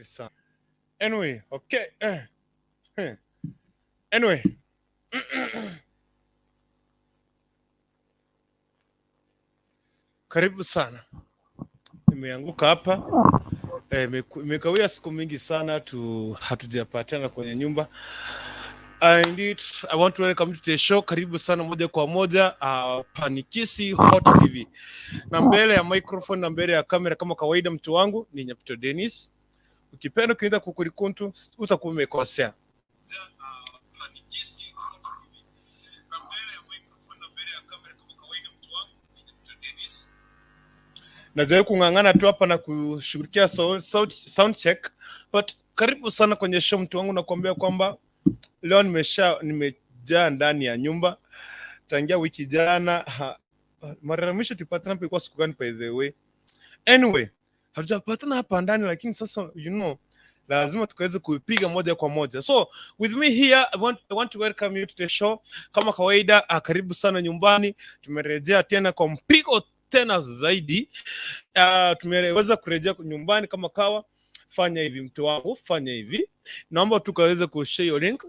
Sana. Anyway, okay. Eh. Eh. Anyway. Karibu sana. Nimeanguka hapa. Eh, imekawia siku mingi sana tu hatujapatana kwenye nyumba. Indeed, I want to welcome you to the show. Karibu sana moja kwa moja Panikisi Hot TV. Na mbele ya microphone na mbele ya kamera kama kawaida, mtu wangu ni Nyapito Dennis. Ukipenda ukienda kukurikuntu utakuwa umekosea. Najaribu kung'ang'ana tu hapa na kushughulikia sound, sound check but karibu sana kwenye show mtu wangu, nakuambia kwamba leo nimesha nimejaa ndani ya nyumba tangia wiki jana. Mara ya mwisho tupatana hapo ilikuwa siku gani by the way? Anyway, hatujapatana hapa ndani lakini sasa you know lazima tukaweze kuipiga moja kwa moja. So with me here I want to welcome you to the show. Kama kawaida, karibu sana nyumbani. Tumerejea tena kwa mpigo tena zaidi. Tumeweza kurejea nyumbani kama kawa. Fanya hivi mtu wangu, fanya hivi, naomba tukaweze kushare hiyo link.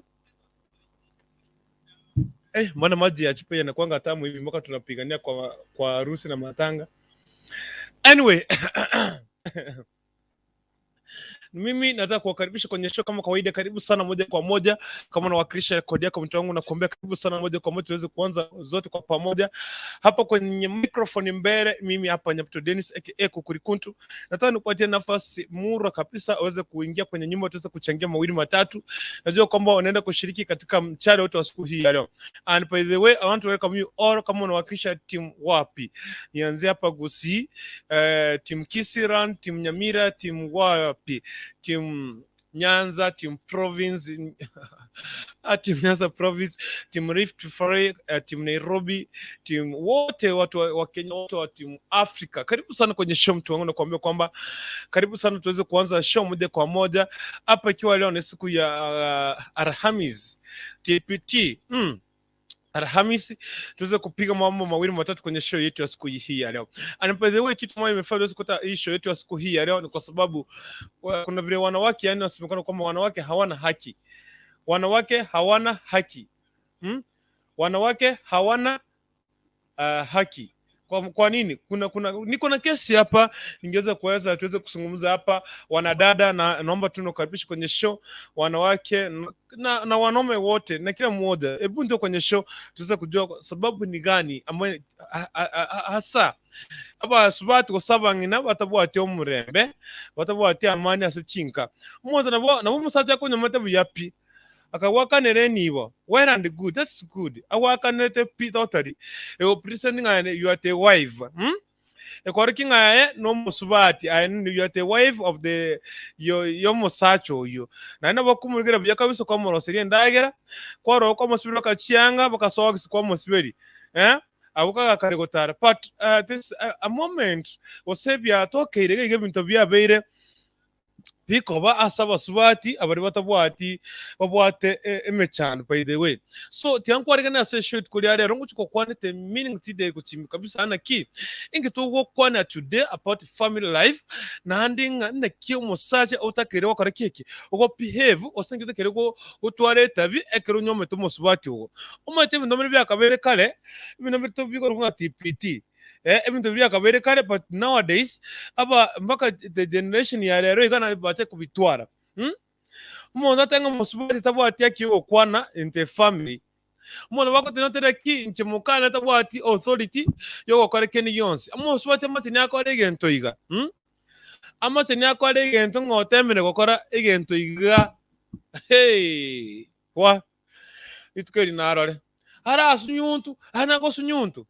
Mbona maji ya chupa yanakuanga tamu hivi mpaka tunapigania kwa harusi na matanga? Anyway, mimi nataka kuwakaribisha kwenye show kama kawaida. Karibu sana moja kwa moja, kama unawakilisha rekodi yako mtu wangu, nakuambia karibu sana moja kwa moja, tuweze kuanza zote kwa pamoja hapa kwenye microphone mbele. Mimi hapa Nyapito Dennis aka Kukurikuntu, nataka nikupatie nafasi mura kabisa uweze kuingia kwenye nyumba, tuweze kuchangia mawili matatu. Najua kwamba unaenda kushiriki katika mchana wote wa siku hii ya leo. And by the way, I want to welcome you all. Kama unawakilisha timu wapi, nianzie hapa Gusii, timu Kisiran, timu Nyamira, timu wapi, timu Nyanza, timu province timu Nyanza province, timu Rift Valley, timu Nairobi, timu wote watu wa Kenya wote wa timu Afrika. Karibu sana kwenye show mtu wangu, nakuambia kwamba karibu sana tuweze kuanza show moja kwa moja hapa, ikiwa leo ni siku ya Alhamis TPT. Alhamisi tuweze kupiga mambo mawili matatu kwenye show yetu ya siku hii ya leo. And by the way, kitu moja imefanya tuweze kuta hii show yetu ya siku hii ya leo ni kwa sababu kuna vile wanawake, yani wasemekana kwamba wanawake hawana haki. Wanawake hawana haki. Wanawake hawana haki. Kwa nini? Kuna niko na kesi hapa ningeweza kuweza tuweze kuzungumza hapa wanadada, na naomba tu nikukaribishe kwenye show wanawake na wanaume wote na kila mmoja. Hebu ndio kwenye show tuweze kujua sababu ni gani ambayo hasa aba subati gosaba ng'ina batabwati omurembe batabwati amani ase chinka omonto nabo nabo omosacha akonyomete buya pi akagwakanera enibo well and good, that's good, agwakanete pi totally ego pretending ng'a you are the wife, Ekorokia ng'a aye nomosubati, aye you are the wife of the yomosacha oyio. Naende nabo okomorigera buya kabisa kwamoroseria endagera, kwarora kwamosiberia baka chianga, baka socks kwamosiberia, eh, abwo kagakare gotara. But this a moment gose biatokeire iga iga ebinto biabeire bikoba ase abasubati abaria batabwati babwate emechando by the way. So tiga nkwariganie ase eshow rituko ria rero ngochia gokwanete meaning today gochimba kabisa naki inki togokwanera today about family life naende ng'a naki omosacha otakeire gokora ki eki ogo behave gose naki otakeire gotwara etabi ekero onyomete omosubati ogo. Omanyete ebinto bire biakabeire kare ebinto bire tobikorokwa ng'a TPT. Ebinto biria biakabeire kare but nowadays aba mpaka the generation ya rero iga naye bache kobitwara Omonto atebe ng'a omosubati tabwati haki yogokwana in the family, omonto bagoteba notebe ki inche mokane tabwati authority yogokora kende gionsi. Omosubati amache niakore egento iga Amache niakore egento ng'a otemire gokora egento iga hee wa rituko eri narore arasunyuntu aye nagosunyuntu.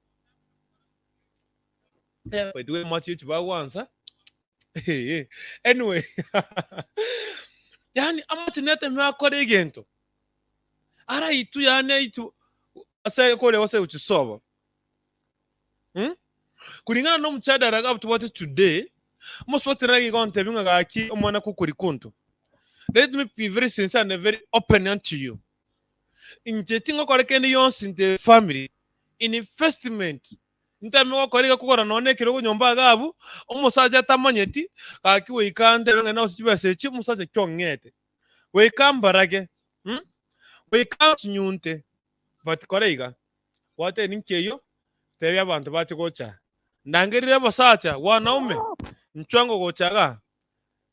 By the way, amache echi bagwansa anyway yaani amache neteme akore egento ara itu yaani aitu ase kore gose gochisoba Kulingana na omochadara iga tobwate today, omosubati nare iga ontebia ng'a gaki omwana kokori konto. Let me be very sincere and very open unto you. Inche tingokora kende gionsi in the family, investment. Nteme gokora iga kogora nonya ekerogo nyomba iga abwo, omosacha atamanyeti, gaki goika ntebe ng'a nase chibesa echio omosacha ki ong'ete. Goika mbarage, mh, goika nsunyunte, but kora iga, bwata elinki eyio, tebia abanto bache gocha. Ndangerire abasacha, wanaume, inchwe ango gocha igaa.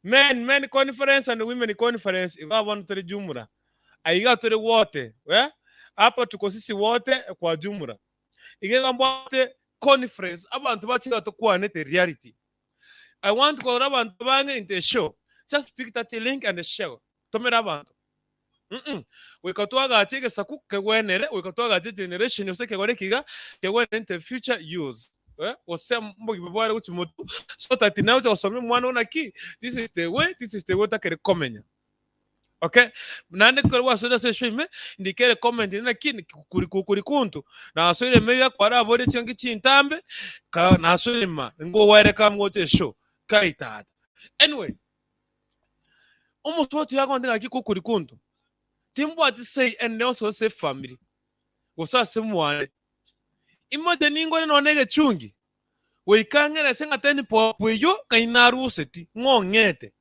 Men, men conference and women conference, igaa bono tore jumla. Aiga tore wote, eh, hapa tuko sisi wote kwa jumla. Iga iga mbwate conference, abanto bache iga tokwanete reality. I want korora abanto bange into a show, just pick that link and share, tomera abanto. Mm goika twagache egesaku kegwenere, goika twagache generation gose ekegori eke iga kegwenere into future use. Eh, gose mbogima bware gochia motwe, so that naye ocha gosomia omwana oo naki, this is the way, this is the way otakere komenya. Okay, naende ekero gwasoire ase eshow ime, ndikere comment ere naki kuri kuri kuntu, nasoire ime iga kwaraborie chingaki chintambe, ka nasoire ima, ngowere come gocha eshow, kai tata. Anyway, omosubati oyo agontebia ng'aki kukuri kuntu, timbwati say ende yonsi gose efamiri, gose ase mwane, imoche ningore nonye na egechungi, goika ng'ere ase ng'a ten bob eywo ngai naruseti, ng'o ong'ete.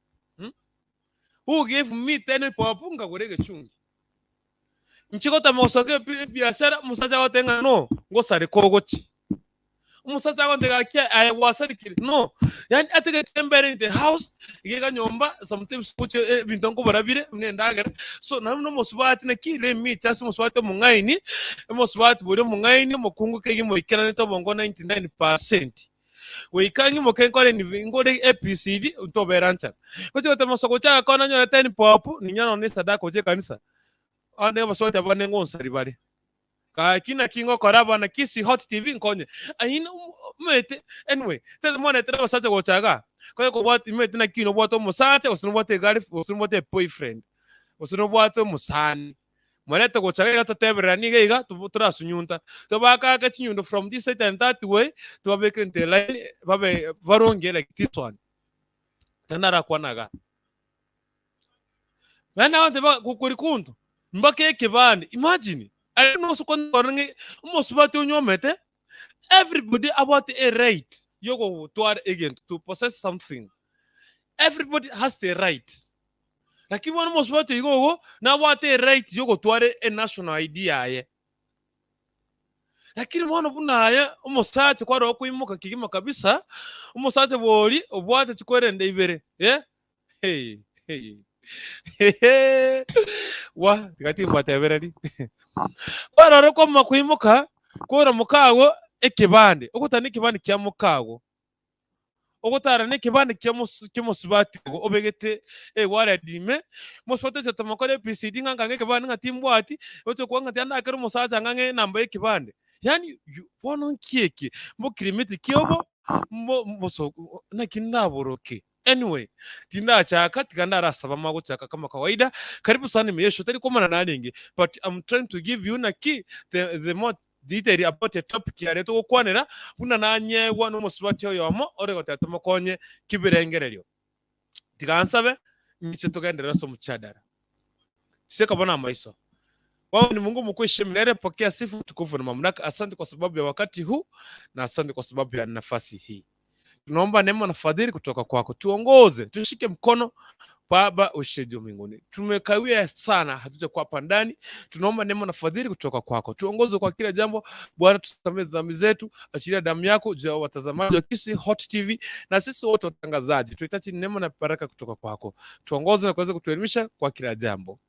Who gave me ten bob nkagora egechungi. Inche gotama gosoka ebi- ebiashara, omosacha agoteba ng'a no, ngosareka ogochia. Omosacha agontebia gaki aye gwasarekire, no. Yaani ategete embere in the house, iga iga nyomba, sometimes gochia ebinto nkobora bire buna endagera, so naende buna omosubati naki let me just omosubati omong'aini, omosubati boria omong'aini, omokungu kegima oikeranete obongo 99%. Goika ng'imoke nkore nibi nkore ABCD ntobera nchara. Gochia gotema gosoa gochaka kona nyore ten bob ninyore nonya esadaka gochia ekanisa. Abande abasubati aba bane ngonsari bare. Gaki naki ngokora abana Kisii Hot TV nkonye. Aye omanyete anyway tari mwaretire abasacha gocha igaa konya kobwati omanyete naki nobwate omosacha gose nobwate egirl gose nobwate eboyfriend gose nobwate omosani. Morete gocha iga totebereranie iga iga torasunyunta. Tobakaake chinyundo from this side and that way, tobabeke into a line babe baronge like this one. Tari narakwana igaa. Naende abanto ba gokori kunto, mbake ekebande, imagine, aye nonsi okonyora ng'a omosubati onyuomete, everybody abwate a right yogotwara egento, to possess something. Everybody has the right. Lakini bono omosubati oiga ogo nabwate eright yogotwara enational ID yaye. Lakini bono buna aye omosacha kware okoimoka kegima kabisa, omosacha bori obwate chikwerende ibere eh hey, hey. Wa tiga timbatebereri kwarore kwamanya koimoka kora mokago ekebande, ogotana ekebande kia mokago. Ogotara nekebande ki'omosubati ogo obegete egwaredi ime, omosubati ocha tomokore ABCD ng'a nkange ekebande ng'a timbwati, oche okwa ng'a tiga ndakere omosacha ng'ang'e enamba y'ekebande. Yaani bono nki eke? Mbokirimiti ki obo mbo mbosoku naki ndaboroke? Anyway, tindachaka tiga ndarasaba magochaka kama kawaida, karibu sana ime yesho tari komana narenge, but I'm trying to give you naki the the more detail about the topic yaria togokwanera buna nanyegwa nomosubati oyomo ore goteba tomokonye kibirengererio. Tiga nsabe ngiche togenderere ase omochadara. Chiseka bono amaiso. Wewe ni Mungu mkuu ishie milele, pokea sifa, utukufu na mamlaka. Asante kwa sababu ya wakati huu na asante kwa sababu ya nafasi hii. Tunaomba neema na fadhili kutoka kwako, tuongoze, tushike mkono Baba uishiye juu mbinguni. Tumekawia sana, hatujakuwa hapa ndani. Tunaomba neema na fadhili kutoka kwako, tuongoze kwa kila jambo Bwana, tusamehe dhambi zetu, achilia damu yako juu ya watazamaji wa Kisii Hot TV na sisi wote watangazaji, tunahitaji neema na baraka kutoka kwako, tuongoze na kuweza kutuelimisha kwa kila jambo.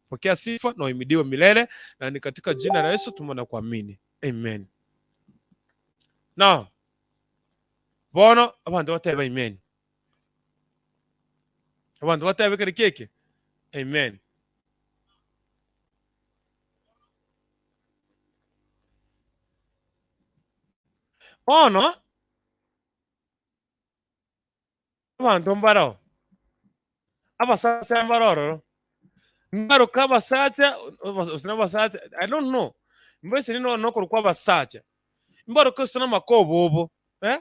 Pokea sifa na uhimidiwe milele, na ni katika jina la Yesu tumeomba na kuamini, amen. Now, bono abanto batebe amen. Abanto batebe kere ki eke? Amen. Bono abanto mbarao, abasacha mbare ororo, mbaroke abasacha, gose na abasacha, I don't know, mbese rende nokorokwa abasacha, mbaroke gose na amakobobo, eh,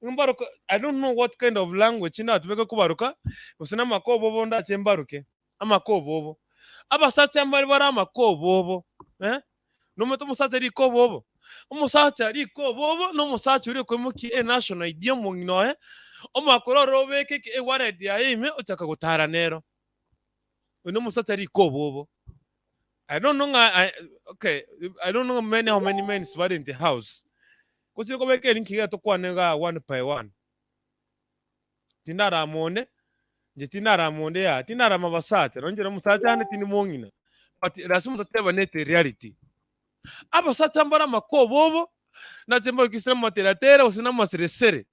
mbaroke I don't know what kind of language ndatumeke kobaroka, gose na amakobobo ndache mbaroke, amakobobo. Abasacha mbare bare amakobobo, eh, nomanyete omosacha rikobobo? Omosacha riko obobo na omosacha oria okoimokia enational ID omong'ina oye, omwaka ore ororo obeke ewallet yaye ime ochaka gotara nero. Oyo nomosacha riko obobo. I don't know ng'a I, okay, I don't know many how many men bare in the house. Gochire kobeka eri nkiga tokwane igaa one by one. Tindarama onde, inche tindarama onde yaya, tindarama abasacha, nonye inche nomosacha ande tindi mong'ina. But lasima totebanete reality. Abasacha mbare amakobobo, nache mbarokisire amateratera gose na amaseresere.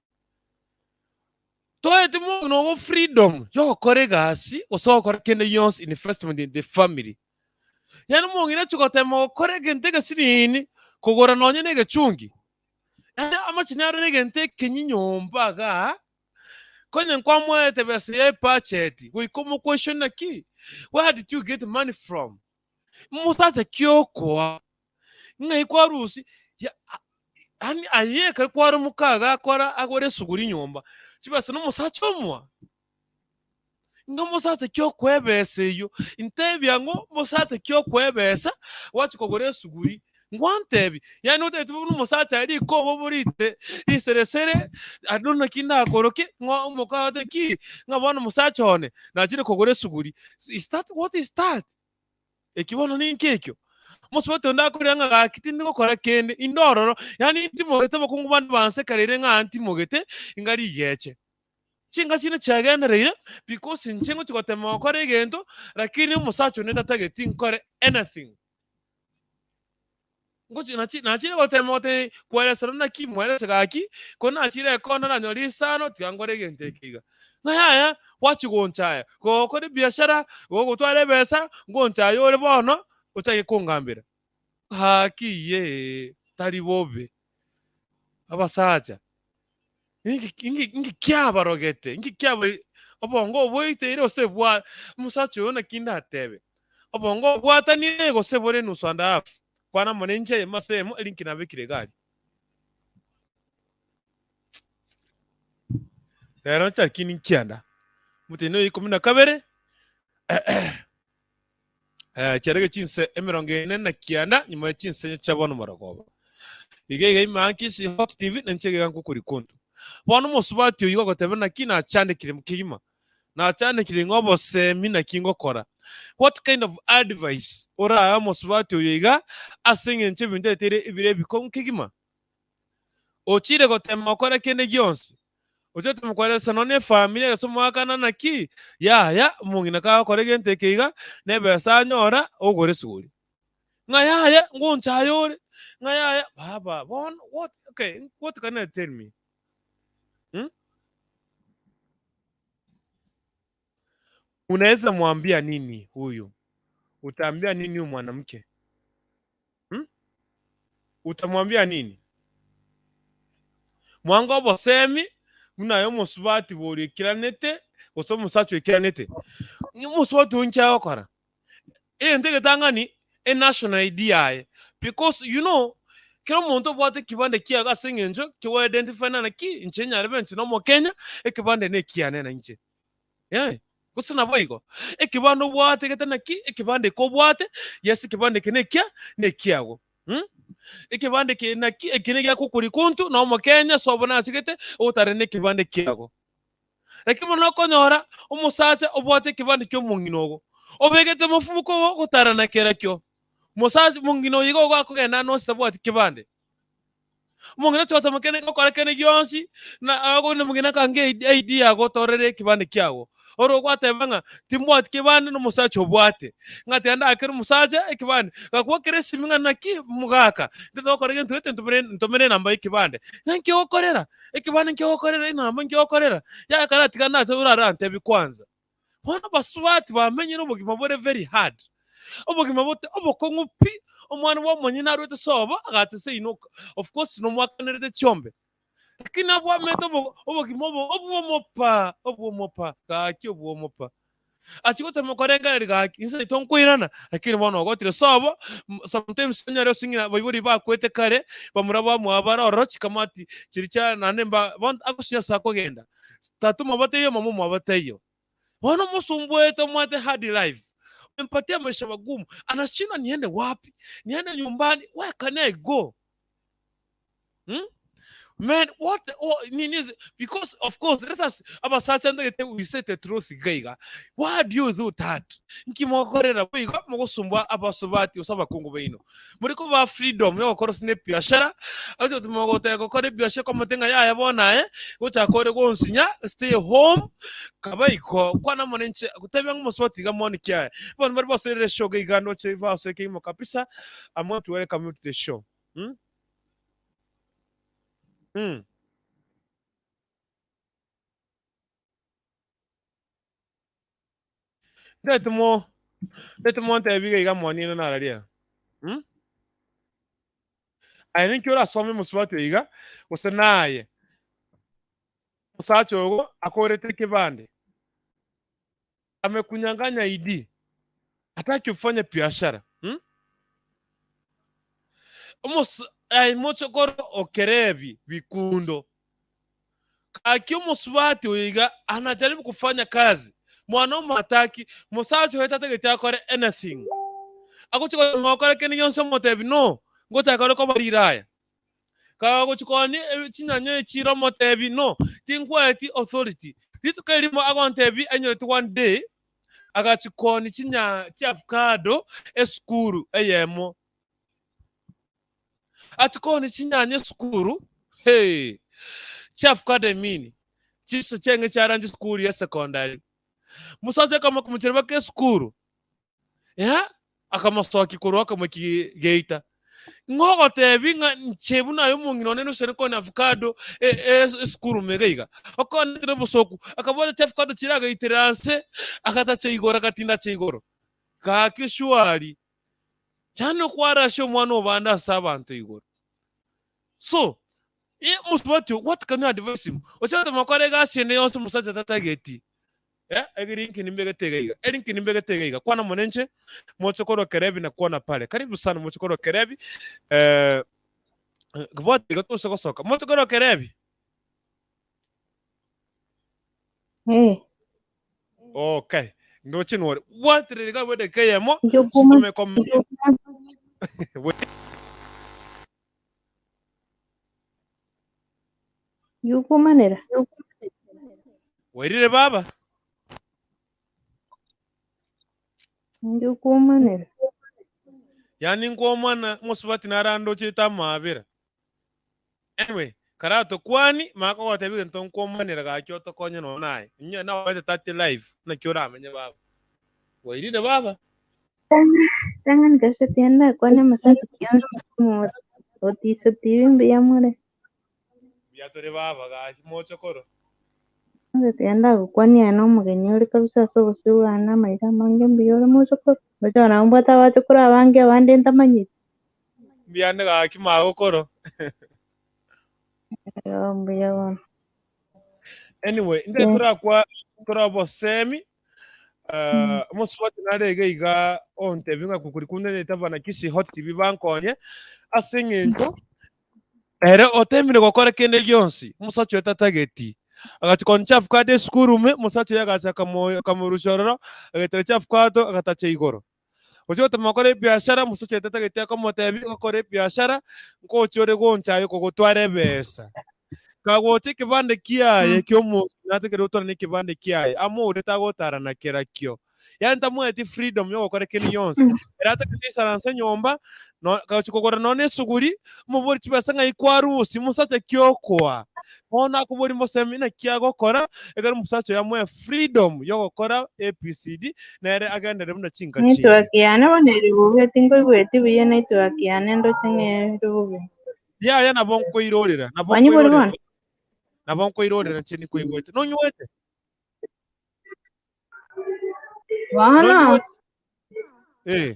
Toete mong'ina obo freedom yogokora egasi gose gokora kende gionsi investment in the family. Yaani omong'ina achia gotema gokora egento egesinini kogora nonye na egechungi, yaani amachani aro na egento ekenyi nyomba igaa, konye nkwamoete besa ya ebudget goika omoquestion naki, where did you get money from? Omosacha ki okoa? Ng'ai kwarusia? Ya yaani aye ekero kware moka iga akora agore esuguri nyomba, chibesa na omosacha omoa? Ng'a omosacha ki okoa ebesa eyio? Ntebia ng'o omosacha ki okoa ebesa gwachia kogora esuguri? Ngwantebi, yaani otagete buna omosacha aria rikoba oborite riseresere, I don't know naki ndakoroke, ng'a omoka agote ki? Ng'a bono omosacha one, nachire kogora esuguri. Is that what is that? Eki bono ninki ekio? Omosubati onde akorera ng'a gaki tindi gokora kende, inde ororo, yaani ntimogete abakungu bande bansekereire ng'a ntimogete, inga rigeche. Chinka chinde chiagendereire because inche ngochia gotema gokora egento, lakini omosacha one tatageti nkore anything. Ngochi nachi nachire gotema gotebia kweresera naki mwerese gaki, ko nachire ekona nanyora risano tiga nkore egento eke iga. Ng'a yaya, gwachia gonchaya, gokora ebiashara, gogotwara ebesa, ngonchaya ore bono, ochake kongambera. Gaki yee, tari bobe. Abasacha, inki inki inki kiabarogete, inki kiaba obongo oboiteire gose bwa omosacha oyo naki ndatebe, obongo obwatanire gose bore enusu and half, kwana amo ninche eyemo ase eyemo eri nki nabekire iga aria. Rero ntakini nkianda, omotienyi oyo ikomi na kabere, chiarenge chinse emerongo ene na kianda nyuma ye chinsenyo chia bono morogoba. Iga iga ime aa Kisii Hot TV na inche iga nkokori kontu. Bono omosubati oyio agoteba naki nachandekire kegima, nachandekire ng'a obosemi naki ngokora. What kind of advice orae omosubati oyo iga ase eng'encho ebinto aeteire ebire ebikong'u kegima? Ochire gotema gokora kende gionsi, ochire gotema koeresa nonya efamiri ase omoakana naki, yaya omong'ina kagokora egento eke iga, na ebesa anyora, ogore esuguri. Ng'a yaya ngonchaye ore, ng'a yaya baba bono what okay what can you tell me? Hmm? Unaweza mwambia nini huyu? Utaambia nini huyu mwanamke? Hmm? Utamwambia nini? Mwango obosemi buna aye omosubati boria oikiranete gose omosacha oikiranete. Omosubati oyo inki agokora? Egento egetang'ani enational ID yaye because you know kera omonto obwate ekebande kiago ase eng'encho kigo identify na naki inche nyarebe inche na omokenya ekebande na ekiane na inche. Eh, gose naboigo ekebande obwate gete naki ekebande eke obwate yes ekebande eke nekia nekiago mh ekebande eke naki eke negiakokoria konto na omokenya sobo nasigete ogotara na ekebande kiago. Lakini bono okonyora omosacha obwate ekebande kia omong'ina ogo, obegete mofuko ogo ogotara na kerakio. Mosacha omong'ina oyo iga ogo akogenda ande onsi tabwati kebande. Omong'ina ocha gotema kende gokora kende gionsi, na agoina omong'ina akange ID ID yago otorere ekebande kiago. Oro gwateba ng'a timbwati kebande na omosacha obwate, ng'a tiga ndakere omosacha ekebande. Gakwakera esimi ng'a naki mogaka, intwe togokora egento gete ntomere ntomere enamba ya ekebande. Ng'a nki ogokorera? Ekebande nki ogokorera? Enamba nki ogokorera? Yaya karatiga nache orarantebie kwanza. Bono abasubati bamenyire obogima bore very hard, obogima bote obokong'u pi, omwana bwa omonyene arwete sobo agacha seino of course nomwakanerete chiombe. Lakini abwamete obo obogima obo obwomo pa, obwomo pa, gaki obwomo pa. Achia gotema korengereria gaki inse yaito nkoirana, lakini bono ogotire sobo, sometimes onyore ase ng'ina abaibori bakwete kare, bamura bamwabo bare ororo chikamati chiria chia naende mba bono agosinywa ase akogenda. Tata omwabo taiyo, mama omwabo taiyo. Bono omosumbuete omwate hard life, umempatia maisha magumu, anashindwa niende wapi? Niende nyumbani, where can I go? Hmm? Man, what the, oh, nini is because of course let us abasacha ndagete we say the truth iga iga. Why do you do that? Nki mogokorera boigo mogosumbwa abasubati gose abakungu baino. Muri kobaa freedom yogokora ase ebiashara, ase gotuma mogoteba gokora ebiashara kwamanyete ng'a yaya bono aye, gochaka ore gonsinya, stay home, kaba iko, kwana amo ninche, gotebia ng'a omosubati iga moni ki aye. Bono baria basoerire eshow iga iga ndoche basoe kegima kabisa, I'm going to welcome you to the show. Mm? Mm. Ntete mo ntete montebi iga iga mwanino nararia. Mm? Aye ninki orasome mosubati oyo iga gose naye omosacha ogo akorete ekebande amekunyang'anya ID hataki ufanye biashara hmm? Omos aye mochokoro okerebi bikundo Gaki omosubati oyo iga anajaribu kufanya kazi, mwana omataki, mosacha oye tatageti akore anything. Agochi gotema gokora kende gionsi omotebi no, ngochaka ore koba riraya. Kagochi koonia chinyanya echiro omotebi no, tinkwaeti authority. Rituko erimo agontebi ainyoreti one day, agachi koonia chinya chiavocado esukuru eyemo. Ati koni chinyanya esukuru, hey, chiavocado I mean, chiso chiaenge chiaranche esukuru ya secondary. Musacha akamokomochera mpaka esukuru, yeah, akamosokia korwa akamoikia geita. Ng'o ogotebi ng'a inche buna aye omong'ina one nosene koni avocado esukuru ime iga iga. Okonetire obosoku, akabwata chiavocado chiria agaitera nse, agatacha igoro agatindacha igoro. Gaki surely, Yaani okwarashe omwana obande ase abanto igoro. So, mosubati oyo, what can you advise him? Ochagete gokora egasi ende yonsi omosacha tatageti. Eh, eri inki nimbegete iga iga, eri inki nimbegete iga iga. Kwana mono inche, moche korwa Kerebi na kwana pare. Karibu sana moche korwa Kerebi. Eh, bwati iga tose gosoka. Moche korwa Kerebi. Eh, Okay. Ndoche nore. Bwaterere iga bwe dakika eyemo, Njokuma. some comment. Yukumanera. Wairire baba. Njukumanera. Yaani nkwomwana mosubati narandochete amabera. Anyway, karatokwani, maka kogotebia egento nkwomanera gaki otokonye nonya naye. Onye naobete tati life, naki oramenye baba. Bwairire baba? Tang'ani kabisa tienda kwane amasabiki yonsi Otiso TV mbuya more. Mbuya tore baba gaki mochokoro. Kwanza tienda gokwania aye na omogeni ore kabisa ase obosio bwane amaiga amange mbuya ore mochokoro. Ngocha nabo mbwate abachokoro abange abande ntamanyeti. Mbuya gaki magokoro. Eeh mbuya bono. Anyway, inte torakwa torabosemi omosubati nare iga iga ontebi ng'a kukuri kunde netabana Kisii Hot TV bankonye ase eng'encho ere otemire gokora kende gionsi omosacha oye tatageti agachi konya chiavocado esukuru ime omosacha oye agacha akamorusia ororo agaitera chiavocado agatacha igoro. Gochia gotema gokora ebiashara, omosacha oye tatageti akomotebia gokora ebiashara, nkochia ore goncha aye kogotwara ebesa. Kagocha ekebande kiaye kia omonto natekire gotwara na ekebande kiaye, amoure tagotara na kerakio. Yaani tamoeti freedom yogokora kende gionsi. Ere atagete aisaranse nyomba, no kagochia kogora nonya na esuguri, omobori chibesa ng'ai kwarusia, mosacha ki okoa? Bono akoboria mosemi naki agokora, ekero omosacha oyo amoe freedom yogokora ABCD, nere agenderere buna chinka chinde. Network yane bono ere bobe tinkoigweti buya network yane ndoche ng'a ere bobe. Yaya nabo nkoirorera, nabo Kwanyigure nkoirorera, bono? nabo nkoirorera inche nikoigwete. Nonywete? Bono Nonywete? Eh.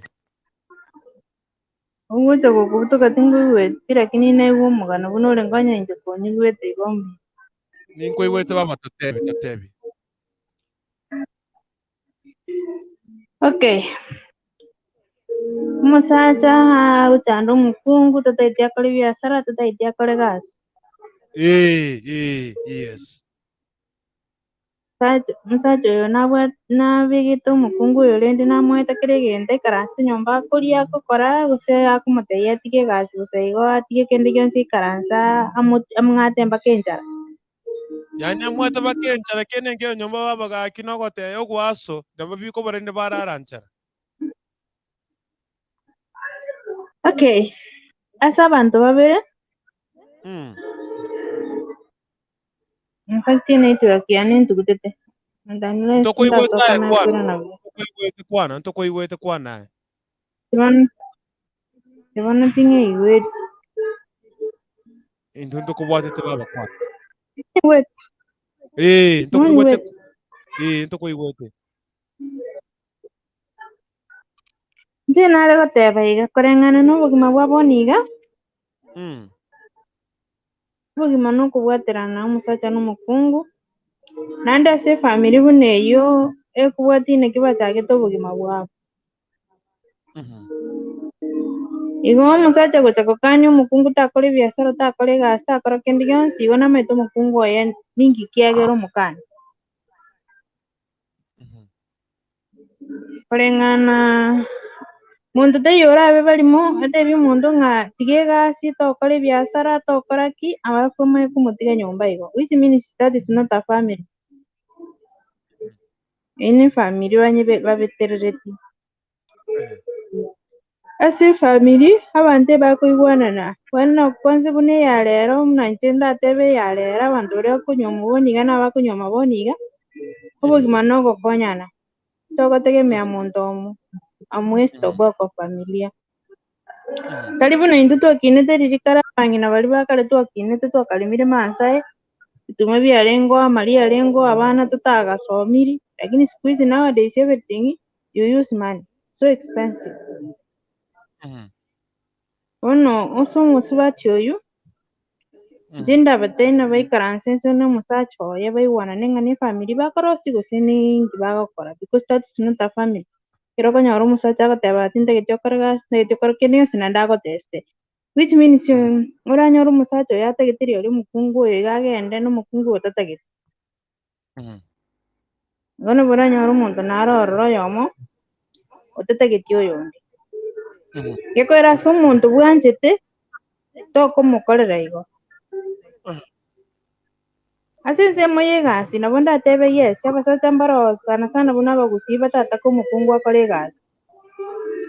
ogocha gokobutoka tinkoigweti lakini naigwa omogano buna ore nkonya inche konyigwete igo mbuya. Ninkoigwete baba totebi totebi. Okay. Omosacha agochanda omokungu tataeti akore biasara tataeti akore gasi. Eh, eh, yes. Omosacha omosacha oyo nabwa nabegete omokungu oyo rende namoete kera egento ekero ase enyomba akoria agokora gose akomotebia atige egasi gose igo atige kende gionsi aikaranse amo among'ate mpaka enchara. Yaani amwate mpaka enchara kende nkeiyo nyomba baba gaki nogoteba ogwaso nabo bikobora rende barara nchara. Okay, ase abanto babere In fact network yane entugutete. And unless Ntokoigwete ndasoka aye kwana. nakwirana buya. Ntokoigwete kwana, ntokoigwete kwana aye. Bono bono ting'eigweti. Intwe ntokobwatete baba kwana. Ting'eigweti. Eh, ntokoigwete. Nonigwete. Eh, ntokoigwete. Inche nare goteba iga, koreng'ana na obogima bwa bono iga, Obogima nokobwaterana omosacha na omokungu, naende ase efamiri buna eyio ekobwatia naki bachagete obogima bwabo. Igo omosacha gocha gokania omokungu takora ebiasara takora egasi takora kende gionsi, igo namaete omokungu oye ninki kiagera omokani. Koreng'ana monto taiyo orabe barimo, atebie omonto ng'a tiga egasi, tokora ebiasara, tokora ki, alafu omanye komotiga nyomba igo, which means that is not a family. Eyio ne efamiri banye babeterereti. Ase efamiri, abanto ebakoigwanana, bono kwanza buna eya rero buna inche ndatebe eya rero abanto baria bakonywa bono iga na abakonywa bono iga, obogima na ogokonyana, togotegemea monto omo, hamwezi toboa kwa familia. Tari buna intwe twakinete riria kare abang'ina baria ba kare twakinete twakaremire masae, Ebituma biarengeo, amaria arengeo, abana totagasomiri, lakini siku hizi nowadays everything you use money, so expensive. Bono ase omosubati oyio, inche ndabatebie nabaikaranse inse na omosacha oye baigwanane ng'a ne efamiri bakorosia gose ninki bagokora because that is not a family. Ekero okonyora omosacha agoteba tintageti okore gasi, ntageti okore kende gionsi naende agoteste. Which means oranyore omosacha oyo atagete rirorio omokungu oyo iga agende na omokungu oyo tatageti. Igo nabo oranyore omonto naro ororo oyomo otatageti oyonde. Gekoera ase omonto bwanchete tokomokorera igo. Ase ensemo y'egasi nabo ndatebe yes, abasacha mbaroo sana sana buna abagusii batatake omokungu akore egasi,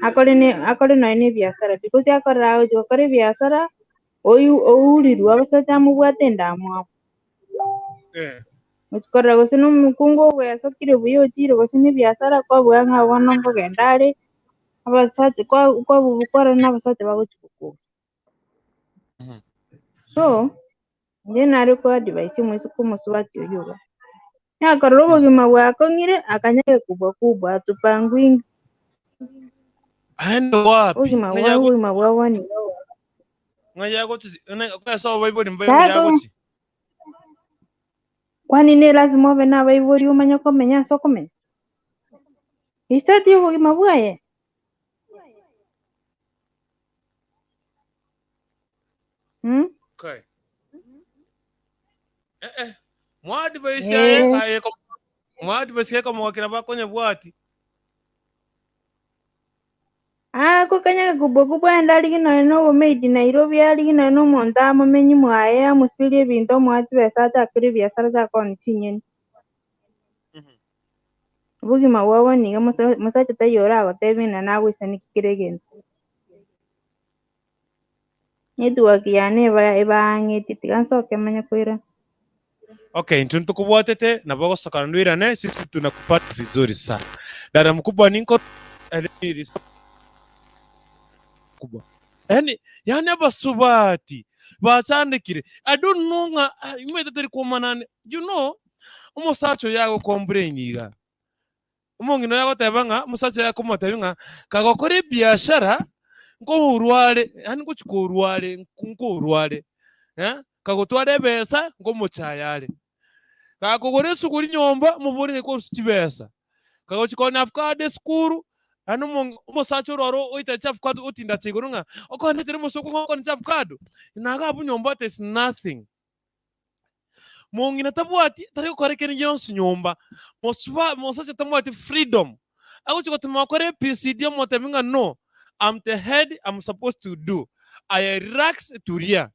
akore ne akore nonya na ebiasara because akorora agochi gokora ebiasara, oyu ourirwe abasacha amobwate endamwamu. Gochi korora gose na omokungu ogwesokire buya ochire gose na ebiasara kwabua ng'a bono nkogenda are, abasacha kwa kwabua kwarora na abasacha bagochi gokora. So. Inche nare koadvise omoiseke omosubati oyio iga, nakorora obogima bwakong'ire akanyare kobua kubwa hatupangwingwi. Aende wapi? Obogima Ng'a bwa yago- obogima bwa bono iga bwa- ng'a yagochi ng'a kwesa abaibori mbaye Yako. yagochi. Kwani ne lazima obe na abaibori omanye komenya ase okomenya? Is that obogima bwaye? Mm? Okay. Eh eh. Mwadvise aye Eh. aye ko mwadvise komogokera bakonyebwati. Ah, kokanya kubwa kubwa ende arigi nonya na obomaid Nairobi arigi nonya na omonto amomenyi mwaye amosiberie ebinto omoa chibesa achakere ebiasara achake chinyeni. Obogima bwabo niga mosa mosacha taiyo oragotebie ng'a nagoisaneki kera egento. Network yane eba ebaang'etie tiga nsoke manye koirana. Okay, intwe ntokobwatete nabo ogosoka naende oirane sisi tunakupata vizuri sana. Dada mkubwa ninko kubwa. Yaani yaani abasubati bachandekire. I don't know ng'a ah, imanyete tari komanane. You know, omosacha oyo agocomplain iga. Omong'ina oyo agoteba ng'a omosacha oye akomotebia ng'a kagokora ebiashara nkourware, yaani ngochi korware nkorware eh, kagotwara ebesa nkomochaya are. Gakogora esuguri nyomba omobori ng'ai korusia chibesa, kagochi koonia avocado esukuru, yaani omo omosacha oro oro oitache chiavocado otindacha igoro ng'a okonetere omosoko ng'a okonia chiavocado, na iga abwo nyomba there is nothing. Mong'ina tabwati, tari gokora kende gionsi nyomba, mosuba mosacha tamwati freedom, agochia gotema gokora ABCD omotebi ng'a no, I'm the head, I'm supposed to do, aye relax turia.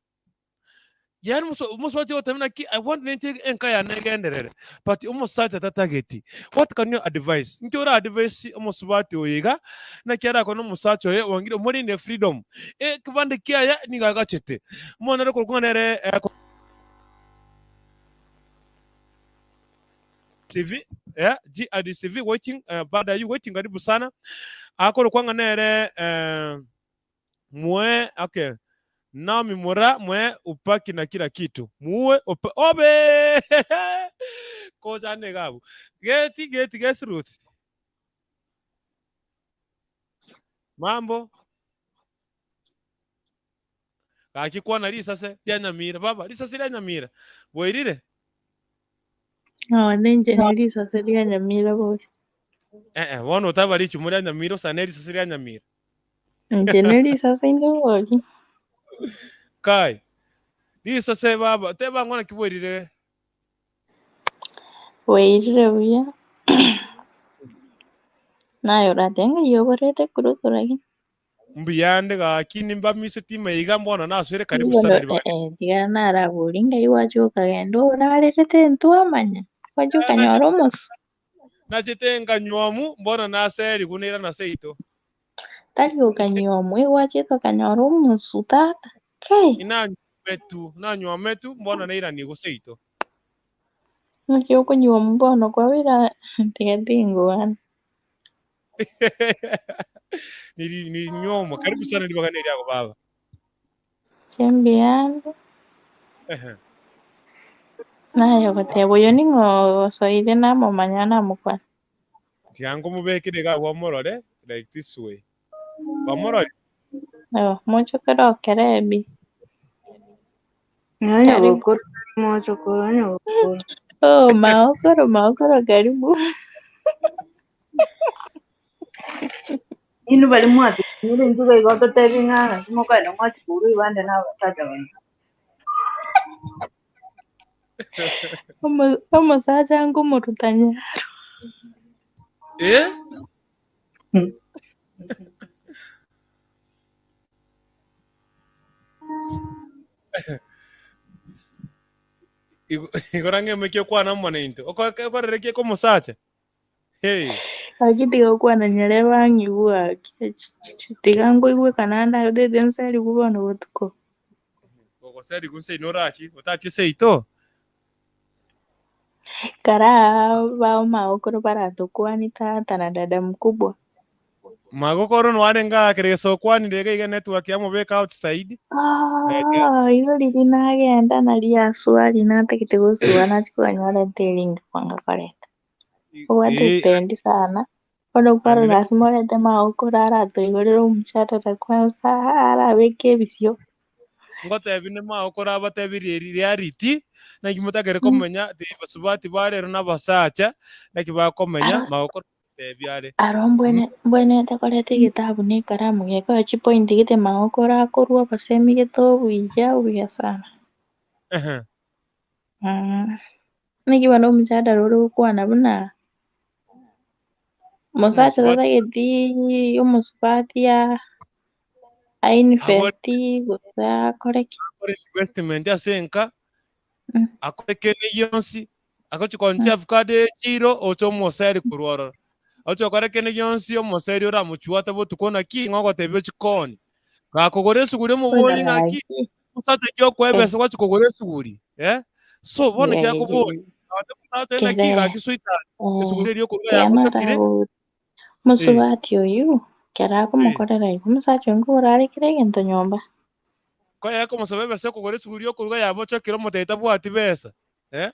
Yaani omosacha ogoteba naki I want ninche enka yane egenderere, but omosacha tatageti. What can you advise? Inki ora advise omosubati oyo iga, naki arakore na omosacha oye ongire omorende freedom, ekebande kiaye nigo agachete. Bono nere korokwa ng'a nere TV, eh, GRDCV watching, bado are you waiting? Karibu sana. Akorokwa ng'a nere Mwe, okay. Naomi mura mwe upaki na kila kitu. Muwe upa, obe! Kocha ane gabu. Geti, geti, geti Ruth. Mambo. Gaki kwana risase ria Nyamira. Baba, risase ria Nyamira. Bwairire? Awa ninche ne risase ria Nyamira bori. Eh, eh, bono otaba richumo ria Nyamira osane risase ria Nyamira. Inche ne risase inde bori. Kai. Risase baba, teba ng'o naki bwairire? Bwairire buya. Naye oratie ng'ai oborete kurutu lakini. Mbuyande gaki nimbamiseti maiga mbono nasoire karibu Nigo sana ndo ribaga. eh, eh, tiga narabori ngai gwacha okagenda orarerete ntwamanya gwacha okanyora omosu Nachete nkanywomu mbono naserigwe nairana seito. tari okanyuomwa egwachete okanyora omosu tata kai Inanywometu nanywometu mbono nairanigwe seito. Naki okonyuomwa bono kwabera tiga tingwana. Niri ninywomo karibu sana ribaga neriago baba. Chimbiande Ehe. naye ogoteba oyo ning'o osoire namomanya namokwana. Tiga nkomobekere iga agwo omorore like this way. Kwamororire? Oh, mochokoro okerebi. Onye Karibu. gokoro mochokoro onye gokoro. Oh, maokoro maokoro karibu. Inwe bari mwatinyire intuko igo totebi ng'a naki mokoenda mwachikuru ibande na abasacha baino. Omo- Omosacha nkomorutanya. Eh? Igo- Igora ng'eme ki okwana amo naintwe. Okorere ki omosacha? Hey. Gaki tiga gokwana nyarebe ang'igwe gaki. Tiga nkoigwe kana ndagotete nserigwe bono botuko. Gogoserigwa nse ino orachi, otachie seito. Kara bao magokoro baratokwani tata na dada mkubwa. Magokoro nwarenge aa kere gesokwanire iga iga network yamobeka outside. Ah, igo riria nagenda naria aswari natagete gosua nachia koganyora eringi kwanga koreta. Obwate ependi sana, bono kwarora ase morete magokoro aratoigorere omochadara kwanza arabeke ebisio. Ngotebi ne magokoro abatebirie reality, naki motakere komenya ti basubati ba rero na abasacha, naki bakomenya magokoro ngotebi are. Aro mbwene mbwenerete koreta egetabu na ekaramu gekoe chipoint gete magokoro akorwa obosemi gete obuya obuya sana. Ehe. Naki bono omochadara ore gokwana buna omosacha Omosubati. tatageti omosubati a ainvest gose akore ki. Akore investment ase enka, Mm. akore kende gionsi, agochi koonchia avocado echiro oche omoseri korwa ororo. Oche okore kende gionsi omoseri oramochuate botuko naki ng'a ogotebia ochie kooni. Gakogora esuguri omobori ng'aki Gaki. omosacha ki okoebesa gwachi kogora esuguri eh? So bono Gaki. kiakobori ande omosacha oye naki Kere gaki sweetheart esuguri eria okoruga kera yagochokire narabori mosubati oyio kera akomokorera igo omosacha oyo nkogora are kera egento nyomba. Koye akomosaba ebesa okogora esuguri yokoruga yabochokire omotebia tabwati besa eh?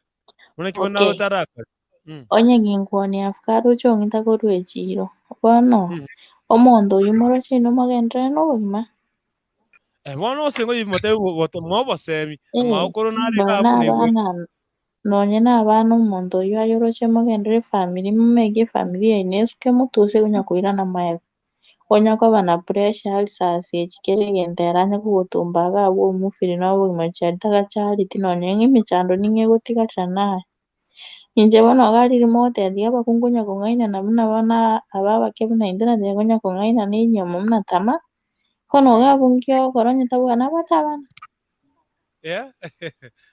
Buna ki bono Okay. agocha arakore Mm. Onye ginkuonia avocado oche ong'ita korwa echiro bono omonto oyio moroche inwe mogenderere na obogima. Eh, bono ase ngoyi motebi moe obosemi Eh, amagokoro nare nonya iga na abwo naigwe. abana nonye na abana omonto oyio aye oroche mogenderere efamiri momeke efamiri yaino esuke motwe ase konya koirana maega. Onya koba na pressure, ulcers echi kera egento ere anye kogotumba iga abwo omofiri na obogima chiarete agachareti nonye ng'a emechando ning'o egotigarera naye. Inche bono iga riria mogotebia abakungu onya kong'ainana buna bono aba abake buna intwe nateba konya kong'ainana enyiomo buna tamaa, bono iga abwo nki ogokora onye tabwati nabwate abana? Yeah.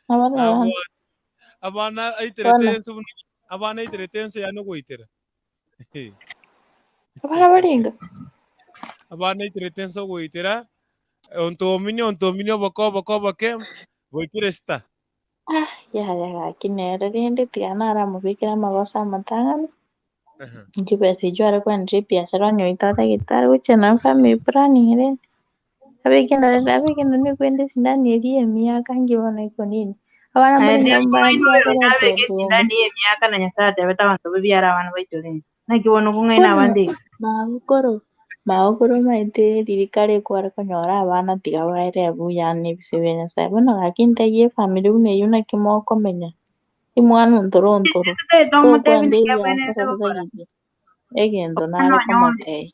Nabwate abana. Nabwate abana aiterete Bono. ense buna abana aiterete ense yaani ogoitera. Abana barenga? Abana aiterete ense ogoitera, ontomini ontomini oboke oboke oboke, goikire sita. Ah, yaya gaki nere rende tiga naramobekere amagoso amatang'ani. Chibesa echio are koendereria ebiashara onye oito atagete are gochia na family planning rende. Abeke nonye abeke nonye kwende esindani eria ya emiaka nki bono iko nini. Abana Aye mbare ndiago nyomba oino oyo bakoreta nabeke oboongo. esindani y'emiaka na Nyasae atebete abanto babiare abana baitore ense. Naki bono okong'aina Bono abande iga? magokoro, magokoro omanyete riria kare kware konyora abana tiga baere buya na ebisio bia Nyasae. Bono gaki ntebie efamiri buna eyio naki mokomenya, omwana ontoro ontoro, Totagete omotebi tokwenda naki abwenerete ebiasara gokora. totagete egento Omwana nare onyorire. komotebia.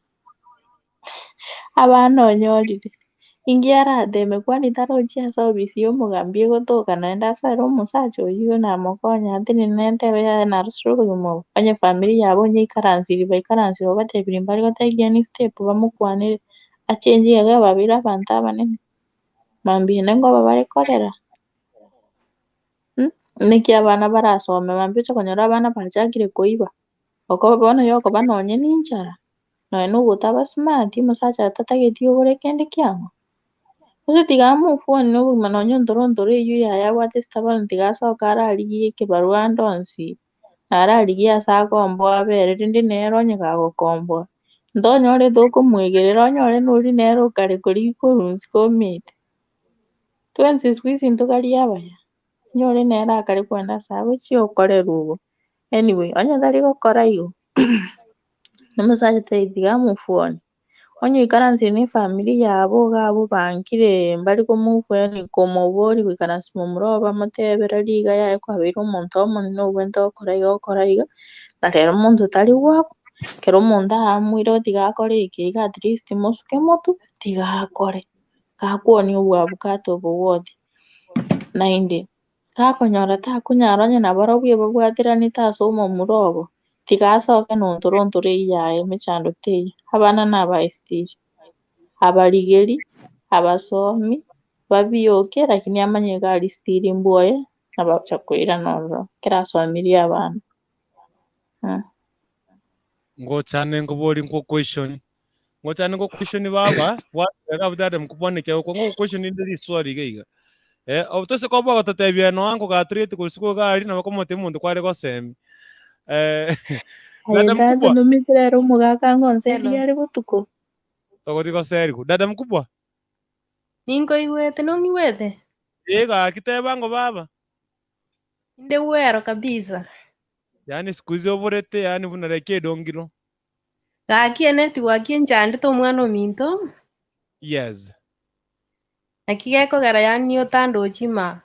Abana onyorire, inki arateme kwani tarochi ase ofisi ya omogambi egotoka naende asoere omosacha oyio namokonye atenene entebe yaye narosire obogima obo? Onye famiri yabo onye eikaransiri baikaransire obatebirie mbare gotake any step bamokwanere achenche iga babeire abanto abanene, mambia ende nkoba bare korera. Naki abana barasome mambia oche konyora abana bachakire koiba, okoba bono yokoba nonye na enchara, nonye na ogotaba smart, omosacha tatageti ogore kende kiang'o. Gose tiga amove on na obogima nonye ontoro ontoro eywo yaye abwate stubborn tiga asoke ararigie ekebarua ande onsi, ararigie ase akomboa abere rende nere onye gagokomboa, ntonyorete okomoegerera onyore noria nere okare korigia korwa isiko omete. Twensi siku hizi ntokari abaya, onyore nere akare kwenda ase agochia okorerwa obo. Anyway, onye tari gokora igo, omosacha tari tiga amove on, onye oikaransire na efamiri yabo iga abwo bankire mbari ko move on komoboria goikaransa momura obo bamotebere riga yaye kwabeire omonto omonene obwenerete gokora iga gokora iga, na rero monto tari gwakwa, ekero omonto aamuire tiga akore eke iga at least mosuke motwe, tiga akore. Gakwonia obwabukato obo bwote. Naende, gakonyora takonyara onye nabarobwo ebabwateranete ase omomura obo, tiga asoke nontoro-ntoro eyio yaye emechando teiyo. Abana nabaesitiri, abarigeri, abasomi, babioke lakini amanye iga arisitiri mbwoye, nabacha koirana ororo ekero asomirie abana. Ngochane nkobori nkoquestion Ngochane ngoquestioni baba, bwateba iga abwo dada mkubwa naki agokwa, ngogoquestioni inde riswali iga iga. Eh, obo tose koba ogototebia noa nkogatureti korwa isiko iga aria nabo okomotebi omonto kware gosemi. Eh, Aye dada tata mkubwa, nomete rero omogaka ngonserie Hello. are botuko. togoti goserigwa. Dada mkubwa, Ninkoigwete, nong'igwete? eh gaki teba ngo baba. Inde bwero kabisa. Yaani siku hizi oborete yaani buna reki edongiro. Gaki ene tigwaki enchandete omwana ominto. Yes. Naki gekogera yaani otandochi imaa.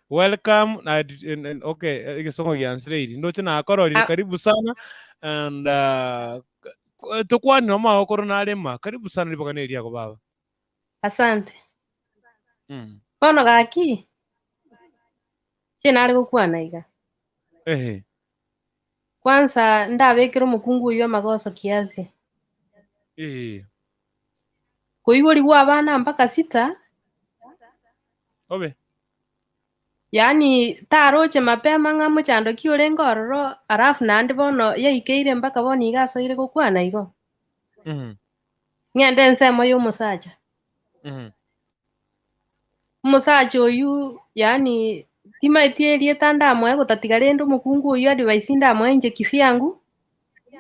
Welcome na and, okay egesongo giansireiri ndoche nakororire Ah. karibu sana and tokwanire omagokoro narema karibu sana riboga neriago baba. Asante. Bono gaki inche nare gokwana iga. Ehe. Kwanza ndabekere omokungu oyio amagoso kiasi. Ee. Koiborigwa abana mpaka sita. Obe. Yaani taroche mapema ng'a mochando ki orenge ororo, alafu naende bono yaikeire mpaka bono iga asoire gokwana igo. Ng'ende ensemo y'omosacha. Omosacha oyio yaani timaeti erieta ndamoe gotatiga rende omokungu oyio advice ndamoe inche kivyangu.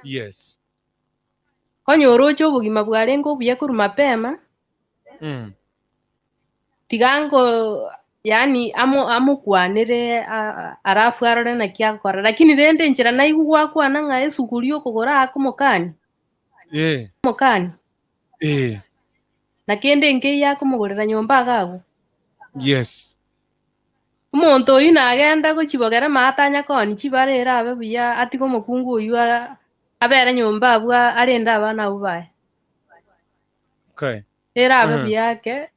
Yes. Onye oroche obogima bwarenge obuya korwa mapema, tiga nko yaani amo amokwanere alafu arore naki agokora. Lakini rende enchera naigwa gwakwana ng'a esuguri okogora ake omokani, omokani, na kende nkeiyo akomogorera nyomba iga agwo. Yes. Omonto oyio nagenda gochibogera amato anya koonia chibara ere abe buya atige omokungu oyio abere nyomba abwo arende abana abwo baye. Okay. Erabe Mhm. buya ake.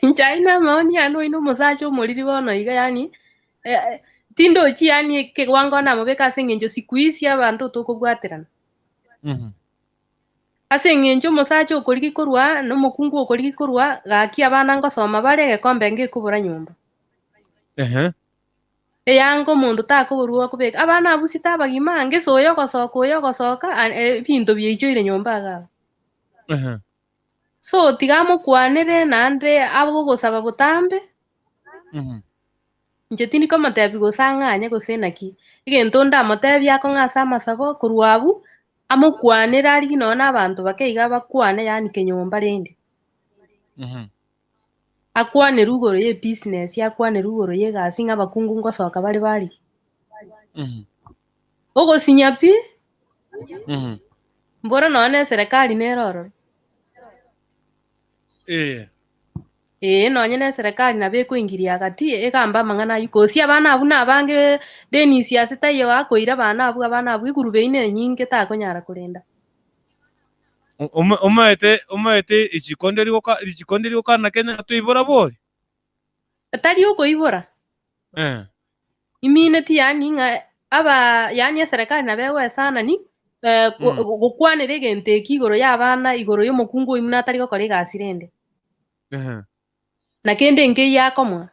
Inche aye na amaoni yane oino omosacha omoriri bono iga yaani eh, tindochi yaani ekewango namobeka ase eng'encho siku hizi abanto tokobwaterana. Mhm. Ase eng'encho omosacha okorigia korwa aa na omokungu okorigia korwa aa, gaki abana ngosoma bare egekombe ngekobora nyomba. Ehe. Eyanga omonto takoborwa okobeka, abana abwo sita abagima, ngese oyo ogosoka oyo ogosoka, ebinto biaichoire nyomba iga abwo. Ehe. So tiga amokwanere naende abe ogosaba botambe, Mhm. inche tindi komotebia gose ang'anye gose naki. Egento ndamotebie akong'e ase amasabo korwa abwo, amokwanere arigie nonye na abanto bake iga bakwane yaani kenyomba rende. Mhm. Akwanerwe igoro ya ebusiness, akwanerwe igoro ya egasi ng'a abakungu ngosoka bare barigia. Mhm. Ogosinya pi, Mhm. mboro nonye na eserekari nere ororo. Eh. Ee, nonye na eserekari nabo ekoingiria gati egambe amang'ana aywo. Gose abana abwo nabange Dennis ase taiyo akoira abana abwo abana abwo egurube eye nenyinge takonyara korenda. Ome- Omaete omaete richiko ndigoka richiko ndirigokana Kenya ng'a toibora bori? Tari okoibora. Eh. Imineti yaani ng'a aba yaani eserekari nabo egoesanani eh, go- Mm. gokwanera egento eki igoro y'abana igoro y'omokungu oyio buna atari gokora egasi rende. Ehe. Na kende nkeiyo akomoa.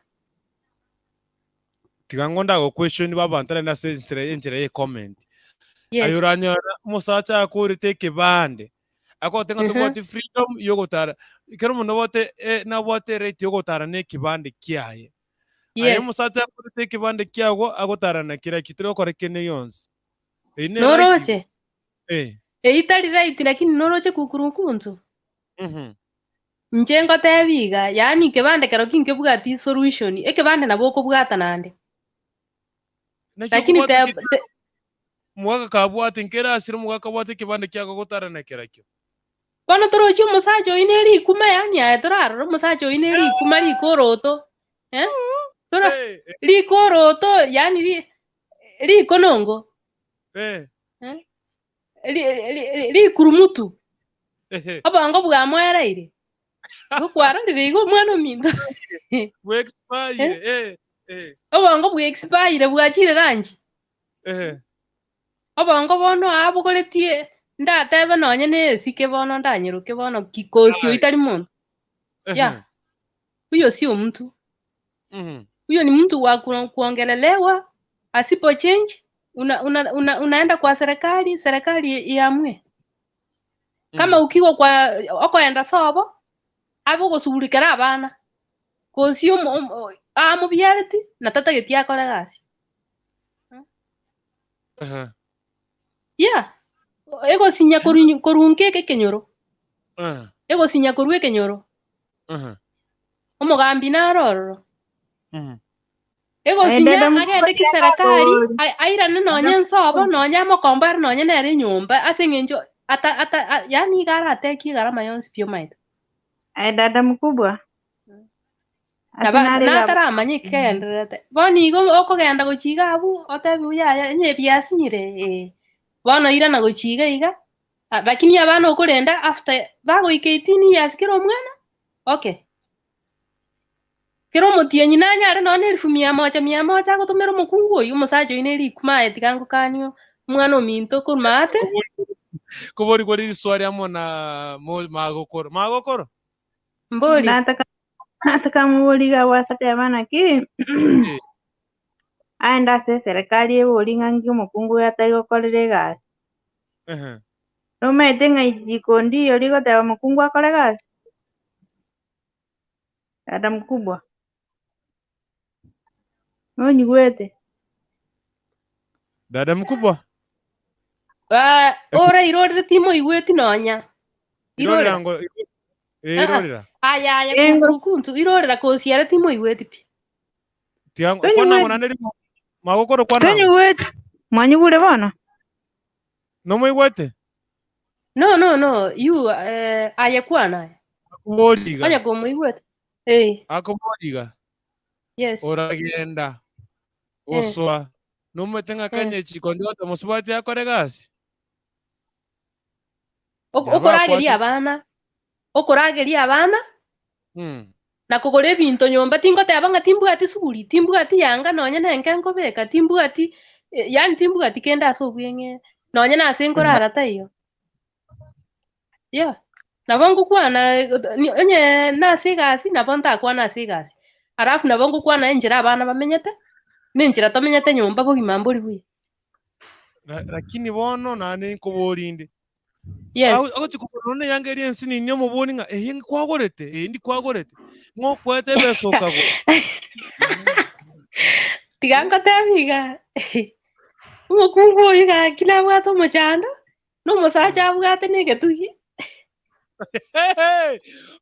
Tiga ngo ndagoquestioni babanto naende ase enchera enchera ye comment. Yes. Aye oranyora omosacha akorete ekebande, akogote ng'a Mhm. tobwati freedom yogotara, ekero omonto nabwate eh nabwate right yogotara na ekebande kiaye. Aye Yes. omosacha akorete ekebande kiago agotara na kera ki, tori gokora kende gionsi. Eyio ne right Noroche? eh. Eyio tari right lakini noroche kukurukuntu? Mhm. Inche ngotebia iga, yaani ekebande kero kinkebwati solution, ekebande nabo okobwata naende. Naki Lakini okobwata te, ekebande te omogaka kabwate nkere asire omogaka abwate ekebande kiago gotara na kerakio. Bono torochi omosacha oyio ne rikuma yaani aye torarore omosacha oyio ne rikuma rikoroto, eh? Tora Eh, eh, rikoroto yaani ri rikonongo, eh, eh? Ri- ri- ri- rikurumutu, ehe. obongo bwamoereire. Igo kwarorire igo omwana ominto. Bwexpire, eh, eh, Obongo bwexpire bwachire rangi. eh. Obongo bono abogoretie ndatebe nonye na esike bono ndanyeroke bono kikosi Ai. oyo tari monto. Ehe. Yeah. Huyo sio mtu. Mhm. Huyo ni mtu wa kuongelelewa asipo change una, una, una, unaenda kwa serikali, serikali iamue. Kama Mhm. ukiwa kwa okoenda sobo abe ogosugulikera abana kosi amobiareti na tatageti akore gasi. Ehe. Yeah. Egosinya koru korunka eke ekenyoro. Eh, Egosinya korwa ekenyoro. ehe. Omogambi naro ororo. Mhm. Egosinya Dada mkubwa agende kiserikali bori. airane nonye nsobo nonye amokombo ere nonye nere enyomba ase eng'encho ata ata yaani iga aratekie egarama yonsi pi omaete. Aye dada mkubwa. Ase Naba nare gabo. nataramanya ekegendererete. Bono igo okogenda gochia iga abwo otebiwe yaya onye biasinyire eh. Bono irana gochia iga iga, lakini abana okorenda after bagoika 18 years kera omwana, okay. Kera omotienyi nanyare nonye na elfu mia moja mia moja agotomera omokungu oyio omosacha oyio ne rikuma aye tiga ngokanie omwana ominto korwa maate. Kobori kore riswali amo na magokoro. Magokoro? Mbori. Nataka nataka mobori iga abwate ateba naki aende ase eserekari ebori ng'a nki omokungu oyo atari gokorera egasi. Ehe. Nomaete ng'a ijiko ndiyo rigoteba omokungu akore egasi? Dada mkubwa. Nonyigwete? Dada mkubwa. Ah, ore irorire timoigweti nonya. Irorera Irorera. ngo eh Ah, ah. irorera. Aya aya Engo kurukuntu irorera kosiara timoigweti pi. Tiango kwana tonyigweti ngo nande magokoro kwana ngo. tonyigweti mwanyigure bono? Nomoigwete? No no no, you eh, aye kwana aya. Akoboriga. Onya komoigwete. Eh, Akoboriga. yes. Oragenda. Eh, Gosoa. Nomete ng'a eh. kanye chiko ndiote mosubati akore gasi. Okorageria Yabakwate abana. Okorageria abana, na kogora ebinto nyomba, tingoteba ng'a timbwati suguri, timbwati yanga nonye na enke nkobeka, timbwati yaani timbwati kende ase obweng'e, nonye na ase nkorara taiyo. Yeah, nabo ngokwana onye nase egasi nabo ntakwane ase egasi, alafu nabo ngokwana enchera abana bamenyete, na enchera tomenyete nyomba bogima mbori buya. Lakini bono naende nkoborie inde, Yes. Agochia kogora nonya neyanga eria ensinini omoboni ng'a eye nkwagorete, eye ndikwagorete, ng'a okoete ebesa okagora. Tiga ngotebi iga, omokungu oyio gaki nabwate omochando, na omosacha abwate na egetugi.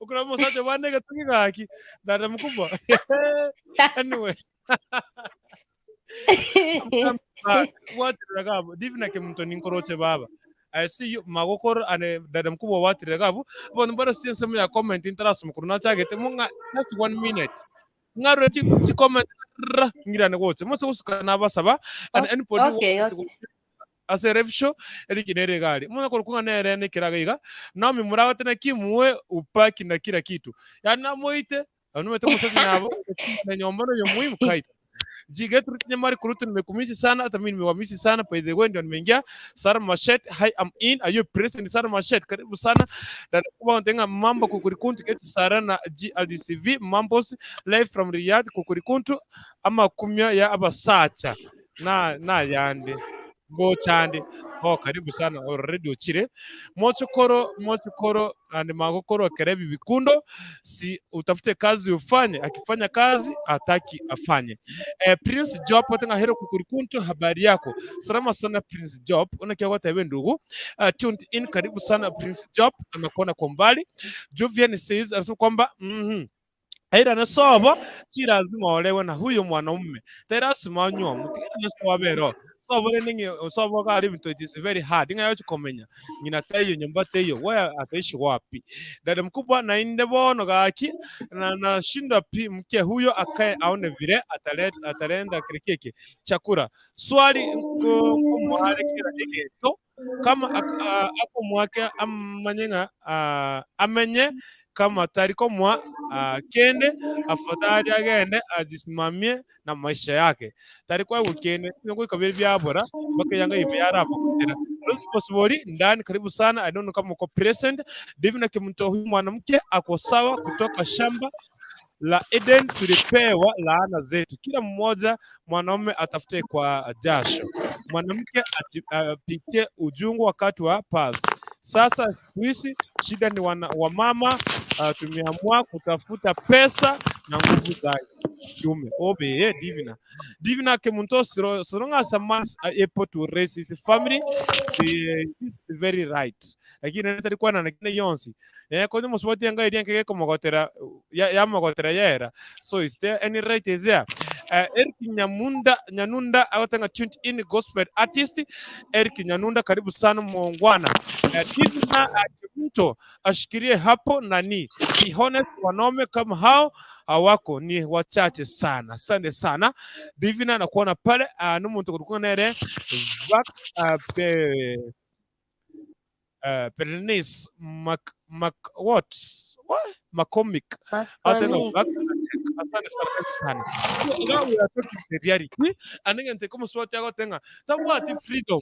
Okora omosacha obwate na egetugi gaki, dada mkubwa. Anyway. Bwatirira gabu divina kemunto ninkoroche baba I see you magokoro ane dada mkubwa bwatirire gabu bono mbare ensemo ya comment ntarasoma korwa nachagete mo ng'a just one minute ng'arore chi chi comment rra ng'irane gocha mose gosuka nabasaba and anybody Okay, okay. ase live show eriki nere egari muna korokwa ng'a nere nekeraga iga Naomi muragate naki muwe upaki na kila kitu yani namoite Abwo nimanyete omosacha nabo na nyomba noyo muhimu kai. Jigetu nyamari kurutu nimekumisi sana hata mimi nimewamisi sana by the way ndio nimeingia Sara Mashet hi I'm in are you president Sara Mashet karibu sana dada kuba ntenga mambo kukurikuntu get Sara na GLDCV mambos live from Riyadh kukurikuntu amakumya ya abasacha na nayande ngochande oh karibu sana already ochire mochokoro mochokoro and magokoro ekerebi bikundo si utafute kazi ufanye akifanya kazi ataki afanye eh, Prince Job otenga hero kukurikuntu habari yako salama sana Prince Job unakia gwatebe ndugu tuned in karibu sana Prince Job anakuona kwa mbali Jovian says anasema kwamba Airane sobo, si lazima olewe na huyo mwanaume. Te lasima onyuomwe, tiga airane sobo ero. Sobo rende ng'e sobo iga aria ebinto it is very hard ng'a yochi komenya ng'ina taiyo nyomba teiyo where ataishi wapi? Dada mkubwa naende bono gaki na nashindwa pi mke huyo akae aone vile atare atarenda kere keke chakula. Swali nko nkomoare kera egento Kama akomoake amanye ng'a amenye, kama tari komoa kende, afadhali agende ajisimamie na maisha yake. Tari koegwa kende, onye goika biria biabora, mpaka eyanga ime yarabogotera. Ruth Bosibori, ndani karibu sana, I don't know kama uko present. Divina Kemunto, huyu mwanamke ako sawa kutoka shamba la Eden tulipewa laana zetu. Kila mmoja mwanaume atafute kwa jasho, mwanamke apitie ujungu wakati wa pasi. Sasa siku hizi shida ni wana, wamama tumeamua kutafuta pesa na nguvu za kiume. Obe divina divina kemunto so so long as a man is able to raise his family is very right lakini tari kwanana kende gionsi Eh, konya omosubati enga eria enke gekomogotera ya- yamogotera yera so is there any right there Eric Nyamunda Nyanunda agotenga tuned in gospel artist Eric Nyanunda karibu sana muungwana Divina Kemunto ashikilie hapo nani be honest wanaume kama hao hawako ni wachache sana asante sana Divina nakuona pale uh, nomonto korokwa nere Vac, pe, Bernice Mac, Mac, what? What? McCormick. Ate no, Mascomic. Mac, asante sana karibu sana. So, iga we are talking the reality. And ngente komuswati agotenga. Tabwati freedom.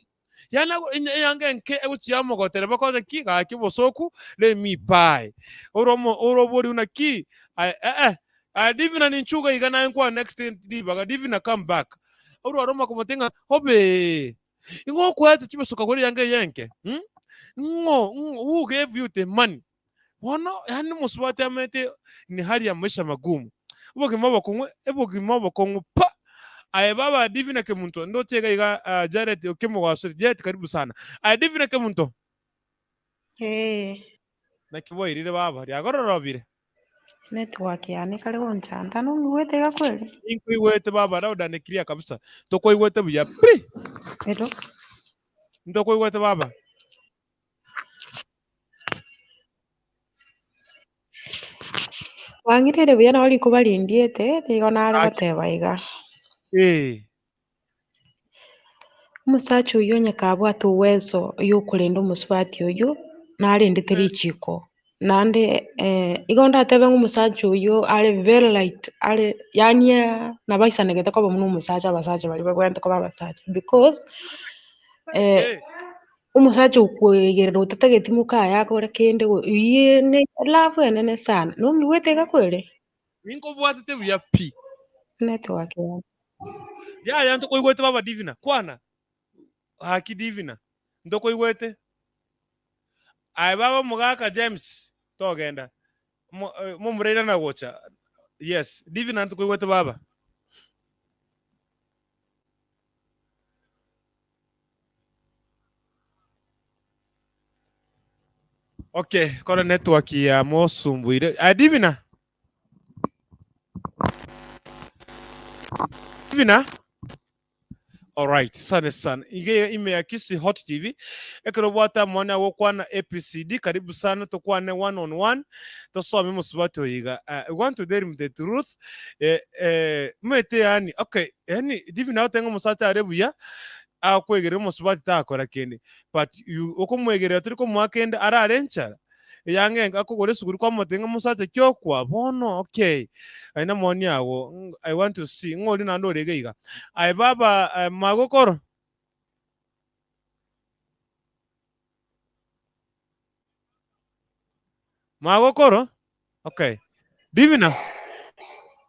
Yana eyanga enke egochia mogotere bakoze ki gaki bosoku let me buy. Oromo orobori una ki eh eh eh divina ninchuga iga naye nkwa next dibaga divina come back. Orwaroma komotenga hobe Ing'o okoete chibeso kagwera eyanga eye enke? Hmm? Ng'o, ng'o, who gave you the money? Bono, yaani omosubati amaete ni hali ya maisha magumu. Obogima obokong'u, ebogima obokong'u pa! Aye baba Divina Kemunto, ndoche iga iga uh, Jared okemogwasori. Jared karibu sana. Aye Divina Kemunto, Ee, naki bwairire baba, riagororobire. network yane ekare gonchanta nong'igwete iga kweri? Inkoigwete baba loud and clear kabisa. Tokoigwete buya pi. Ero. Ntokoigwete baba. Bwang'irire buya nabo rikuba rindiete, nigo nare Gaki. goteba iga. Eh. Omosacha oyio onye kabwate uwezo yokorenda omosubati oyio, narendete richiko. Naende igo ndatebe ng'a omosacha oyio are very light are yaani nabo aisanegete koba buna omosacha abasacha baria babwenerete koba abasacha because omosacha okoegerera otatageti mokaye akore kende eywo ne love enene sana, nonyigwete iga kwere? Ninkobwatete buya pi. Network yane. Yaya ntokoigwete baba Divina, kwana. Gaki Divina, ntokoigwete. Aye baba omogaka James, togenda. Mo- eh, Momura irana gocha. Yes, Divina ntokoigwete baba. Okay, kora network ya mosumbuire. Aye Divina. Divina. Alright, sane sana. Ige ime ya Kisii Hot TV. Ekero obwate amani agokwana APCD, karibu sana tokwane one on one. Tosome mosubati oyo iga. Uh, we want to tell him the truth. Eh, eh, mwete yani, okay, yani Divina agotenga omosacha are buya, akwegerera omosubati takora kende. But you okomwegerera tori komoa kende arare enchara. Eyang'enka akogora esuguri kwamotebia ng'a mosacha ki okwa bono okay aye namoni ago I want to see ng'a oria naende ore iga iga aye baba eh, magokoro magokoro okay Divina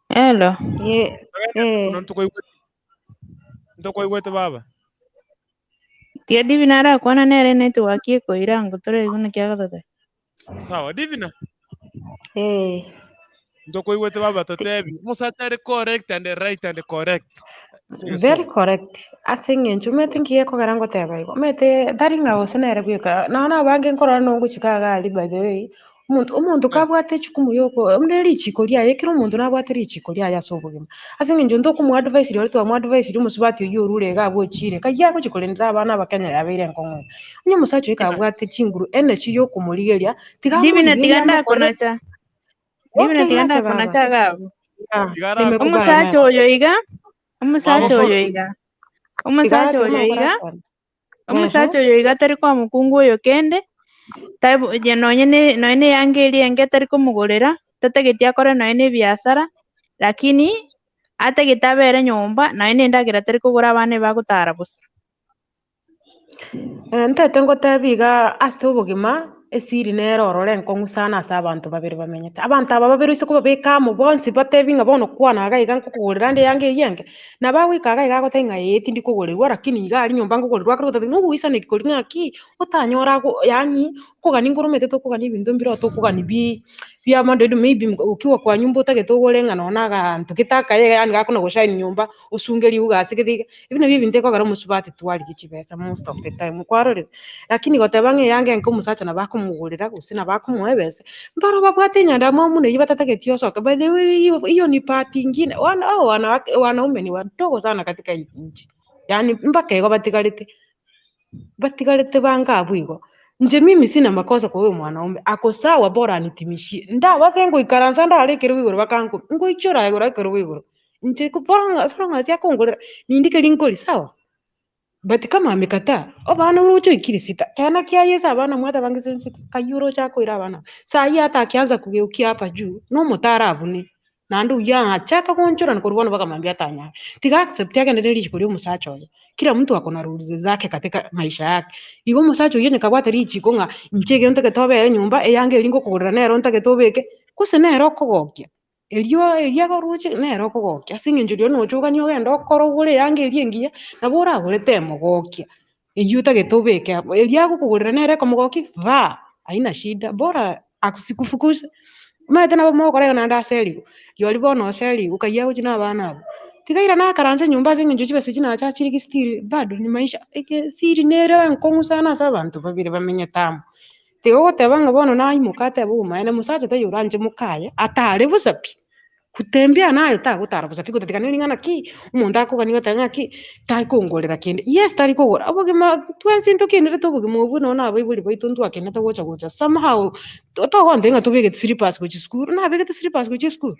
Hello. Ye, eh. ntokoigwete ntokoigwete baba Tiga Divina arakwana nere network ekoira ango tore naki agototebia. Sawa Divina. Eh. Ntokoigwete baba totebi. Omosacha are correct and right and correct. Very correct. Ase eng'encho omanyete nki gekogera ngoteba igo, omanyete tari ng'a gose nere bweka, nonya na abange nkorora nongochika iga aria by the way, Omonto omonto kabwate echukumu ya oko buna richiko riaye ekero omonto nabwate richiko riaye ase obogima. Ase eng'encho ntokomoadvise rirorio twamoadvise omosubati oyio orure iga abwo ochire, kayio agochia korendera abana abakenya yabeire enkong'u iga. Onye omosacha oyo kabwate chinguru energy ya okomorigeria, tiga Divina tiga amorigerie amokorere ndakonacha. Divina okay tiga nacha baba. ndakonacha iga abwo. Yeah, Tiga arakwane. nimekubali Omosacha oyo iga, omosacha Magokoro. oyo iga, tiga omosacha tiga oyo magokoro iga, akwane. Omosacha oyo iga tari koa mokungu oyo kende, tari nonye ne nonye ne eyanga eria enge tari komogorera, tatageti akore nonye na ebiasara, lakini atagete abere nyomba nonye na endagera tari kogora abana ebagotara bosa. Ntete ngotebi iga ase obogima, esiri nere ororo enkong'u sana ase abanto babere bamenyete. Abanto aba babere ase kobabeka amo bonsi batebi ng'a bono kwana iga iga nkokogorera ande eyanga eyio enge, nabo agoika iga iga agotebia ng'a ee tindi kogorerwa lakini iga aria nyomba nkogorerwa akore goteba nogoisaneki koria ng'aki, otanyore ago yaani okogania nkoromete tokogania ebinto mbire oo tokogania bi bia madoido maybe ukiwa kwa nyumba otagete ogore ng'a nonye na aganto gete akaye yaani gakona goshine nyomba osunge riuga ase gete iga, ebi nabio ebinto ekogera omosubati twarigia chibesa most of the time kwarorire? Lakini goteba ng'a eyanga enke omosacha nabo akomogorera gose nabo akomoa ebesa, mbaro babwate enyandamwamu buna eyio batatageti osoke by the way hiyo hiyo ni part ingine wana hao wanawake wanaume ni wadogo sana katika hii nchi, yaani mpaka igo batigarete, batigarete bange abwo igo. Inche mimi sina makosa kwa huyo mwanaume, ako sawa bora anitimishie, ndabase ngoikaransa ndare ekerogo igoro bakankomia, ngoichora igoro ekerogo igoro, inche bora ng'a bora ng'a ase akongorera, nindike rinkori sawa. But kama amekataa, abana oroche oikire sita, kena kia Yeso abana mwateba ng'a sita, kayio oroche akoira abana aba. Saii hata akianza kugeukia hapa juu, nomotara abune, naende oyio achaka goonchorana korwa bono mpaka mambia atanyare. Tiga accept agende ne richiko ria omosacha oye, kila mtu ako na rules zake katika maisha yake. Igo omosacha oyio onye kabwate richiko ng'a inche egento ntagete obere nyomba, eyanga eria ngokogorera nero ntagete obeke, gose nere okogokia. Erio erio agoruche nere okogokia, ase eng'encho rirorio noche oganie ogende okore ogore eyanga eria engiya, nabo oragore temogokia, eywo otagete obeke abwo, eria agokogorera nere ekomogokia vaa, haina shida, bora asikufukuse. Omanyete nabo mogokora igo naende aserigwe, rirorio bono oserigwe okayia agochia na abana abwo, tiga airane akaranse nyomba ase eng'encho chibesa echi nacha achirigi still bado ni maisha, esiri nere enkong'u sana ase abanto babere bamenyete amo. Tiga ogoteba ng'a bono naimoka atebe obomaene, mosacha taiyo oranche mokaye, atare bosa pi, kutembea naye tagotara bosa pi gotatiga ne ring'ana ki, omonto akogania goteba ng'aki, takongorera kende, yes tari kogora, obogima twensi ntokenerete obogima obwo nonye na abaibori baito ntwakenete gocha gocha somehow togontebia ng'a tobegete slippers gochia sukuru, nabegete slippers gochia esukuru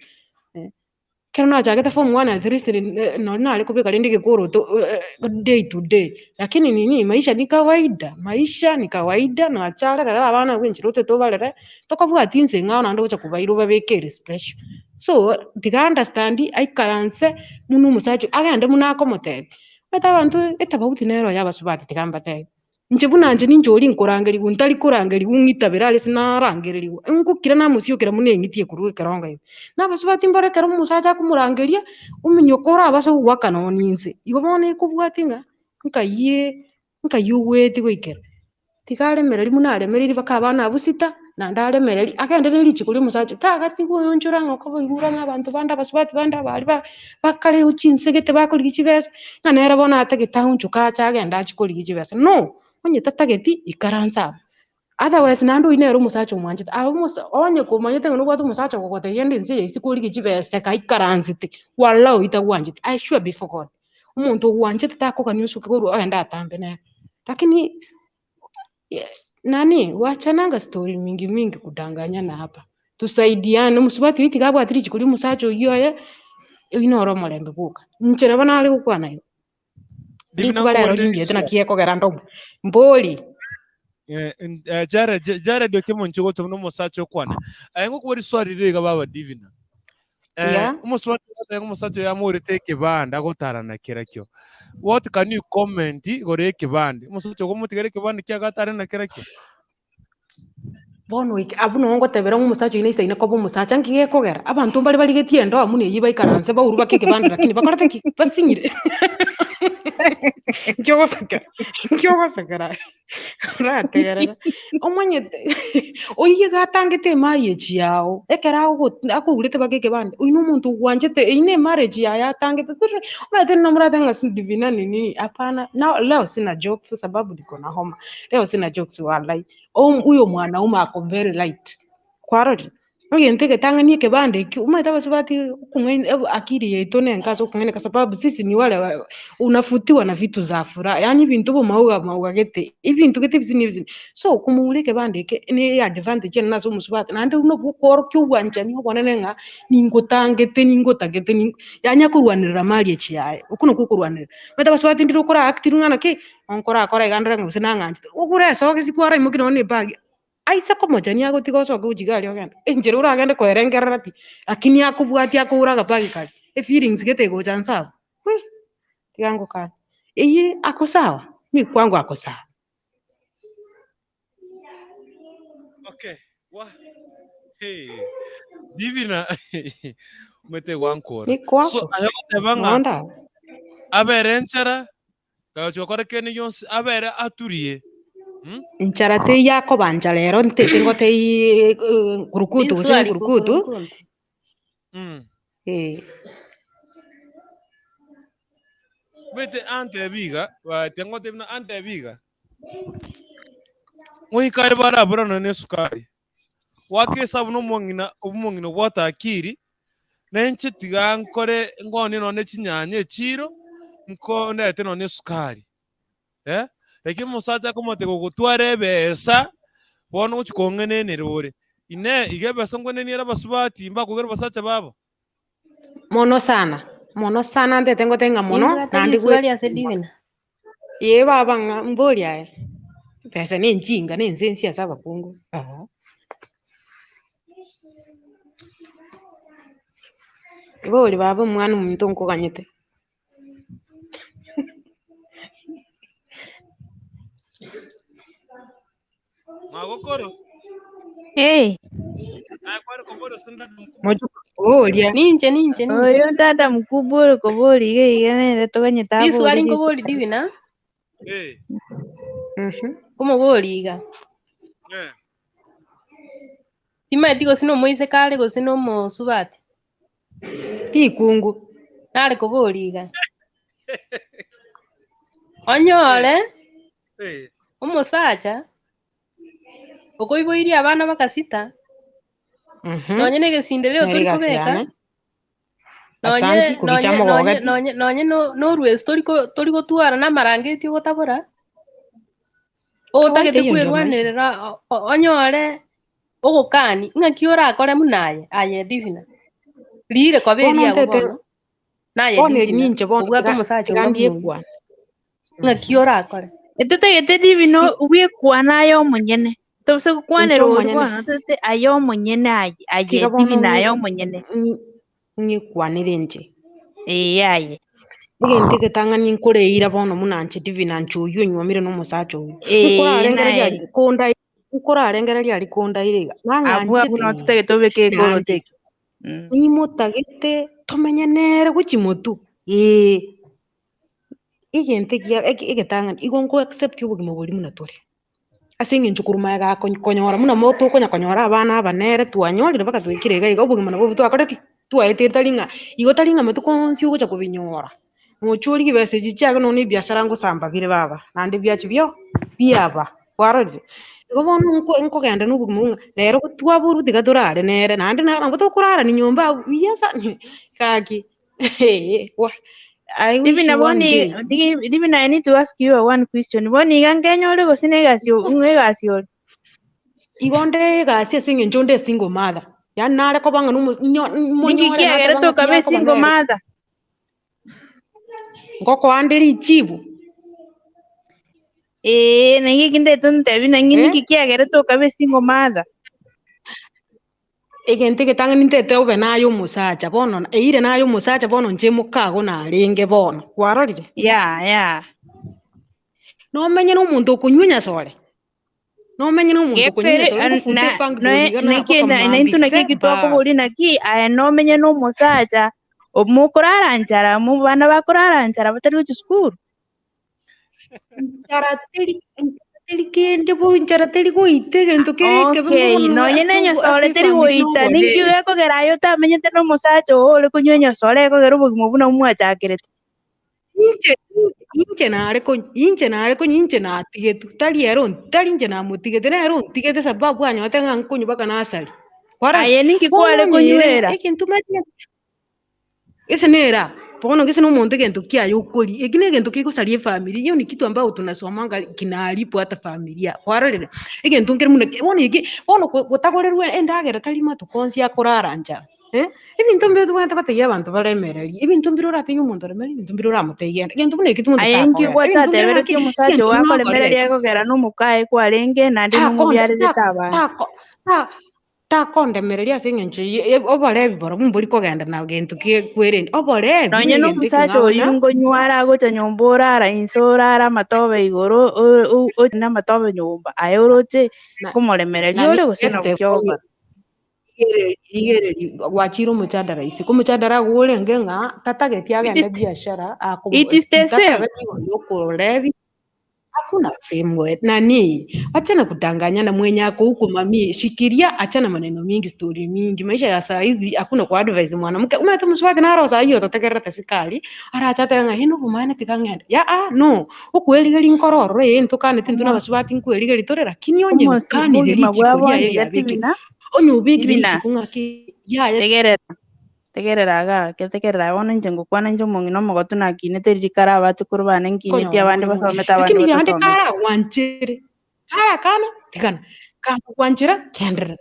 eh. Ekero nachagete form one at least nonye nare kobeka rende egekoroto day to day, lakini nini maisha ni kawaida, maisha ni kawaida nacharerera abana abwo enchera otagete obarere, tokabwati inse eng'ao naende ogocha kobaira obabekere special. So, tiga understand aikaranse buna omosacha agende buna akomotebia, omanyete abanto etofauti nero ya abasubati tiga mbatebi. Inche buna inche ninche oria nkorangerigwa ntari korangerigwa ng'itabere are ase narangererigwa, ngokira namosiokera buna eng'iti ekorwa ekerongo ime. Na abasubati mbare ekero omosacha akomorangeria, ominyoka orabase gogoaka nonye inse. Igo bono ekobwatia ng'a nkaiyie nkai ogweti goikera. Tiga aremereri buna aremereiri mpaka abana abwo sita, naende aremereri agende ne richiko ria omosacha oye, tagatigwa oyoonchora ng'a okobaigura ng'a abanto bande abasubati bande abaria ba bakare chinse gete bakorigia chibesa, ng'a nere bono atagete aonchoke ache agende achie korigia chibesa no, onye tatageti ikaransa abwo. Otherwise naende oyio nere omosacha omwanchete, aba omosa onye komanyete ng'a nobwate omosacha ogogotebia genda ense eye ase korigia chibesa gaikaransete, wallah oyio tagwancheti, I sure before God. Omonto ogwanchete takogania osuke korwa ogende atambe nere, lakini nani wachananga story mingi mingi kudanganyana hapa, tusaidiane omosubati oyio tiga abwate richiko ria omosacha oyio oye, oyio noro omorembe bwoka. Inche nabo nare gokwana igo, Divina rikuba rero nkobwate ringiete riswa. naki ekogera ndobwe, mbori. Jared, Jared okemonche gocha buna omosacha okwane. Aye ngokobua riswali rire iga baba Divina. Yeah. Omosubati ogoteba ng'a omosacha oyo amorete ekebande agotara na kerakio. What can you comment igoro y'ekebande? Omosacha ogo omotigere ekebande kiago atare na kerakio? Bono oike abwo noo ngotebera ng'a omosacha oyio naisaine koba omosacha, nki gekogera? Abanto mbare barigetie endoa buna eyio baikaranse baurwe bake ekebande lakini bakorete ki? Basinyire. Nki ogosekera? Nki ogosekera aye? Orategerera, omanyete oyio iga atangete emarriage yago, ekero ago akourete mpaka ekebande, oyio na omonto ogwanchete, eyio na emarriage yaye atangete tore omanyete namorate ng'a si divina nini hapana, na leo sina jokes sababu niko na homa, leo sina jokes walai, huyo mwanaume ako very right, kwarorire? Egento egetang'ani ekebande ekio, omanyete abasubati okong'aini akili yaito nenke ase okong'aineka sababu sisi ni wale unafutiwa na vitu za furaha yaani ebinto bomauga mauga gete, ebinto gete ebisini ebisini. So okomoura ekebande eke ne advantage enene ase omosubati naende buna okworokia obwanchani obonene ng'a ningotangete ningotagete ningo yaani akorwanerera marriage yaye, okwo nakwo okorwanerera. Omanyete abasubati ndire okora act ng'a naki, nkorakora iga ndore ng'a gose nang'anchete, ogure esogisi kwaraimokia nonye na ebag. Aise komochania agotiga osoke gochia iga aria ogende, enchera oragende koerengerera pi, lakini akobwatia akoura agabagi karia, efeelings gete egocha nse abwo, weh! Tiga ngokane. Eyio ako sawa, mi kwangu ako sawa. Okay, wa hey. Divina omanyete gwankora. Ni kwako. So aye ogoteba ng'a Nonda. abere enchera Agacha gokora kende gionsi abere aturie. Mm? Nchara teiyo akobancha rero ntete ngotei nkurukutu gose Riswali nkurukutu kukurukuntu. Eh. Omanyete antebi iga, batia ngotebi buna antebi iga, ngoika are baraborane na esukari, goaka esabu na omong'ina omong'ina obwate akiri, na inche tiga nkore nkoonie nonye chinyanya echiro, nko ndete nonye esukari eh, lakini omosacha akomotebia gogotwara ebesa, bono ogochi kong'enenera ore. Inee, iga ebesa nkweneniere abasubati mbakogera abasacha babo? Mono sana, mono sana ntete ngotebie ng'a mono, Nimbwate naende riswali ase Divina. Ee baba ng'a mbori aye, ebesa na enchinga na ensensi ase abakungu aa. Bori baba omwana ominto nkoganyete. Magokoro. Hey, Naye kware koboria ase ndada mkubwa. Mochoko oria. Ninche ninche ninche. oyo dada mkubwa ore kobori iga iga nere toganyete abore Riswali nkobori riswali. Divina, Eh, Mhm. nkomobori iga. eh. Timanyeti gose nomoiseke are gose nomosubati. Rikungu. Nare kobori iga. Onyore Eh. omosacha okoiboirie abana bakasita, Mhm. nonye na egesindereo Nere tori egasi kobeka, yane. nonye Asanti kogicha nonye nonye mogogeti. nonye nonye no- norwesi tori ko- tori gotwara na amarangeti ogotabora, Kawaida otagete hiyo ndio maisha. kwerwanerera o- o- onyore ogokani, ng'aki orakore buna aye aye Divina. Riire koba Bono eriago ntete bono, naye bono eri Divina, ninche bono obwate tiga omosacha tiga onga ndie buna oyio, kwana. ng'aki orakore? Etotagete Divina bwekwana aye omonyene. Tobisa Inche gokwanera oria omonyene bono, totagete aye omonyene aye, aye tiga bono Divina aye ng'e omonyene. ng'ekwanere inche. Ee aye. Egento egetang'ani nkoreira bono buna inche Divina inche oyio onywomire na omosacha oyio. Ee Nkorarengereria naye. aria konda nkorarengereria aria kondaire iga, Abwo abwo nang'anchete noo ee, totagete obeke naende ekoroto eke. Mm. nimotagete tomenye nere gochia motwe, ee. Egento ekiya eke egetang'ani, igo nko accept obogima boria buna tore. Ase eng'encho korwa magega ko- konyora buna mo tokonya konyora abana aba nere twanyorire mpaka twaikire iga iga obogima nabwo twakorire ki? Twaetire tari ng'a igo tari ng'a amatuko onsi ogocha kobinyora, nochia origie chibesa echi chiago nonya na ebiasara ngosamba bire baba, naende biachia bio biaba, kwarorire? Igo bono nko nkogenda na obogima buna rero twaborwa tiga torare nere naende nabo tokorarania nyomba abwo buya sana gaki. Wah, I Divina wish one bono day. Divina I need to ask you one question. Bono iga nkenyore gose na egasi ng'a egasi ore? Igo nde egasi ase eng'encho nde single mother. Yaani nare koba ng'a nomo nyo Ninki monyore kiagera nateba ng'a tokabe tiyakoba single nere. mother? Ngokoa nde richibu. Ee, naki eki ntaete ontebi naki Eh? ninki kiagera tokabe single mother? Egento egetang'ani ntaete obe naye omosacha bono, eire naye omosacha bono inche mokago narenge bono, kwarorire? Yeah, yeah. Nomenye na omonto okonywa enyasore? Nomenye na omonto okonywa Gekwere enyasore ogofuta na ebangi noe bori iga na naki mpaka na naintwe mambia naki se eki bas. twakoboria naki aye nomenye na omosacha mokorara nchara mo bana bakorara nchara batari gochia sukuru? Nchara teri nchara teri kende bo nchara teri goita egento kere ekebe Okay, mono nonye ase na obo enyasore ase teri efamiri goita, ninki noboreri. gekogera aye otamenyete na omosacha oo ore konywa enyasore ekogera obogima buna mwachakerete? Inche inche nare konywa inche nare konywa inche natigetwe, tari ere on tari inche namotigete, nere ontigete sababu anyorete ng'a nkonywa mpaka nasari. Kwarora? Aye ninki Bono kware onye ere konywera? egento omanyete Gese nere aa, bono gese na omonto egento kiaye okoria, eki na egento kegosaria efamiri, hiyo ni kitu ambayo tunasomanga kinaharibu hata familia, kwarorire? Egento nkere buna eke, bono eke, bono ko gotagorerwa endagera tari matuko onsi akorara nchara eh, ebinto mbire tobwenerete gotebia abanto baremererie, ebinto mbire oratebie omonto oremererie, ebinto mbire oramotebie genda, egento buna eki monto Aye inki takogenda, ebinto mbire gaki, gwatateberetie omosacha egento oo buna akoremereria okoreta. ekogera na omokaye kwarenge naende Takonde nomobiarerete tako abana? tako ta. Takondemereria ase engencho ye oborebi barobwo mbori kogenda na gento kwerende. Oborebi Nonye negento nomosacha ekeng'ao oyio na. nkonywa are agocha nyomba orara inse orara amatobe igoro oche namatobe nyomba, aye oroche Na nkomoremereria na ore gose nabo nigetete ki ogokora? Rigereria gwachire omochadara isiko, omochadara agwo orenge ng'a tatageti It agende is biashara it is the same. tatageti igoro yokorebi. Hakuna same way. Nani, achana kudanganyana mwenye ako huko mami, shikilia, achana maneno mingi, story mingi. Maisha ya saa hizi hakuna ku advise mwanamke. Umete muswati naro saa hiyo totegererete sikari, aracha atebe ng'a ino obomaene tiga ng'ende. Ya ah no, okwerigeria nkoro ororo ee ntokaneti intwe na abasubati nkwerigeria tore lakini onye Omosi okanire bogima richiko bwa bono riaye iga riabekire. tibina Onye obekire tibina richiko ng'aki riaye tegerera tegerera iga ake tegerera bono inche ngokwana inche omong'ina omogotu nakinete riria kare abachokoro bane nkinetie konyora abande more mono. basomete abande Lakini naende batasometi. karagwanchere, karakana tigana, kagokwanchera genderera.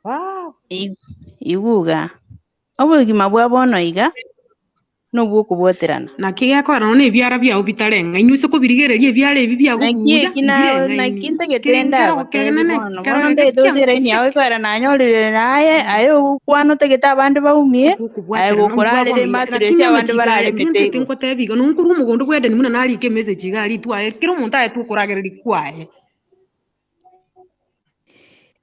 Wow. Igwa iga, obogima bwa bono iga nobwokobwaterana. Naki gekogera nonya na ebiara biao bitareng'aini, ase kobirigereria ebiara ebi Naki biagobuya eki na naki mbireng'aini. ntagete Kere nkero ndagotebi kenene bono, kero bono ntagete kia oche eraini yao ekogera nanyorire naye, aye ogokwana otagete abande baumie, aye okobwaterana mbwa gokorarera bono iga ematress lakini abande amachiko aya bararemete ntete igoro. nkotebi iga nonkorwa omogondo bwa Edeni buna narike emessage iga aria twaye kera omonto aye twokoragereria kwaye.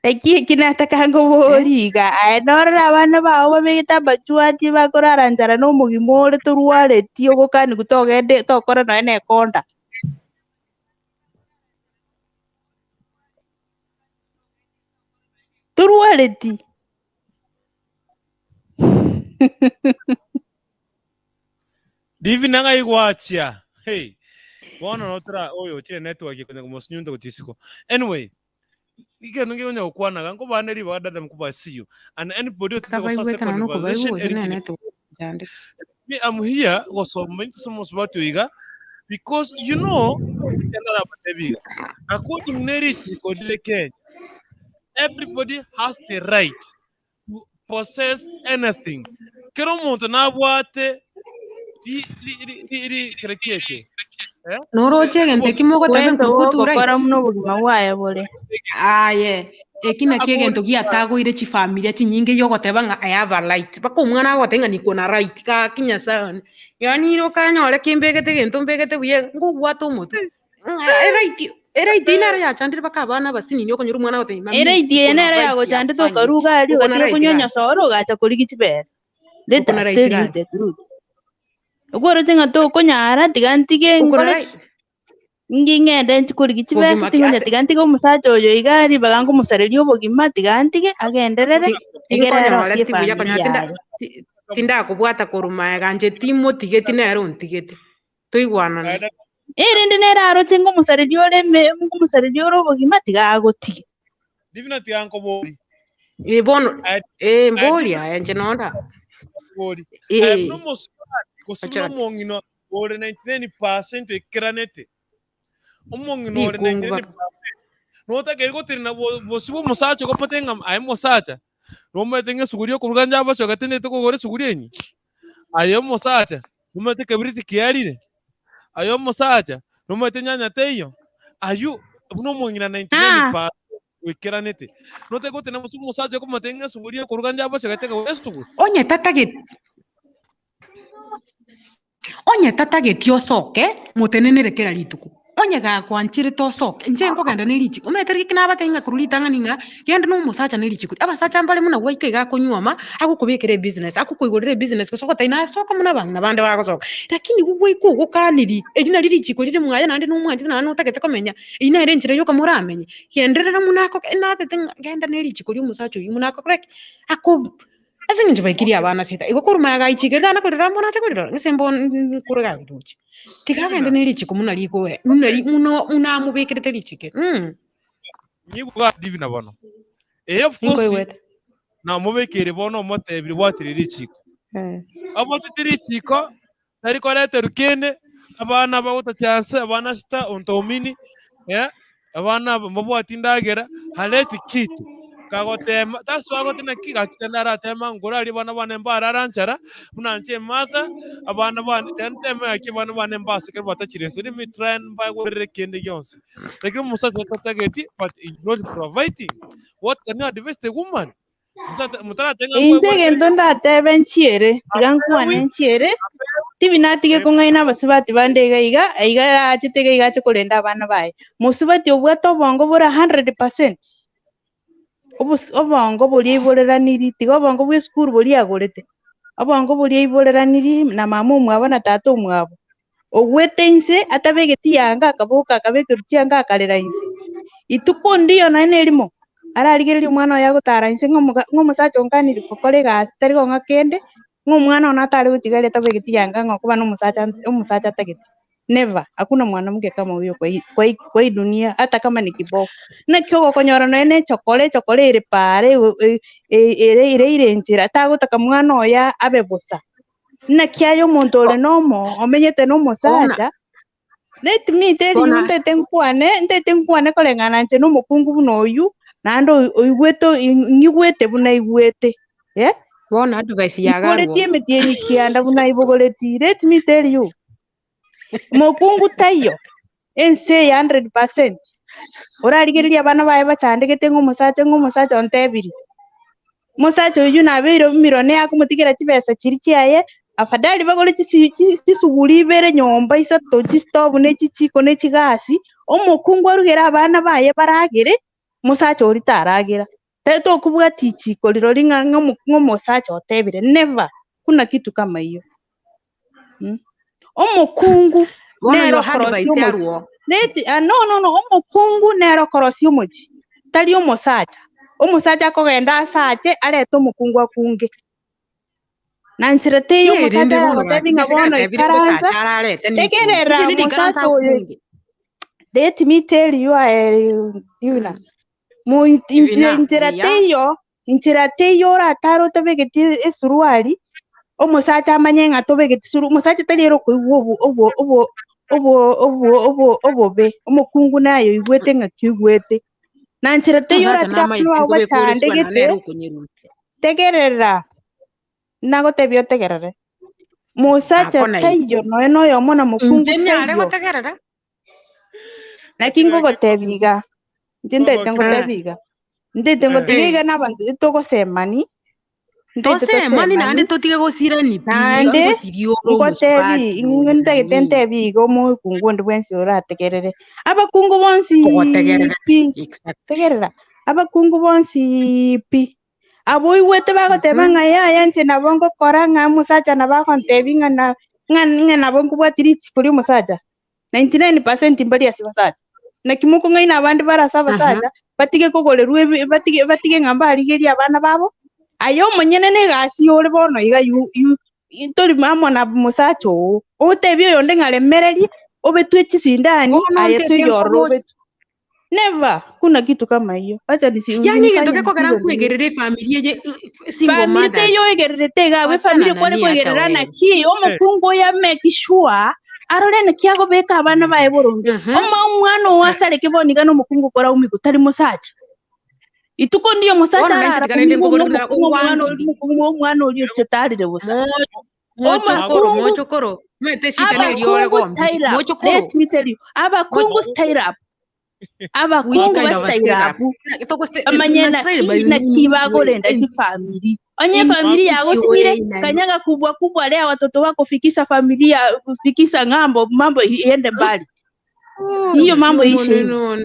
Naki eki nataka nkoborie iga, aye norore abana bao babegete amachwati bakorara nchara na omogima ore torwareti ogokanigwa togende tokora nonya na ekonda. Torwareti. Divina ng'ai gwachia? Hey. Bono notora oyo ochire network konya komosunyunta gochia isiko. Anyway, ekero ngekonya gokwana iga nkobane ribaga dada mkubwa I see you. And anybody otete gosoa ase Tabaigwete nonya conversation okobaigwa gose eri nere kiri network yande. Me I'm here gosoma into some osubati oiga because you know narabatebi iga according ne richiko rire Kenya everybody has the right to possess anything. Kera omonto nabwate ri ri ri ri ri kere ki eke? Eh? Noroche egento Obos eki mogoteba Bwenso nkuruku bogokora right? buna obogima bwaye bore. Aye, eki nakio Akore egento giatagoire chifamilia chinyinge yogoteba ng'a I have a right. Mpaka omwana agoteba ng'a niko na right gaki Nyasaye one. Yaani ire okanyore kimbegete egento mbegete buya iga, ngobwate omotwe. Ng'a eright, eright eyio nero yachandire mpaka abana abasinini okonyora omwana agoteba mummy Eright eye niko na nero right ya yagochandete kufanya okarwa hivi, iga aria uko na ogatiga right konywa gani? onyosore ogacha korigia chibesa. Let Uko na us right tell you gani? the truth. Okworoche ng'a tokonyara tiga ntige Uko na nkore right? ki? Inki ng'ende nchi korigia chibesa Bogima ki tingonya ase tiga ntige omosacha oyo iga aria ribaga nkomosareria obogima tiga ntige agenderere ti- egere arosie tinkonyoreti buya efamiri konya tinda yaye. ti- tindakobwata korwa maega inche timotigeti nere ontigete. Toigwanane. Erinde nere aroche ngomosareria ore eme ngomosareria ore obogima tiga agotige. Divina tiga nkobori. Eh, bono Aye eh, aye mbori Divina aye inche nonda. nkobori. Aye Eh, buna omosubati gose buna ochake. omong'ina ore 99% oikeranete. Omong'ina ore Rikungu 99% baka. notakeire gotenena bo bosio bwa omosacha okomotebi ng'a aye mosacha, nomanyete ng'a esuguri okoruga inche abachoka tindeti kogora esuguri enyia? Aye omosacha, nomanyete ekebiriti kiarire? Aye omosacha, nomanyete enyanya teiyo? Aywo buna omong'ina 99% oikeranete. Notake gotenena bosio bwa omosacha okomotebi ng'a esuguri okoruga inche abachoka tindi esuguri? Onye tatageti Onye tatageti osoke, motenenere kera rituko. Onye gakwancherete osoke, inche nkogenda ne richiko. Omanyete riria nabatebia ng'a korwa ritang'ani ng'a genda na omosacha ne richiko. Abasacha mbare buna gwaika iga akonyuoma, agokobekera ebusiness, agokoigorera ebusiness gose ogotebia nasoka buna abang'ina bande bagosoka. Lakini igo gwaika ogokaniri, eri nari richiko rire mwaye naende nomwanchete naende notagete komenya, eyio nere enchera yoka moramenye. Genderera buna ako natete ng'a genda ne richiko ria omosacha oyio buna akokora ki? Ako. Ase eng'encho baikirie abana sita, igo korwa magega aichike tana korera mbono ache korirora, gose mbono nkorega roche. Tiga agende ne richiko buna rikoe, buna ri buna buna amobekerete richiko mh. Nyigwa Divina bono. Ee of course Ninkoigwete. namobekeire bono omotebirie bwatire richiko. Eh. Abwatete richiko tari koreterwa kende, abana bagotacha nse, abana sita ontomini, eh, abana aba mbabwati ndagera, hareti kitu. Kagotema, tasoa gote naki gaki tari naratema nkore aria abana bane mbarara nchara, buna inche Martha, abana bane tiga nteme gaki abana bane mbase ekero batachire nse, let me try mbagorere kende gionsi. Lakini omosacha tatageti but he is not providing, what can you advise the woman? Inche egento ndatebe nchiere, tiga nkwane nchiere, tibi natige kong'aina abasubati bande iga iga, aiga arachete iga iga ache korenda abana baye. Mosubati obwate obongo bore 100%, obos obongo boria aiboreraniri, tiga obongo bwa esukuru boria agorete, obongo boria aiboreraniri na mama omwabo na tata omwabo, ogwete inse atabegeti yanga akaboka akabekerwa chianga akarera inse. Ituko ndiyo naende nerimo, ararigererie omwana oye agotara inse ng'a omoga ng'a omosacha onkaniri gokora egasi tari kong'a kende, ng'a omwana one atare gochiga aria atabegeti yanga ng'a okoba na omosacha omosacha atagete. Never, hakuna mwanamke kama huyo kwa hii kwa hii kwa hii dunia hata kama ni kiboko. Naki ogokonyora nonya na echokora echokora ere paara ego e- e- ere ere enchera tagotaka mwana oye abe bosa. Naki aye omonto ore nomo omenyete Ona nomosacha, let me tell you ona ntete nkwane, ntete nkwane koreng'ana inche nomokungu buna oyio, naende oigwete ng'igwete buna aigwete, eh. Bono advice yagarwa. Ibogoretie emetienyi kianda buna aibogoretie, let me tell you. Mokungu taiyo, ense eye 100%, orarigererie abana baye bachandegete ng'a omosacha ng'a omosacha ontebirie. Omosacha oyio nabeire millionaire akomotigera chibesa chiria chiaye, afadhali bagore chisi chi chisuguri ibere nyomba isato chistove ne chichiko ne chigasi, omokungu arugere abana baye baragere, omosacha oria taragera. Tari tokobwatia richiko rirorio ng'a ng'a ng'a omosacha otebire, never, hakuna kitu kama hiyo. Mm. Omokungu Bono nere your okorosia advice omochie. arwo. Let, ah, no, no, no, omokungu nere okorosia omochie, tari omosacha. Omosacha akogenda asache arete omokungu akunge. Na nchera teiyo Ye omosacha rende bono aragotebi gaki ng'a gese bono gatebire ikaransa, omosacha ararete nikunge. tegerera Inche ninde ikaransa omosacha oyo, akunge. let me tell you aye Divina, Mo Divina, inchera buya. teiyo, inchera teiyo oratare otabegeti esuruari, omosacha amanye ng'a tobegeti suru, omosacha tari ere okoigwa obo obo obo obo obo obo obobe, omokungu naye oigwete ng'aki oigwete. Na nchera teiyo Omosacha oratiga namaete abana bago nkobeka ore suana bachandegete, nere okonyerusia. Tegerera, nagotebia otegerere. Mosacha Akona igo. taiyo noe noyomo na mokungu Inche nyare taiyo. gotegerera. Naki ngogotebia iga, inche ntaete Togokia. ngotebia iga, ntaete ngotiga Eh. iga na abanto togosemani, ntaete Tosemani naende tosemani, totige gosirani pi, naende ngosiria ore ngotebi omosubati oyo ntagete nani. ntebi iga omokungu onde bwensi orategerere. Abakungu bonsi Ogotegerera. pi, Exactly. tegerera, abakungu bonsi pi, abo oigwete bagoteba ng'a yaya inche nabo ngokora ng'a omosacha nabo agontebi ng'a na ng'a ng'a nabo nkobwati richiko ria omosacha, 99% mbari ase basacha. Naki mokong'aina abande bare ase abasacha, batige kogorerwa ebi batige batige ng'a mbarigerie abana babo, aye omonyene na egasi ore bono iga you you tori amo na mosacha oo, otebie oyonde ng'a remereria, obetwe chisindani, Bono aye ntete toiyo ororo nkobo obetwe. Never! Kuna kitu kama hiyo. Wacha nisi Yani egento usinifanye gekogera nipigwe mimi. nkwegerere efamiri eye single Family mothers. teiyo oegererete iga abwo Wachana efamiri kware nani hata koegerera wewe. naki omokungu oyo amake sure arore naki agobeka abana baye boronge. Oma omwana oo asareke bono iga na omokungu koraumigwe tari mosacha. Ituko ndiyo mosacha Bono nainche arara tiga rende kumigwa nkogore buna omokungu omwana ogwankire. omokungu omwana oria ochio tarire bosa. Mochokoro, Omokungu mochokoro. Omanyete eshida neri ore abakungu gombi. style up. Mochokoro. Let me tell you, abakungu style up. Which Abakungu kind ba of a style style up. up? Bamanye naki naki bagorenda chifamiri. Onye familia yako sinyire kanyaga kubwa kubwa lea watoto wako fikisha familia fikisha ng'ambo mambo iende mbali. Hiyo mambo iishe hiyo.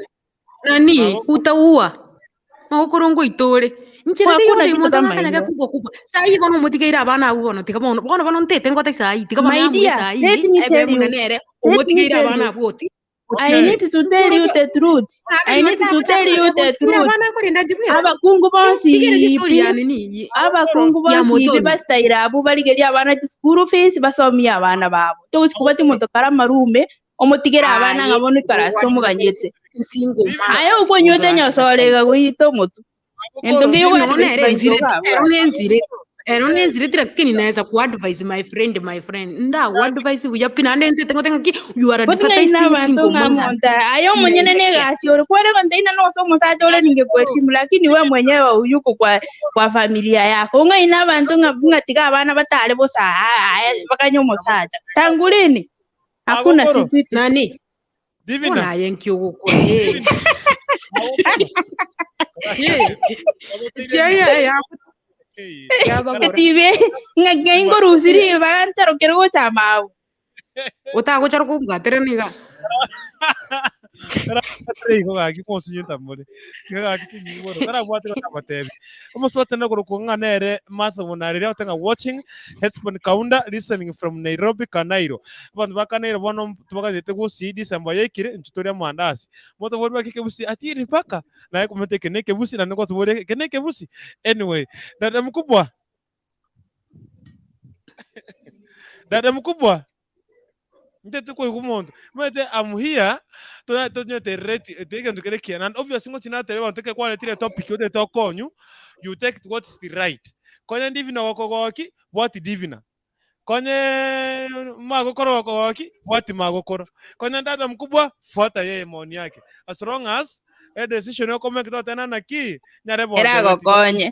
Nani utaua magokoro ngoitore nchera Hakuna teiyo kitu omonto kama ng'akanyaga hiyo. kubwa kubwa sai bono omotigeire abana abwo bono tiga bono bono bono ntete ngote sai tiga bono My amure dear, sai let me ebe tell you. munene ere Let me omotigeire tell abana you. abwo oti I need to tell you the truth. I need to tell you the truth. abana nkorenda njibwera Abakungu bonsi tigere story pi ya nini abakungu ya bonsi ibi motoni basitayire abo barigeria abana school fees basomia abana babo togochikobati omonto kare amarume omotigere abana aye ng'a bono ikarase omoganyete single aye mothers okonywete nyosorega goita omotu ento ngeyo none ere advice nzire ero ogabwate nenzire ero nenzire lakini naweza kuadvise my friend my friend nda kuadvise buya pi nande ntete ngote ngaki you are boting'aina advertising abanto single ng'a mothers monto aye omonyene inaweza negasi ore kwere konteina nose omosacha ore ningekuheshimu lakini we mwenyewe uyuko kwa kwa familia yako ong'aina abanto ng'a ng'a tiga abana batare bosa aye bakanye omosacha tangu lini hakuna Magokoro. sisi nani Divina. bona aye nkiogokora eh eh ya ya yabagora tibe ng'a ng'a ingorusiri bagancharo kero gocha mau utagochara kumbwatira niga igo gaki mosunyete more igo gaki tinyiboro karabwate gotabatebi omoswate nagoro kung'a nere Martha Munarire otenga watching Hesbon Kaunda listening from Nairobi Kanairo abanto ba Kanairo bono tubaganyete gusii December yaikire inchu toria mwandasi motobori bake kebusi atiri mpaka naye komete eke nekebusi na niko tubori eke nekebusi anyway dada mkubwa dada mkubwa ntete koigwa omonto omanyete I'm here tonyete rate egento kere kiya and obviously ngochi natebe abanto ekero kwaretire topic otete okonyu you take what is the right konya divina gokogoki bwati divina konye magokoro gokogoki bwati magokoro konya dada mkubwa fuata yeye maoni yake as long as a decision okomake totena naki nyare bonte eragokonye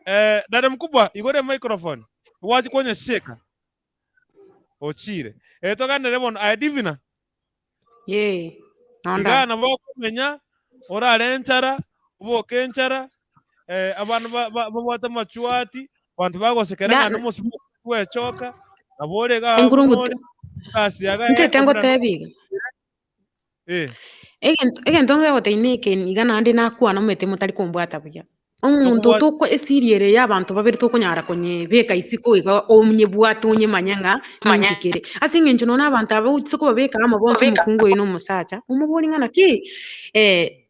Eh, dada mkubwa igore microphone wachi kwenye seka ochire eh toganere bono aye divina ye nonda iga nabo okomenya orare enchara oboke enchara eh, abana babwate amachuati bantu bagosekera na ng'a nomosubu bwechoka nabo ore iga enkurungu ore egasi yaga ntete buna ngotebiga eh egento egento ngegoteini eke iga naende nakwana omanyete motari kombwata buya omonto tokobwata toko esiri ere ya abanto babere tokonyara konyebeka isiko iga onyebwate onyemanye ng'a ninki kere ase eng'encho nonye abanto aba ase kobabeka amo bonsi omokungu oyo na omosacha omobori ng'a naki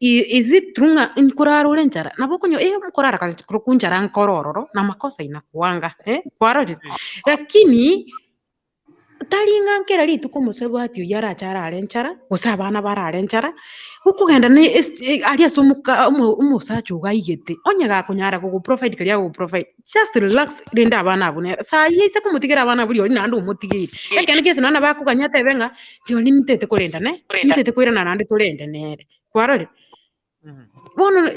is it true ng'a nkorara ore enchara nabo okonyo eh nkorara kare korokwa enchara nkore ororo na makosa inakuanga kwarorire lakini tari ng'a nkera rituko omosubati oyio arache arare enchara gose abana barare enchara okogenda na esi aria ase omoka omo omosacha ogo aigete onye gakonyara gogoprovide keria agogoprovide just relax rende abana abwo nere sai aise komotigera abana abwo rirorio naende omotigeire. Ekero kiaye naende nabo akogania atebe ng'a rirorio nintete korenda ne nintete koirana naende torende nere kwarorire. Bono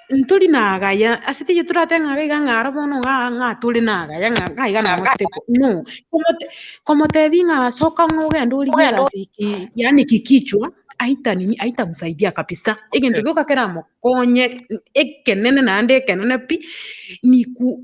ntori na agaya, ase taiyo toratebe ng'a iga ng'a aro bono ng'a ng'a tore na agaya ng'a ng'a iga nabo stable, no. Komote komotebia ng'a soka ng'a ogende origie egasi ki yaani kikichwa, aita nini aitamsaidia kabisa. Egento gioka keramokonye ekenene naende ekenene pi, niku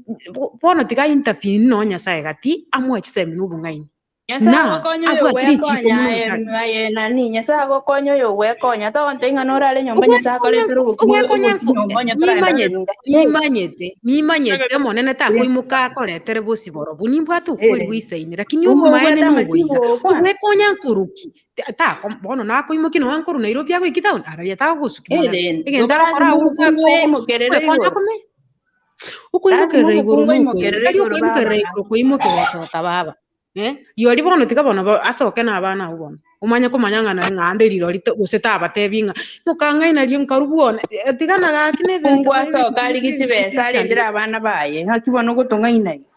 bono tiga intervene nonya Nyasaye gati, amoe chisemi na obong'aini. Nyasae Na agokonye oyo abwate richiiko ogwekonya buna aye omosacha. aye nani Nyasae agokonye oyo ogwekonya togontebia ng'a norare nyomba Nyasae akoretere obokima Ogwekonya obosi nyomba onye toragenda nimanyete koringa. nimanyete nimanyete omonene takoimoka akoretere bosiborobu nimbwate okweri goisaine lakini Obwo obomaene obwate amachibu noboiga ogokwana. ogwekonya nkoroki tako bono nakoimokia nonya nkorwa Nairobi agoika town araria tagogosuki monene Erende egento igo agokora lasima agwo omokungu aimokerere ogwekonya igoro. kome Lasima Okoimokerera igoro omokungu nokoigo, aimokerere tari igoro okoimokerera baba. igoro koimokerera soka baba, eh, rirorio bono tiga bono bo asoke na abana abwo bono, omanye komanya ng'a naye ng'a ande rirori to gose tabatebi ng'a mokang'aina rio nkarwa bwone, tigana gaki na ebinto Omokungu asoke ebinto arigie chibesa arendere bichandire. abana baye, ng'aki bono ogotong'aina iga?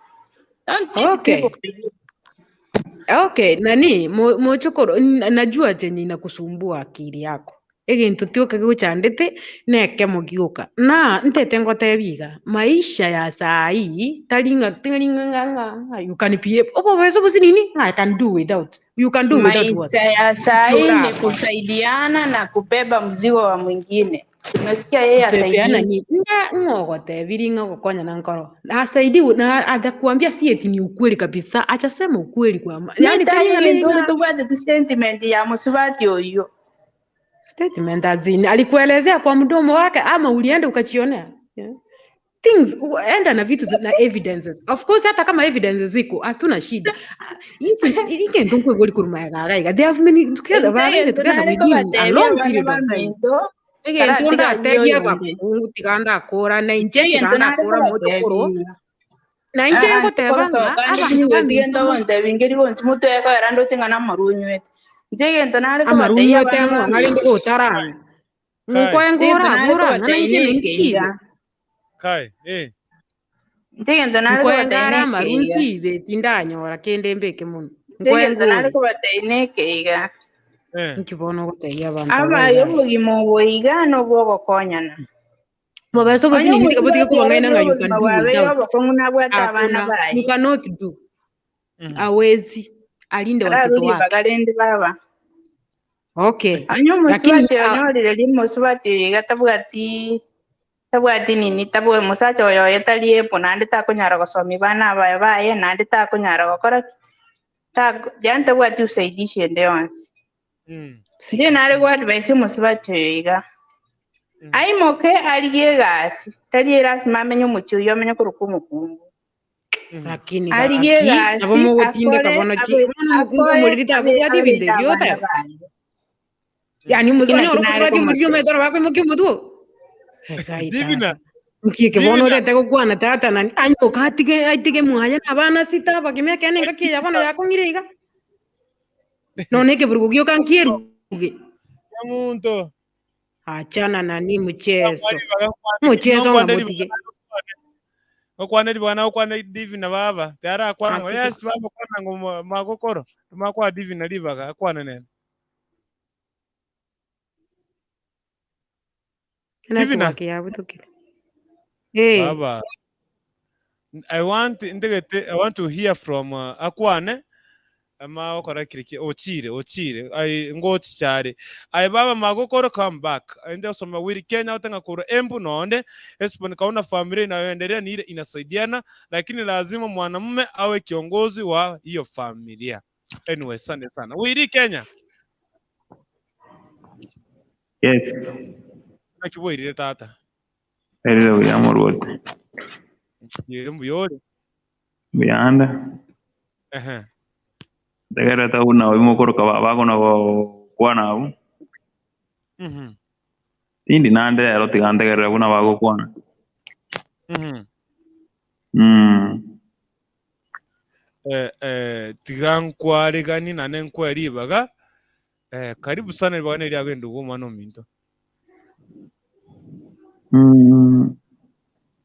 Don't cheat Okay. people. Okay, nani mo- mochokoro n- najua chenye inakusumbua akili yako egento tioka gegochandete nekemo gioka na ntete ngotebi iga maisha ya saii tari ng'a tari ng'a ng'a ng'a ng'a you can be able obobeso bosinini ng'a I can do without you can do without what Maisha ya saa hii ni Yorakora. kusaidiana na kubeba mzigo wa mwingine. Tumesikia yeye Kupepeana asaidii. ni ng'a ng'o ogotebirie ng'a ogokonyana nkoro nasaidiwe na atakwambia si eti ni ukweli kabisa achasema ukweli kwa ma yani tari ng'a Netaye ne gento ng'a tobwate statement ya mosubati oyio. Statement as in alikuelezea kwa mdomo wake ama ulienda ukachionea? Yeah. Things u- enda na vitu na evidences. Of course hata kama evidences ziko hatuna shida. Ah, Hizi igento nkwegori kuruma gagaiga. They have been together Inche babeire egento together nare with you a kobatebia long abana period of time. baminto Egento karatiga ndatebia oyonde. abakungu tiga ndakora na inche tiga Egento nare ndakora mochokoro kobatebia na inche Ah, ngoteba ng'a kogosoka ande abanto tinyigweti baminto gento mos ogontebi ngeri gonsi motwe ekoera ndoche ng'a namaru onywete. Inche egento nare amaru kobatebia onywete abana ng'o narende baminto gotarang'a Kai, nkoe inche egento ngora nare ngora ng'a kobatebia nainche nekeiga nenchibe kai, eh. inche egento nare nkoe kobatebia ngare amaru nekeiga nsibe tindanyora kende mbeke mono inche nkoe egento nare ngore kobatebia nekeiga Eh. inki bono ogotebia abanto aba aba iga obogima obo iga nobwogokonyana. Bobeso Onye bosinini tiga botige omosubati kobang'aina ororire ng'a you can obogima do bwabeire without obokong'u nabwate abana hakuna you baye. cannot do hawezi alinde watoto Ararue wake ribaga rende baba. okay Onye lakini omosubati onyorire rimosubati oyo iga tabwati tabwati nini tabwa omosacha oyo oye tari able naende takonyara gosomia bana abaye baye naende takonyara gokora ki tako yaani tabwati usaidizi ende yonsi. Inche nare go advise omosubati oyo iga, aimoke arigie egasi, tari erasima amenye omochie oyio amenye korokwa omokungu. Lakini Arigie gaki egasi nabo mogotindeka akore bono chi abe bono omokungu akoe omoriri abe takobwati ebinto arende ebio abana oteba baye. yani Eki onyore naki nare omosubati omoriri komotebia. omanyete oro bakoimokia omotwe oo Egai Divina, tata nki eke bono Divina. orete gokwana tata nani anyoka atige aitige mwaye na abana sita abagima ekeene engaki eye bono yakong'ire iga Nonya ekeburugo gioka nkieruge. Nyamunto. Achana nani mchezo. Mchezo ng'a motige. Gokwana ribaga na gokwana Divina baba. Tayari akwana ngo Atige. yes baba kwana ngo magokoro. Makwa Divina ribaga akwana nene. Divina. Network yabutokire. Eh. Baba. I want ntegete I want to hear from uh, akwane ama okora kiriki ochire ochire ai ngochi chare ai baba magokoro come back ende osoma wiri Kenya otanga kuro embu nonde Esbon kaona familia inayoendelea ni ile inasaidiana lakini lazima mwanamume awe kiongozi wa hiyo familia anyway asante sana wiri Kenya Yes. naki bwairire tata Erire buya morwote. Nchire mbuya ore Mbuyande. Ehe. Ntegererete buna oimo okoroka baba akona gokwana abwo. Mhm. Tindi nande ero tiga ntegerere buna bagokwana. Mhm. Mm. Eh, eh, tiga nkwarigani nane nkwe ribaga eh, karibu sana ribaga neriago endugu omwana ominto Mm.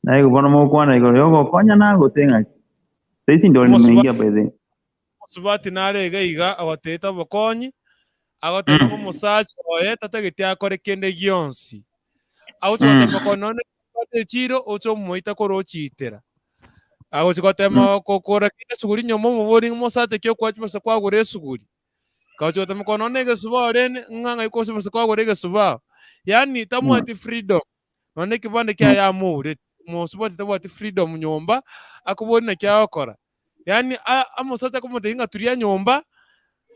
Naye bono mogokwana igoro yogokonyana gose ng'aki? Saisi ndore Omosubati nimeingia by the omosubati nare iga iga agotete obokonyi agoteba ng'a omosacha oye tatageti akore kende gionsi. Agochi gotema konona ebwate echiro oche omoita korwa ochiitera. Agochi gotema kokora kende esuguri nyomba omobori ng'a mosate ki okoa chibesa kwagora esuguri. Kagochi gotema konona egesubao rende ng'a ng'ai kose kwagora egesubao. Yaani tamwati freedom. Nonya ekebande kiaye amoureti. Mosubati tabwati freedom nyomba akobori naki agokora. Yaani omosacha akomotebia ng'a turia nyomba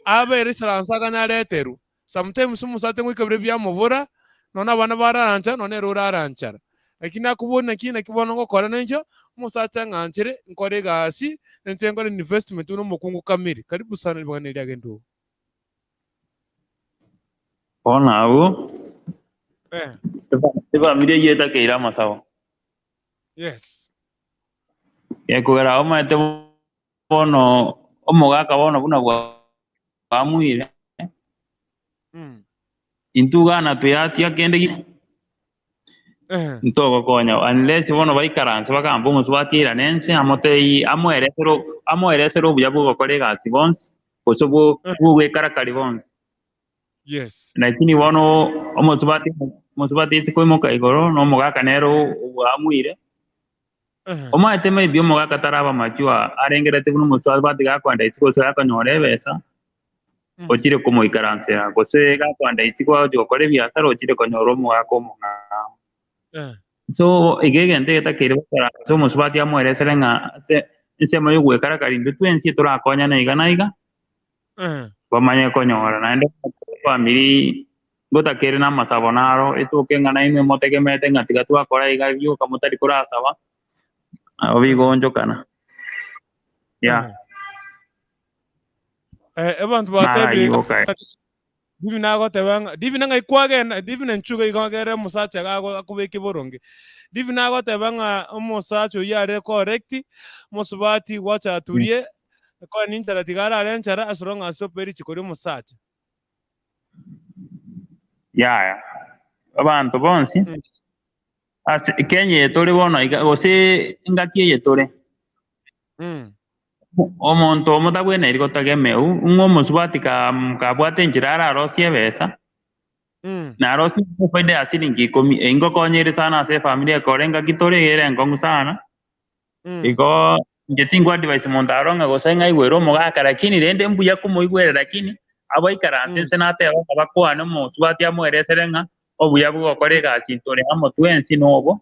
abere isaransa aganye areterwe. Sometimes omosacha ngoika biria biamobora, nonya abana bararancha nonya nere oraranchara. Lakini akobori naki naki bono ngokora nencho, omosacha ng'anchere nkore egasi, ninche nkore investment buna omokungu kamiri. Karibu sana ribaga neri agende oo. Bono abwo, efamiri eyio etakeire amasabo. Yes. Gekogera omanyete bono omogaka bono buna bwamuire, intwe iga natoyatia kende gionsi, ntogokonya unless bono baikaranse bagambe omosubati airane ense amotebie amoeresere amoeresere obuya bwa ogokora egasi bonsi, gose bwo bwogoekarakari bonsi. Yes. Lakini bono omosubati omosubati ase koimoka igoro na omogaka nere obwamuire, Omanyete maybe omogaka taraba mature arengerete buna omosubati gakoenda isiko gose gakonyora ebesa, ochire komoikaransera, gose gakoenda isiko agochi gokora ebiasara ochire konyora omogaka omong'ao. So iga egento egetakeire gokora ase omosubati amoeresere ng'a ase ensemo ya ogwekarakari intwe twensi torakonyane iga na iga, bamanye konyora. Naende efamiri ngotakere na amasabo naro, etoke ng'a nainwe motegemeete ng'a tiga twakora iga rioka motari korasaba, nabo bigoonchokana. Yeah. Eh, abanto Naro batebire ayio iga okae. Divine agoteba ng'a Divine ng'ai kwagenda Divine nchuga igo agere omosacha iga ago akobeke boronge. Divine agoteba ng'a omosacha oyio are correct, omosubati gwacha aturie, koe ninchara tiga arare enchara as long as ope richiko ria omosacha. Yaya, abanto bonsi ase Kenya eye tore bono iga gose engaki eye tore, omonto omotabwenereti gotegemea ng'a omosubati kabwate enchera ararosie ebesa, narosie efaida ya siringi ikomi, eyio ngokonya ere sana ase efamiri ekore engaki tore iga ere enkong'u sana. Igo inche tingwa advise monto aro ng'a gose ng'aigwere omogaka lakini rende mbuya komoigwera lakini abaikaranse inse nateba ng'a bakwane omosubati amoeresere ng'a obuya bwa ogokora egasi ntore amo twensi nobo,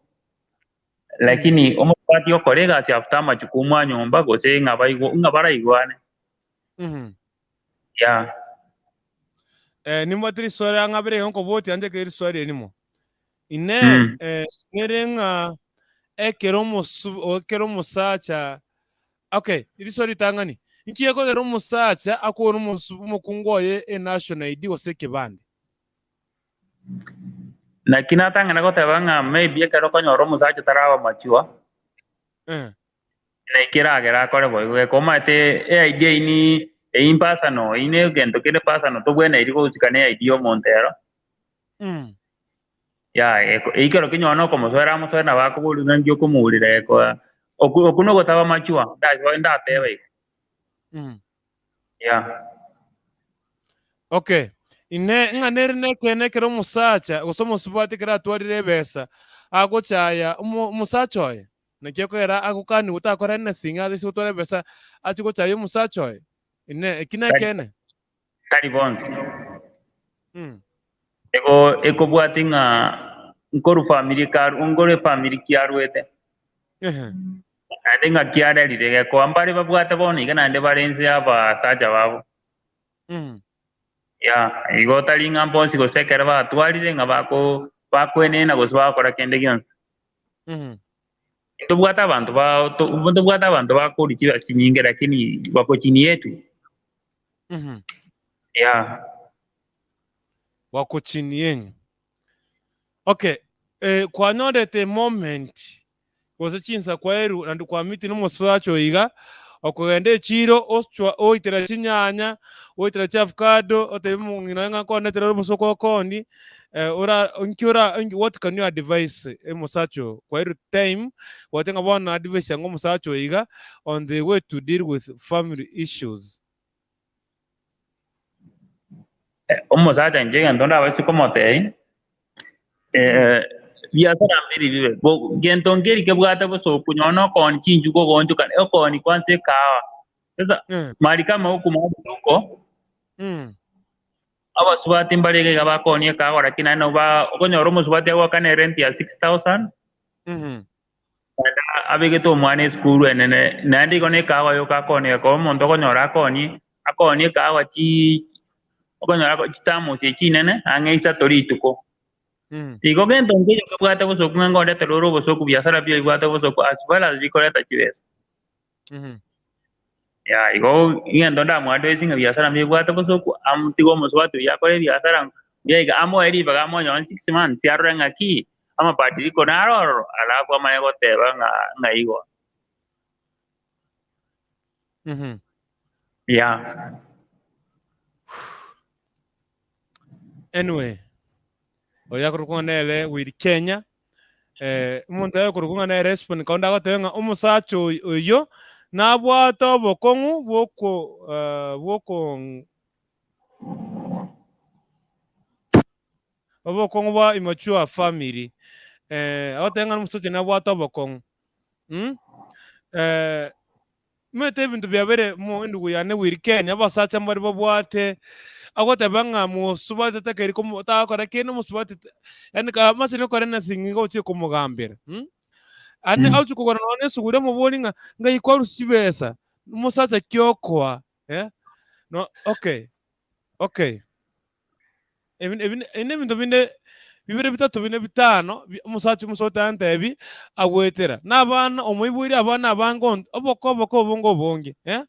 lakini omosubati okora egasi after amachukumu a nyomba gose ng'a baigwa ng'a baraigwane. Yeah. Eh, nimbwate riswali ang'abere iga nkobotia ande ekero riswali erimo. Inee, nere ng'a ekero omosu ekero omosacha okay, riswali ritang'ani, inki gekogera omosacha akore omosu omokungu oye enational ID gose ekebande? Naki natang'ana goteba ng'a maybe ekero okonyora omosacha taraba mature, naki eragere akore boigo. Geka omanyete eID eyio ni eyio personal, eyio ne egento kere personal tobwenereti gosika ne ID ya omonto ero. Yaya, eko ekero kinyora na okomosoera amosoere nabo akoboria ng'a nki okomourera ekoa okwo okwo nogotaba mature, ndachie ndateba igo. Yeah. Okay, inee, ng'a nere nekeene ekero omosacha gose omosubati ekero atwarire ebesa agochaya omo omosacha oye? Naki ekogera agokanigwa takora anything ase gotwara ebesa achie gochaya omosacha oye? Inee, eki Tari nekeene? tari bonsi. Ego ekobwati ng'a nkoru family karu nkoru efamily ki arwete. Naende ng'a kiarerire gekoa mbare babwate bono iga naende bare inse y'abasacha babo. Yeah, igo tari ng'a bonsi gose ekero batwarire ng'a bako bakoenena gose bagokora kende gionsi. Ntobwate abanto ba to ntobwate abanto bakoria chibesa chinyinge lakini bako chini yetu. Yeah. Wako chini yenyu. Okay, eh, kwanyorete moment gose chinsa kwaeru naende kwameet na omosacha oyo iga, okogenda echiro ochwa oitera chinyanya, oitera chiavocado, otebie omong'ina oye ng'a nkondetere ore obosio okoni, ora inki ora what can you advise omosacha oyo? Kwaeru time, gwateba ng'a bono advise ang'o omosacha oyo iga on the way to deal with family issues. Omosacha inche egento ndabaise komotebia, Biasara mbiri bibe. Bo- Gento nkeri kebwate bosoku nonye na okooni chinchugu ogoonchoka okooni kwanza ekahawa. Sasa mahali kama huku mahali tuko abasubati mbare iga iga bakoonia ekahawa lakini naende nabo ba okonyora omosubati agoakana erent ya 6000 naende abegete omwana esukuru enene naende igo na ekahawa yoka akoonia ekero omonto okonyora akoonie akoonie ekahawa chii okonyora chithermos echi chinene ang'e isato rituko. Igo gento nkeiyo kebwate obosoku ng'a nkoretera ore obosoku biasara biaibwate obosoku as well as bikoreta chibesa. Yaya igo egento ndamoadvise ng'a biasara mbibwate obosoku amotige omosubati oyio akore ebiasara mbuya iga amoe ribaga amoe nonye 6 months arore ng'aki amabadiliko naro ororo alafu amanye goteba ng'a ng'a igo. Yeah. Anyway, oyo akorokwa ng'a nere Willy Kenya, eh, omonto oyo akorokwa ng'a nere Esbon Kaunda agoteba ng'a omosacha oy- oyio nabwate obokong'u bw'oko eh, bw'oko obokong'u bwa immature family. Eh, agoteba ng'a omosacha oyio nabwate obokong'u mh, eh, Omanyete ebinto biabeire mo endugu yane Willy Kenya, abasacha mbare babwate agoteba ng'a mosubati tatakeri komo tagokora kende omosubati ta yaani kamachire gokora anything nigo ogochia komogambera mh. Ande agochia kogora nonye na esuguri omobori ng'a ng'ai kwarusia chibesa, omosacha ki okoa eh, no okay okay. Ebi ebi ebi nebinto binde bibere bitato bine bitano bi omosacha omosubati antebi agoetera, na abana omoiboire abana abange onto oboko oboko obonge obonge eh.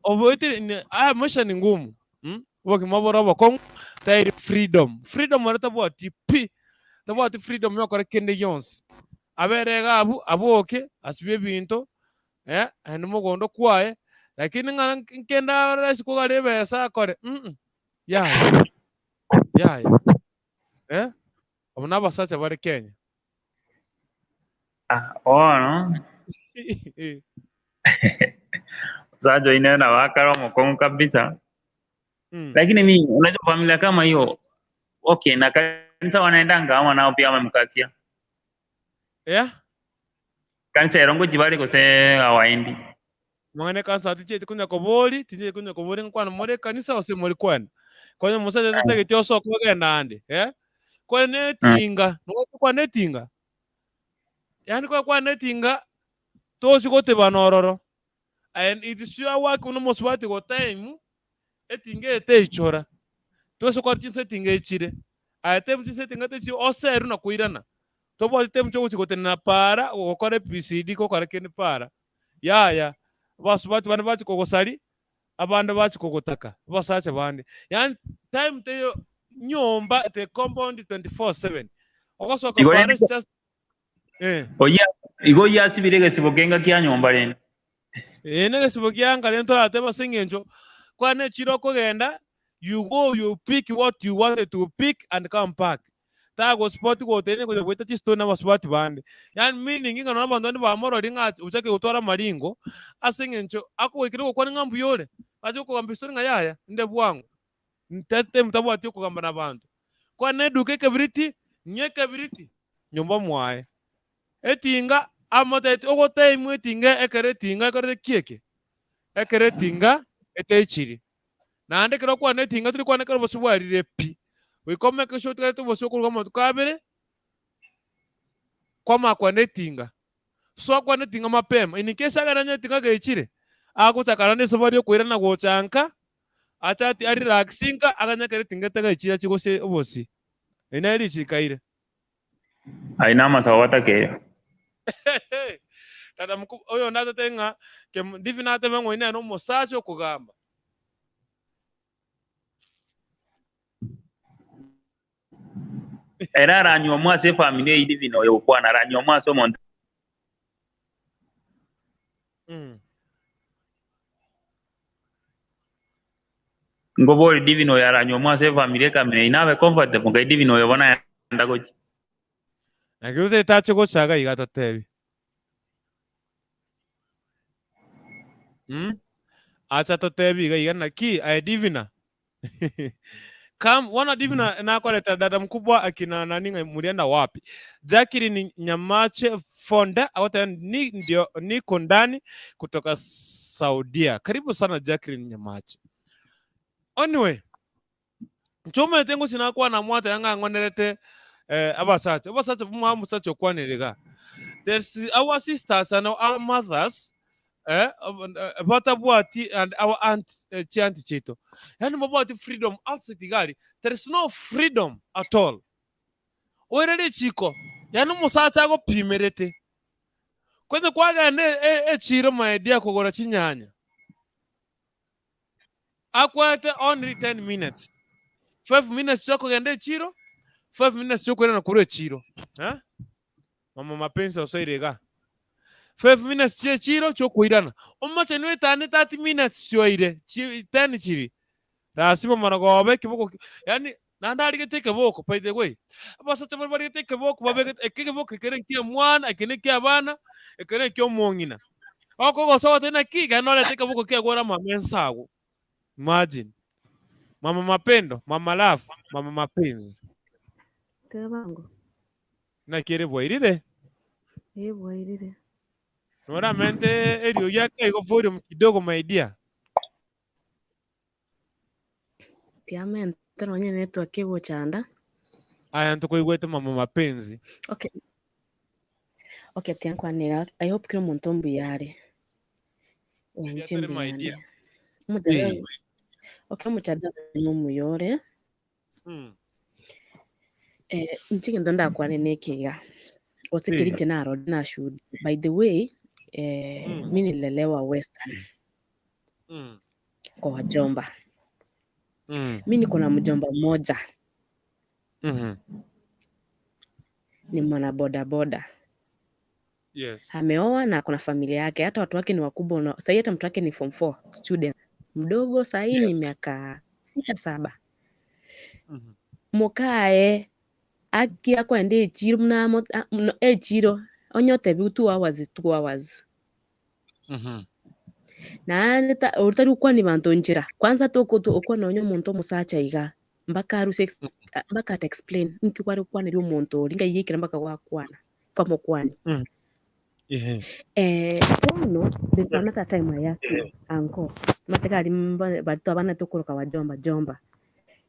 Oboetire ne aya maisha ni ngumu mh, obogima bore obokong'u tari freedom, freedom ere tabwati pi, tabwati freedom ya gokora kende gionsi, abere iga abwo aboke asibie ebinto eh, aende mogondo kwaye, lakini ng'a nkende arore ase kogara ebesa akore mm, yaya, yaya, eh, abwo na abasacha bare Kenya. Ah, bono omosacha oyio nere nabo akare omokong'u kabisa Lakini mi unajua familia kama hiyo okay na kanisa wanaendanga ama nao pia wamemkasia Yeah. Kanisa ero ngochi bare gose awaendi? Mang'ana ekansa tichieti konya kobori, tinchieti konya kobori nkwana more ekanisa gose more kwenda. Konya omosacha tatageti osoke ogende ande, eh? Kwane etinga, nogocha kwane etinga? Yaani konya kwane etinga, tochi gotebana ororo. And it is your work buna omosubati gotime etinga eye teichora. Toise kora chinsa etinga echire. Aye time chinsa etinga techire oserwe na koirana. Tobwati time chia ogochia gotenena para gokora ABCD gokora kende para. Yaya, abasubati bande bachia kogosari, abande bachia kogotaka, abasacha bande. Yaani time teiyo nyomba the compound 24/7. Ogosoka Igo para rende is just eh. oyio igo oyio asibire egesibo kenga kia nyomba rende. Ee, negesibo kianga rende toratebe ase eng'encho kwane echiro okogenda you go you pick what you wanted to pick and come back. Tagospot gotenena gocha goeta chistori na abasubati bande. Yaani meaning ng'a nonye abanto bande bamororie ng'a ochake gotwara amaringo ase eng'encho akogoikera ogokwana ng'a mbuya ore, ache gokogamba estori ng'a yaya inde bwango. Ntete tabwati okogamba na abanto. Kwane eduka ekebiriti, ng'a ekebiriti nyomba mwaye. Etinga amotebeti ogoteimwa etinga ekero etinga ekorete ki eke? Ekero etinga eteichiri. Naende ekero okwana etinga tori kwana ekero obosio bwarire pi. Goika omeke sure otigarete obosio okoruga amatuko abere, kwamanya kwana etinga. So kwana etinga mapema. In case agende onye etinga geichire, agochaka naende esabari yokoirana gocha nka, ache ati arelax nka, aganye ekero etinga etagaichire achie gose obosie. Eri nere richikaire. Aye namasabo batakeire. Tata mokubwa oyo natete ng'a kem ndibi natebe ng'a oyo nere omosacha okogamba. Ere aranyuomwe ase efamiri eyio Divine oyo ogokwana aranyuomwe ase omonto. Mm. Nkobori Divine oyo aranyuomwe ase efamiri ekamina eyio nabe comfortable nkai Divine oyo bono aenda gochia. Naki otagete ache gocha iga iga atotebi. Mm? Ache atotebi iga iga naki aye Divina. Kam, wana divina nakoreta dada mkubwa akina nani ng'a murienda wapi? Jacqueline Nyamache Fonda agoteba ni ndio niko ndani kutoka Saudia. Karibu sana Jacqueline Nyamache. Anyway, nchomete ngochi nakwana mwateba ng'a ng'onerete eh, abasacha. Abasacha mwa omosacha okwanire iga. There's our sisters and our mothers eh, batabwati and our aunt eh, chianti chiaito. Yaani babwati freedom outside iga aria. There is no freedom at all. Oire richiko, yaani omosacha agopimerete. Konye kwagenda e- e- echiro my dear kogora chinyanya. Akwete only 10 minutes. 5 minutes chiokogenda echiro, 5 minutes chiokoirana korwa echiro. Eh? Mama mapenzi osoire iga. 5 minutes chie echiro chiokoirana. Omochenu etane 30 minutes chioire, chi 10 chiri. Lazima marogoba ekeboko yaani naende arigete ekeboko by the way. Abasacha baria barigete ekeboko babegete eke ekeboko ekere nkia omwana, eke nekia abana, eke nekia omong'ina. Okogosa ogoteba naki genda orete ekeboko kiago ore amame ense agwo. Imagine. Mama mapendo, mama love, mama mapenzi. Tebango. Naki ere bwairire? Ee bwairire. Noramente eriogi ake igo volume kidogo my dear. Tiamente nonye network egochanda. Aya ntokoigwete mama mapenzi. Okay. Okay, tiankwanera. I hope kila omonto mbuya are. Mbuya Inche tore my mbuya dear. nde. Omochada Eh. okay, omochada nomuya ore. Mm. Eh, inche egento ndakwane neke iga. Gose keri Eh. inche narorire nashuhudia. By the way, eh, Mm. mi nililelewa Western kwa wajomba. Mi niko na mjomba mmoja ni mwana bodaboda. Yes. Ameoa na ako na familia yake, hata watu wake ni wakubwa. Na sahii hata mtoto wake ni form 4 student, mdogo sahii ni Yes. miaka sita saba. Mokae akia kwenda echiro muna amo- a- muno- echiro onye otebiwu 2 hours is 2 hours naende ta ori tari gokwania banto nchera kwanza toko to okwana onye omonto omosacha iga mpaka aruse ex mpaka ata explain nki kware gokwaneria omonto oria ngai yaikire mpaka gwakwana kwamokwania. Ehe. Eh, bono there's another time I asked my uncle mateka aria mba baria twabanete okoroka wajomba jomba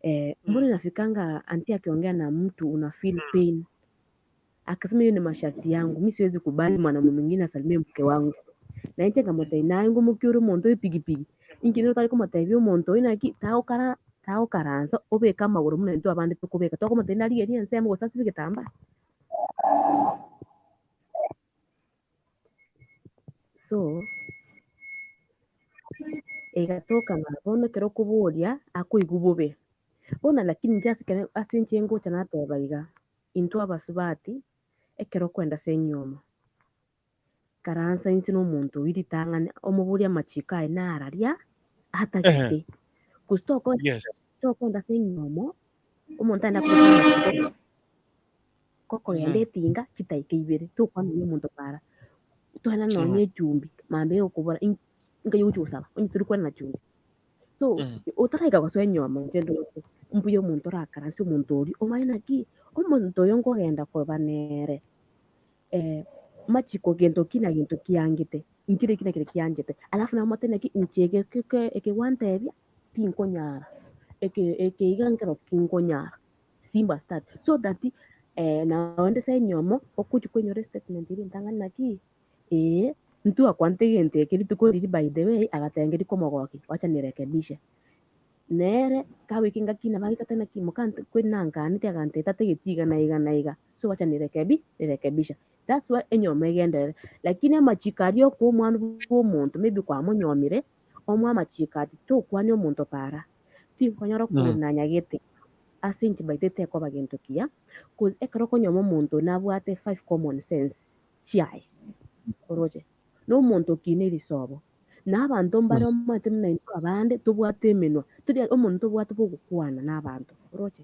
eh, mbona inafikanga anti akiongea na mtu una feel pain akasema hiyo ni masharti yangu mi siwezi kubali mwanamume mwingine asalimie mke wangu na inche nkamotebia naye ngomokia ore omonto oyo epigipigi inki nere otari komotebia omonto oyo naki tagokara tagokaransa obeke amagoro buna intwe abande tokobeka tokomotebia narigerie ensemo gose asibe egetambaa so egatoka ng'a bono ekero okoboria akoigwa bobe. Bono lakini inche ase ekero ase inche ngocha nateba iga, intwe abasubati, ekero okoenda ase enyiomo, karansa inse na omonto oyio ritang'ani omoborie amachiko aye nararia atagete. Gose toko Yes. tokoenda ase enyiomo, omonto aende akobeke amachiko, gokogenda etinga chidaika ibere, tokwana na omonto para, toena nonye echumbi, mambia egokobora inki nkai ogochi gosaba onye tori kwana na chumbi. So otaraika gosoa enyiomo inche ndoche, mbuya omonto orakaranse omonto oria omanye naki, omonto oyo nkogenda koba nere machiko gento ki na gento kiangete, nkere eki na kere kianchete, alafu namotebi naki inche eke eke eke gwantebia tinkonyara, eke eke iga nkero kinkonyara, simple as that. So that naende ase enyiomo ogochi koinyora estatement eria entang'ani naki, ee ntwakwanete egento eke rituko riria by the way agateba nkeri komogokia wacha nirekebishe. Nere kagoika engaki nabo agoika naki moka kweri nankaneti agantebia tatageti iga na iga na iga so wacha nirekebi nirekebisha. That's why enyiomo egenderere. Lakini amachiko aria okoa omwana bwa omonto maybe kwamonyomire, omoe amachiko ati tokwania omonto para, tinkonyara konanyagete ase inche by the way tekoba gento kiya, cause ekero okonyoma omonto nabwate five common sense chiaye, oroche? Na omonto okina erisobo, na abanto mbare omanyete buna intwe abande tobwate emenwa, tori omonto tobwate bogokwana na abanto, oroche?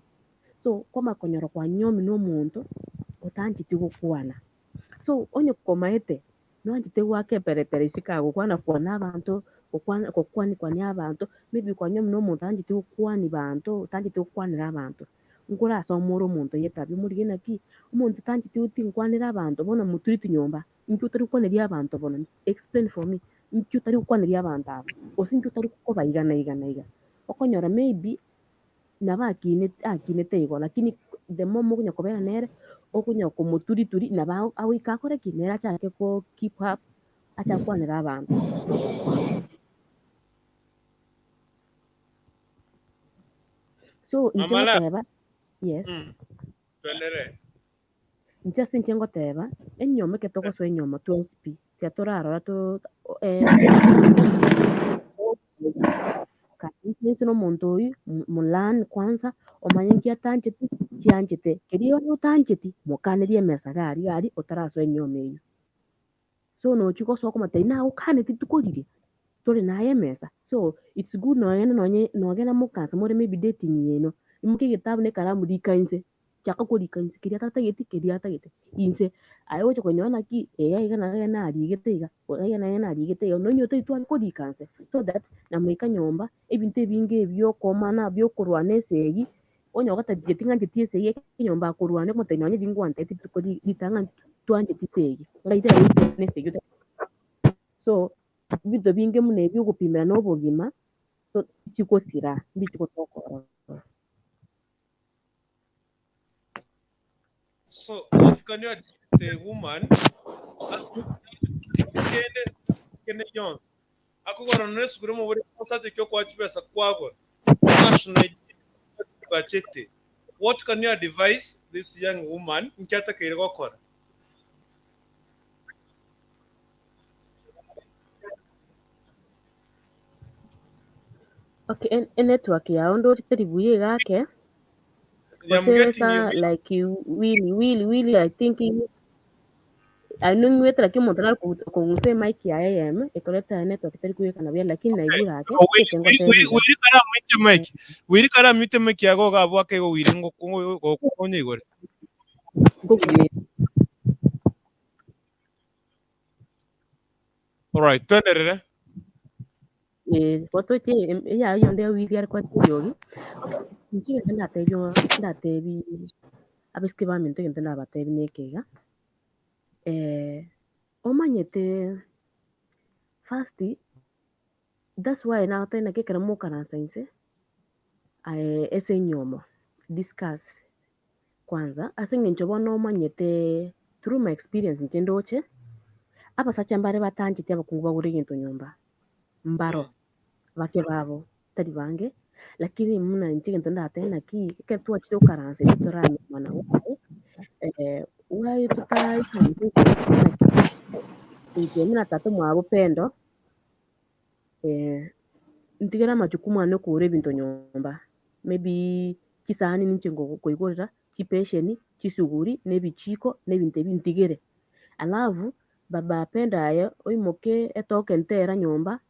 So kwamanya konyora kwanyomire na omonto otancheti gokwana. So onye komaete Noanchete goaka epelepele isiko agokwana kwana abanto, gokwana gokwani kwania abanto, maybe kwanywa buna omonto otancheti gokwani banto, otancheti gokwanera abanto. Nkorasome ore omonto ya etabia omorigie naki, omonto otancheti oti nkwanere abanto bono motureti nyomba, inki otari gokwaneria abanto bono, explain for me, inki otari gokwaneria abanto aba, gose inki otari koba iga na iga na iga. Okonyora maybe nabo akinete akinete igo lakini the more mokonya kobera nere, okonya komoturi turi nabo ago agoika akore ki? Nere achake ko keep up, achake gokwanera abanto. So inche Mama Love. ngoteba, yes. Twenderee. Inche ase inche ngoteba, enyiomo ekero togosoa enyiomo twensi pi, tiga torarora to inche na omonto oyio, mo learn kwanza, omanye nki atancheti, nki anchete. Keria onye otancheti, mokanerie emesa iga aria aria otarasoa enyiomo eyio. So nochia gosoa okomotebia nagokaneti rituko riria, tore naye emesa. So it's good nonye nonye nogenda mokansa more maybe dating yaino, imokia egetabu na ekaramu rika inse, chaka korika inse keria atatageti keria atagete inse. Aye ogocha konyora naki iga iga na iga narigete iga, iga na iga narigete iga, nonye otari tware korika nse so that namoika nyomba ebinto ebinge ebi biokomana biokorwana esegi, onye ogotabieti ng'a ncheti esegi enyomba akorwania okomotebia nonye riria ngwantebetie rituko ritang'ani twancheti esegi, ngai tari esegi so ebinto binge buna ebi ogopimera na obogima chigosira mbichigotoka ororo. So what can you advise the woman as kende kende yonsi akogora none esukuru omobore omosacha ekio okoa chibesa kwagora national gachete what can you advise this young woman inki atakeire gokora? Okay, enetwork yao ndoche teri buya iga ake. I'm Gose getting sa you. like you Willy, Willy, Willy, I think you I know ng'wete lakini omonto nare kong'usa emic yaye eyemo ekoreta network etari koyekana buya lakini naigure ake Wiri tete wiri ngotebia wiri iga. wiri kara mute mic. Wiri kara mute mic yago ga bwake go wiri ngo ngo ngo igore. Nkobuya. All right, twenderere. Eh, gotoche eyaye yonde ya Willy are kwete eriogi. Inche gento ndatebi ndatebi abaiseke baminto egento ndabatebi neke iga, omanyete first that's why nagotebia naki ekero mokaransa inse aye ase enyomo discuss kwanza ase eng'encho bono omanyete through my experience inche ndoche, abasacha mbare batancheti abakungu bagore egento nyomba, mbaro bake babo tari bange, lakini buna inche egento ndatebe naki, ekero twachire gokaransa intwe toranyomana why why totaikanse inche buna tata omwabo Pendo, ntigere amajukumu ane okogora ebinto nyomba, maybe chisahani ninche nkoigorera, chibesheni, chisuguri, na ebichiko, na ebinto ebi ntigere. Alafu baba Pendo aye oimoke etoke ntera nyomba,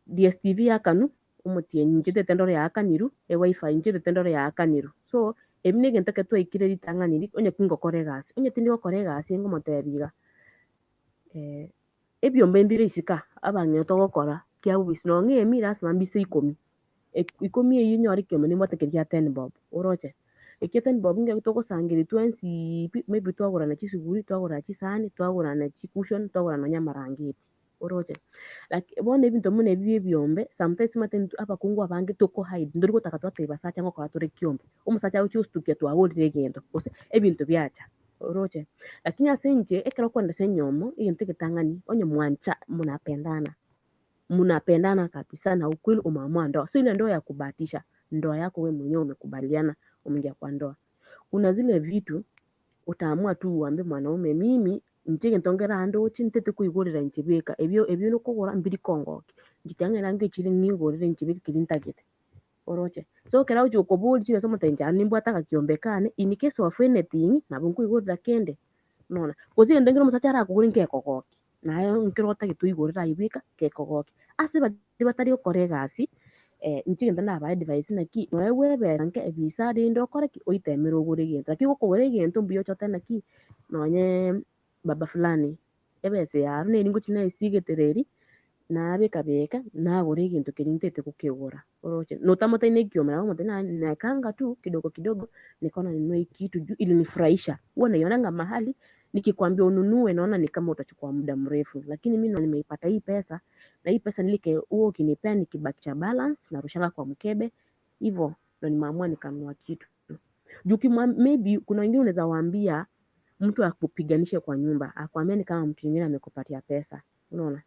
DSTV yakanu, omotienyi inche ntete ndore yakanirwe, ewifi inche ntete ndore yakanirwe. So ebi na egento ekero twaikire ritang'ani ri onye tingokora egasi, onye tindi gokora egasi ngomotebia iga, ebiombe mbire isiko aa, abang'ina togokora kiabobisi nonye emi lasima mbise ikomi, ikomi eywo onyore ekiombe nimbwate keria gia ten bob, oroche? Ekia ten bob nigo togosangereria twensiiii pi, maybe twagorana chisuguri, twagorana chisahani, twagorana chicushion, twagorana nonye amarangeti, oroche? Laki bono ebinto buna ebi bia ebiombe, sometimes omanyete intwe abakungu abange toko hide, ntori gotaka twatebia basacha ngokora tore kiombe, omosacha agochia gostukia twagorire egento, gose ebinto biacha, oroche? Lakini ase inche, ekero okogenda ase enyomo, egento egetang'ani, onye mwancha munapendana, munapendana kabisa na ukweli umeamua ndoa, sio ile ndoa ya kubahatisha, ndoa yako wewe mwenyewe umekubaliana umeingia kwa ndoa. Kuna zile vitu utaamua tu uambie mwanaume mimi inche egento nkere ande oche ntete koigorera inche beka, ebio ebio nokogora mbiri kongokia, inche tiga ng'ende ange echire ng'igorere inche beka keria ntagete, oroche? So ekero agochi gokoboria chibesa omotebia inche aa nimbwate agakiombe kane in case of anything nabo nkoigorera kende, unaona? Gose egento nkere omosacha arakogore nkekogokia, naye nkere otagete oigorere aye bweka kekogokia. Ase baria batari gokora egasi, inche egento nabae advice naki, nonya bwebesa nke ebisa rende okore ki? Oitemere ogore egento, lakini gokogora egento mbuya oche otebe naki, nonye. baba fulani, ebesa eye aro neri ngochia naesigetera eri, nabeka beka, nagora egento keria ntaete gokegora, oroche. Notamotebia na ekiombe, nabo okomotebia naye naekanga tu kidogo kidogo, nikaona ninunue hii kitu juu ilinifurahisha. Huwa naionanga mahali, nikikwambia ununue naona ni kama utachukua muda mrefu, lakini mi nimeipata hii pesa, na hii pesa nilike huo ukinipea nikibakisha balance, narushanga kwa mkebe, hivyo ndo nimeamua nikanunua kitu. Juu maybe kuna wengine unaweza waambia mtu akupiganishe kwa nyumba, akwambia ni kama mtu mwingine amekupatia pesa, unaona?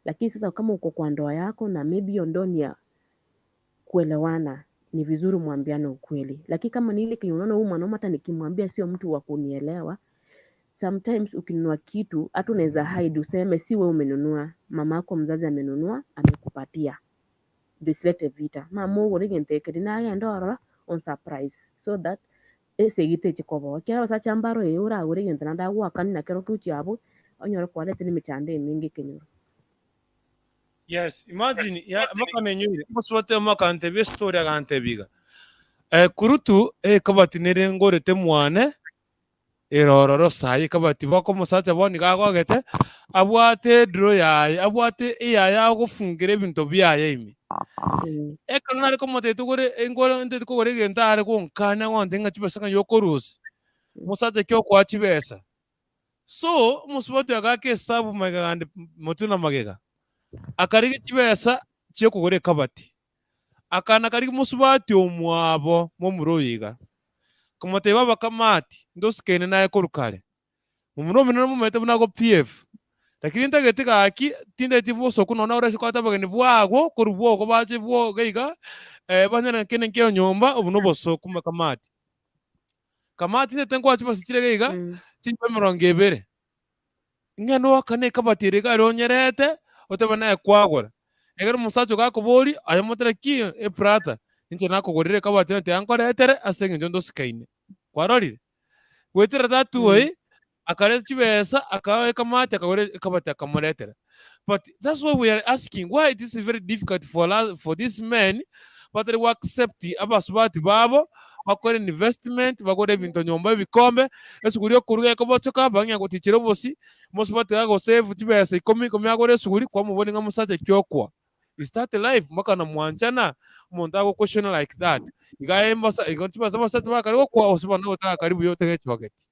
Lakini sasa kama uko kwa ndoa yako na maybe hiyo ndoa ni ya kuelewana, ni vizuri mwambiane ukweli. Lakini kama ni ile kenye unaona huyu mwanaume hata nikimwambia sio mtu wa kunielewa, sometimes ukinunua kitu hata unaweza hide useme si wewe umenunua, mama yako mzazi amenunua, amekupatia. Ndio isilete vita. Mama ogore egento eke nagenda ororo on surprise so that esegi teche koba. Ekiagera abasacha mbaro ee oragore egento naende agoakani na kero gochia abwo, onyore kwarete emechando emenge ekenyoro. Yes, imagine ya maka nenyoire mosubate makantebia estory agantebia iga eh, kurutu ekabati nere ngorete mwane ere ororo sayi ekabati baka omosacha bono iga agogete abwate edraw yaye abwate eyaye agofungera ebinto biaye ime. Ekero nare komotebia togore engore ntete kogora egento are gonkania agontebia ng'a chibesa ng'ai okorusia, omosacha ki okoa chibesa. So, omosubati agaaka esabu magega gande motwe na magega, akarigia chibesa chi'okogora ekabati. Akana karigia mosubati omwabo momura oyo iga, akamotebia, Baba kamati, ntosikaine naye korwa kare. Momura omino nomomanyete buna ago PF, lakini ntagete gaki, tintageti bosoku nonya ore ase kwate abageni bwago korwa bwogo bache bwogo iga, banyare kende nkeiyo nyomba, obo nobosoku kamati. Kamati ntete nkoa chibesa chire iga iga, chinyomba emerongo ebere. Ng'ende oakane ekabati ere iga aria onyerete, otebe naye kwagora. Ekero omosacha ogo akoboria, aye omotebie ki ebrother, inche nakogorire ekabati eye tiga nkoretere ase eng'encho ntosikaine. Kwarorire? Goetera that way, akareta chibesa, akaoa ekamati akagora ekabati akamoretera. But that's why we are asking why it is very difficult for us, for these men batari go accept abasubati babo bakore investment bagore ebinto nyomba ebikombe esuguri okoruga ekobochoka bang'ea gotichera obosi omosubati agosave chibesa ikomi ikomi agore esuguri kwamoboni ng'a mosacha ki okwa is that life mpaka na mwanchana omonto agoquestiona like that iga aye mbosa igo chibesa abasacha bakare gokwa gose bono otakari buya otegechogeti.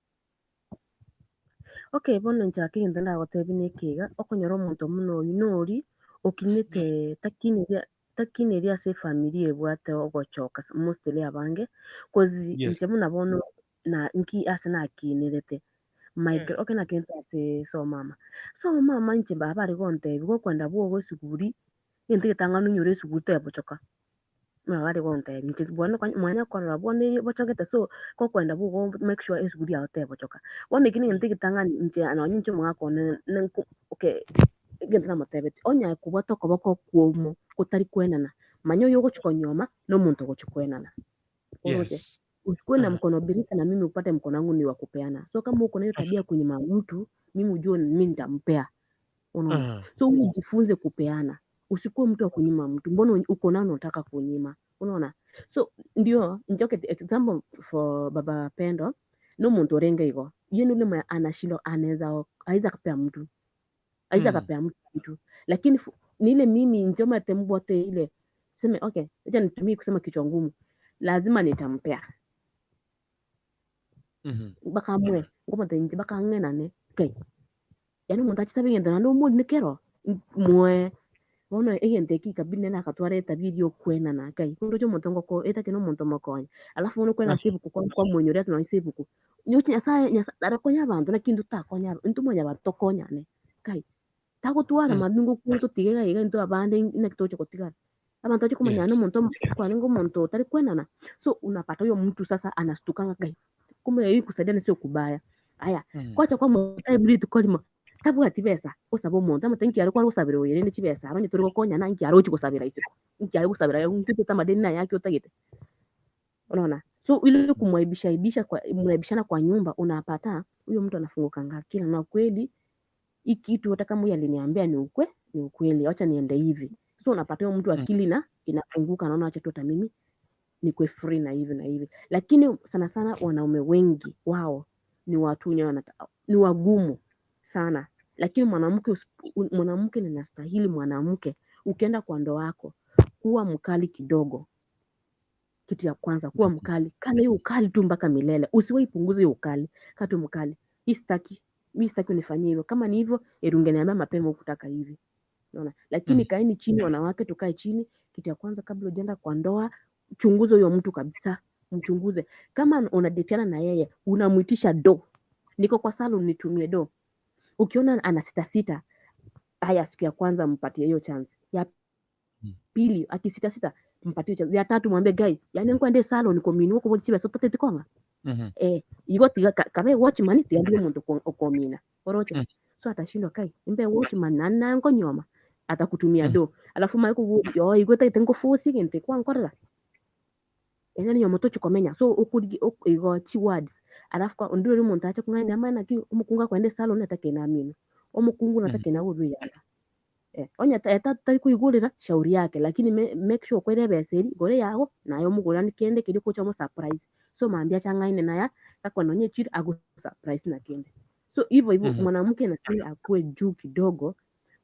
Okay, bono inche ake egento ndagotebie neke iga, okonyora omonto buna oyio nori okinete takineria takineria ase efamiri ebwate ogochoka mostly abange, cause inche Yes. buna bono na nki ase nakinerete, my gr okay nakinete ase sobo mama, sobo mama inche baba are gontebia gokwenda bwogo esuguri, egento egetang'ani onyore esuguri tebochoka. Nabo are gontebia inche bono konya mwanya korora bono eye bochogete so, gokwenda bogo make sure esuguri yago tebochoka. Bono eki negento egetang'ani inche nonye inche omogaka one nenko okay egento namotebetie, onye kobwata okoboko okwomo kotari koenana, manya oyo ogochi konyuoma, na omonto ogochi koenana. Oroche? Yes. Usikuwe na Aha. mkono birika na mimi upate mkono wangu ni wa kupeana. So kama uko na hiyo tabia ya kunyima mtu, mimi ujue mimi nitampea. Unaona? Aha. So ujifunze kupeana. Usikuwe mtu wa kunyima mtu. Mbona uko nao unataka kunyima? Unaona? So ndio njoke example for Baba Pendo, no muntu orenge igo. Ye ni ule mwenye anashindwa anaweza aweza kapea mtu. Aweza kapea mtu kitu. Lakini ni ile mimi njoma tembwate ile seme okay, acha nitumie kusema kichwa ngumu. Lazima nitampea. Bakamwe, ngoma tenje bakang'enane. Okay. Yaani omonto achisabe egento naende omorine kero, mwe bono egento eki ikabidi nere akatwara etabia eria okwenana kai, oroche omonto ngoko etake na omonto mokonye, alafu bono okwena ase ebuku kwa kwamoinyoria ati nonye ase ebuku, nyoche nyasaye nyasaye arakonya abanto naki intwe totakonya aba intwe mwanyabanto tokonyane kai, tagotwara mabi ngokwo totige iga iga intwe abande naki togocha kotigara. Abanto bache komanya Yes. na omonto kwarenge omonto otari kwenana, so unapata huyo mtu sasa anastukanga kai, kumbe hii kusaidiana sio kubaya. Aya, kwacha kwamotebia rituko rimo, tabwati besa, osaba omonto amote nki are kware gosabera oyo rende chibesa aro onye tori gokonyana nki are ochi gosabera isiko, nki are gosabera intwe toete amadeni naye ake otagete. Unaona? So ile kumwaibisha ibisha kwa mnaibishana kwa nyumba unapata huyo mtu anafungukanga akili na kweli hii kitu hata kama huyu aliniambia ni ukwe ni ukweli, acha niende hivi. So unapata huyo mtu akili na inafunguka, naona acha tu hata mimi nikuwe free na hivi na hivi. Lakini sana sana wanaume wengi wao ni watu wenye ni wagumu. sana, lakini mwanamke mwanamke ninastahili mwanamke, ukienda kwa ndoa yako kuwa mkali kidogo. Kitu ya kwanza kuwa mkali, kana hiyo ukali tu mpaka milele, usiwahi punguza hiyo ukali, kaa tu mkali. Hii sitaki, mi sitaki unifanyie hivyo. Kama ni hivyo, heri ungeniambia mapema hukutaka hivi. Unaona? Lakini kaeni chini wanawake, tukae chini. Kitu ya kwanza kabla hujaenda kwa ndoa, chunguza huyo mtu kabisa, mchunguze. Kama unadetiana na yeye, unamuitisha do, niko kwa salon nitumie do. Ukiona ana sita sita, haya, siku ya kwanza mpatie hiyo chance. Ya pili akisita sita mpatie chance. Ya tatu mwambie guy, yani nkwende salon komini ko chibe so tote tikonga. Igo tiga kabe watchman tiga muntu okomina. Oroche. So atashindwa kai, imbe watchman na na nkonyoma atakutumia do. Alafu mai ku yo igo te ngofusi gente kwa nkorera. Ene ni yomoto chukomenya. So okuri igo chi words. Alafu kwa ndure muntu acha kung'anya amana ki omukungu akwende salon atake na mino. Omukungu natake na udu yanga. Onya tari kuigurira shauri yake, lakini make sure kwere beseri gore yago nayo mugura ni kende kiri kucha mo surprise. So maambia changaine naya akwanonye chiri ago surprise na kende. So hivyo hivyo mwanamke anastahili akue juu kidogo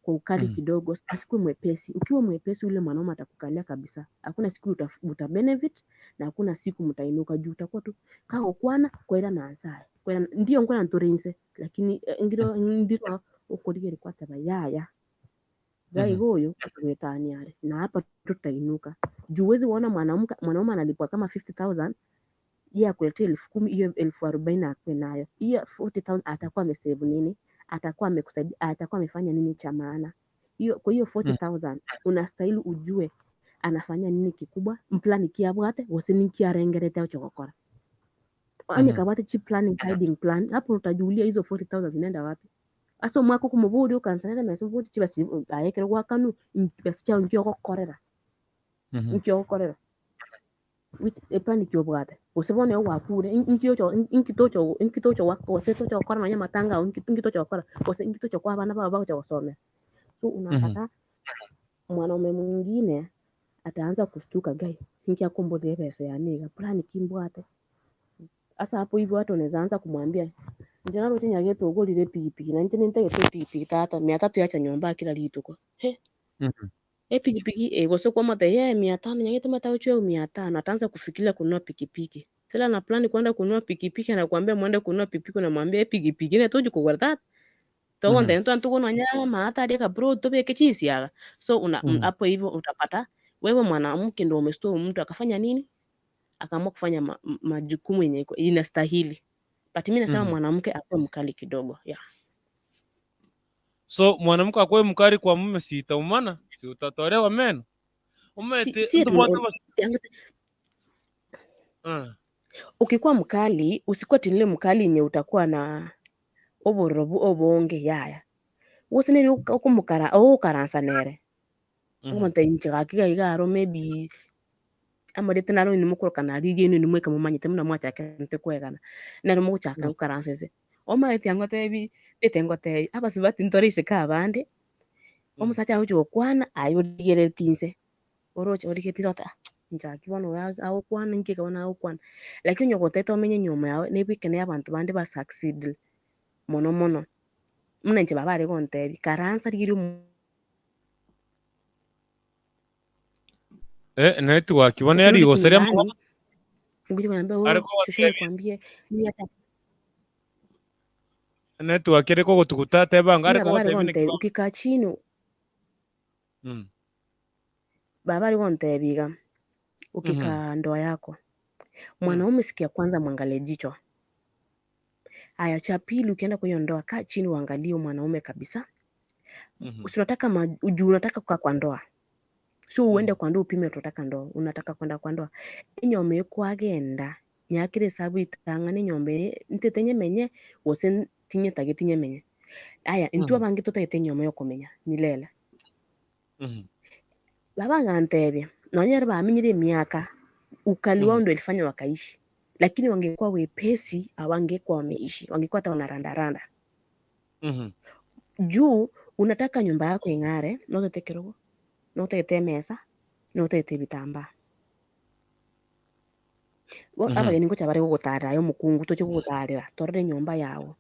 kwa ukali kidogo, asikuwe mwepesi. Ukiwa mwepesi ule mwanaume atakukalia kabisa. Hakuna siku uta benefit na hakuna siku mtainuka juu, utakuwa tu kako kwana kwera na ansaya. Kwera ndio ngwana ntorense, lakini ngiro ndiro ukurigeri kwa taba yaya. Gai huyu tumetaniare na hapa tutainuka. Juu huwezi uona mwanaume analipwa kama 50,000, yeye akuletea 10,000, hiyo 40,000 akuwe nayo. Hiyo 40,000 atakuwa amesave nini? Atakuwa amekusaidia, atakuwa amefanya nini cha maana? Hiyo kwa hiyo 40,000 unastahili ujue anafanya nini kikubwa, mplani kiabwate gose ninkiarengerete ochogokora. Anya kabate chi planning hiding plan, hapo utajulia hizo 40,000 zinaenda wapi. Aso mwako kumuburi ukansaneta meso buri chibasi ayekere gwakanu chibasi chao nkio gokorera. Nkio gokorera. Which e plan kiobwate. Gose bono gwakure nkio cho nkitocho nkitocho wa gose tocho gokora nonya matanga nkitocho gokora gose nkitocho kwa abana babo bagocha gosomera. So unapata mwanaume mwingine ataanza kushtuka, gai nkia kumbuthia pesa ya niga plan kimbwate. Asa hapo hivyo watu wanaweza anza kumwambia njana rote nyageto ugurire pikipiki na nje nintegete pikipiki tata 300 yacha nyomba kila rituko. He. E pikipiki gose kwa mate ye 500 nyagete mata ucho 500 ataanza kufikiria kununua pikipiki. Sasa na plani kwenda kununua pikipiki, anakuambia mwende kununua pikipiki, unamwambia e pikipiki ne toju kugura tata. Togo ndento antuko no nyama hata alika bro tobe kechinsi yaga. So una hapo hivyo utapata wewe mwanamke ndio umestua mtu akafanya nini? Akaamua kufanya majukumu yenye inastahili. But mimi nasema mwanamke akuwe mkali kidogo. Yeah. So mwanamke akuwe mkali kwa mume si itaumana, si utatolewa meno. Umete Si mtu ati mmoja Ukikuwa mkali, usikuwe tinile mkali yenye utakuwa na oborobu obonge yaya. Usiniri okumukara okaransa nere. Omonto inche gaki gaiga aro maybe amarete naro ni mukoroka na rige ni mweka mumanyete muna mwachake nte kwegana. Naro muguchaka gukaransa ase. Omaete angotebi tete ngotebi abasubati ntore isiko abande. Omosacha agochi gokwana aye origerereti inse. Oroche origereti ota nchaki bono agokwana inki bono agokwana. Lakini onye gotete omenye nyuma yago nebikene abanto bande ba succeed mono mono. Muna inche baba are gontebi karansa rigiria Network bono yari Ukirudi igoseria nyumbani, mwana. ukuje kuniambia Ari oh, shosho kogotebia. nikwambie mimi hata Network ere kogotuguta tebanga ari mimi baba ari kogotebia gontebi neki ukikaa chini baba ari gontebi iga ukikaa ndoa yako mwanaume siku ya kwanza mwangalie jicho. Aya, cha pili ukienda kwa hiyo ndoa kaa chini uangalie mwanaume kabisa. Si unataka juu unataka kukaa kwa ndoa. So uende kwa ndoa upime unataka ndoa, unataka kwenda kwa ndoa. Enyomba ekwagenda nyakire hesabu itang'ane enyomba eye ntete nyemenye gose tinyetageti nyemenye. Aya, intwe abange totagete enyomba yokomenya milele. Baba agantebia nonye ere bamenyire emiaka ukali wao ndio ilifanya wakaishi, lakini wangekuwa wepesi hawangekuwa wameishi, wangekuwa hata wanarandaranda. Juu unataka nyumba yako ing'are, notete kirogo, notete mesa, notete vitambaa. Abageni ngocha bare gogotarera aye omokungu toche gogotarera torore enyomba yago.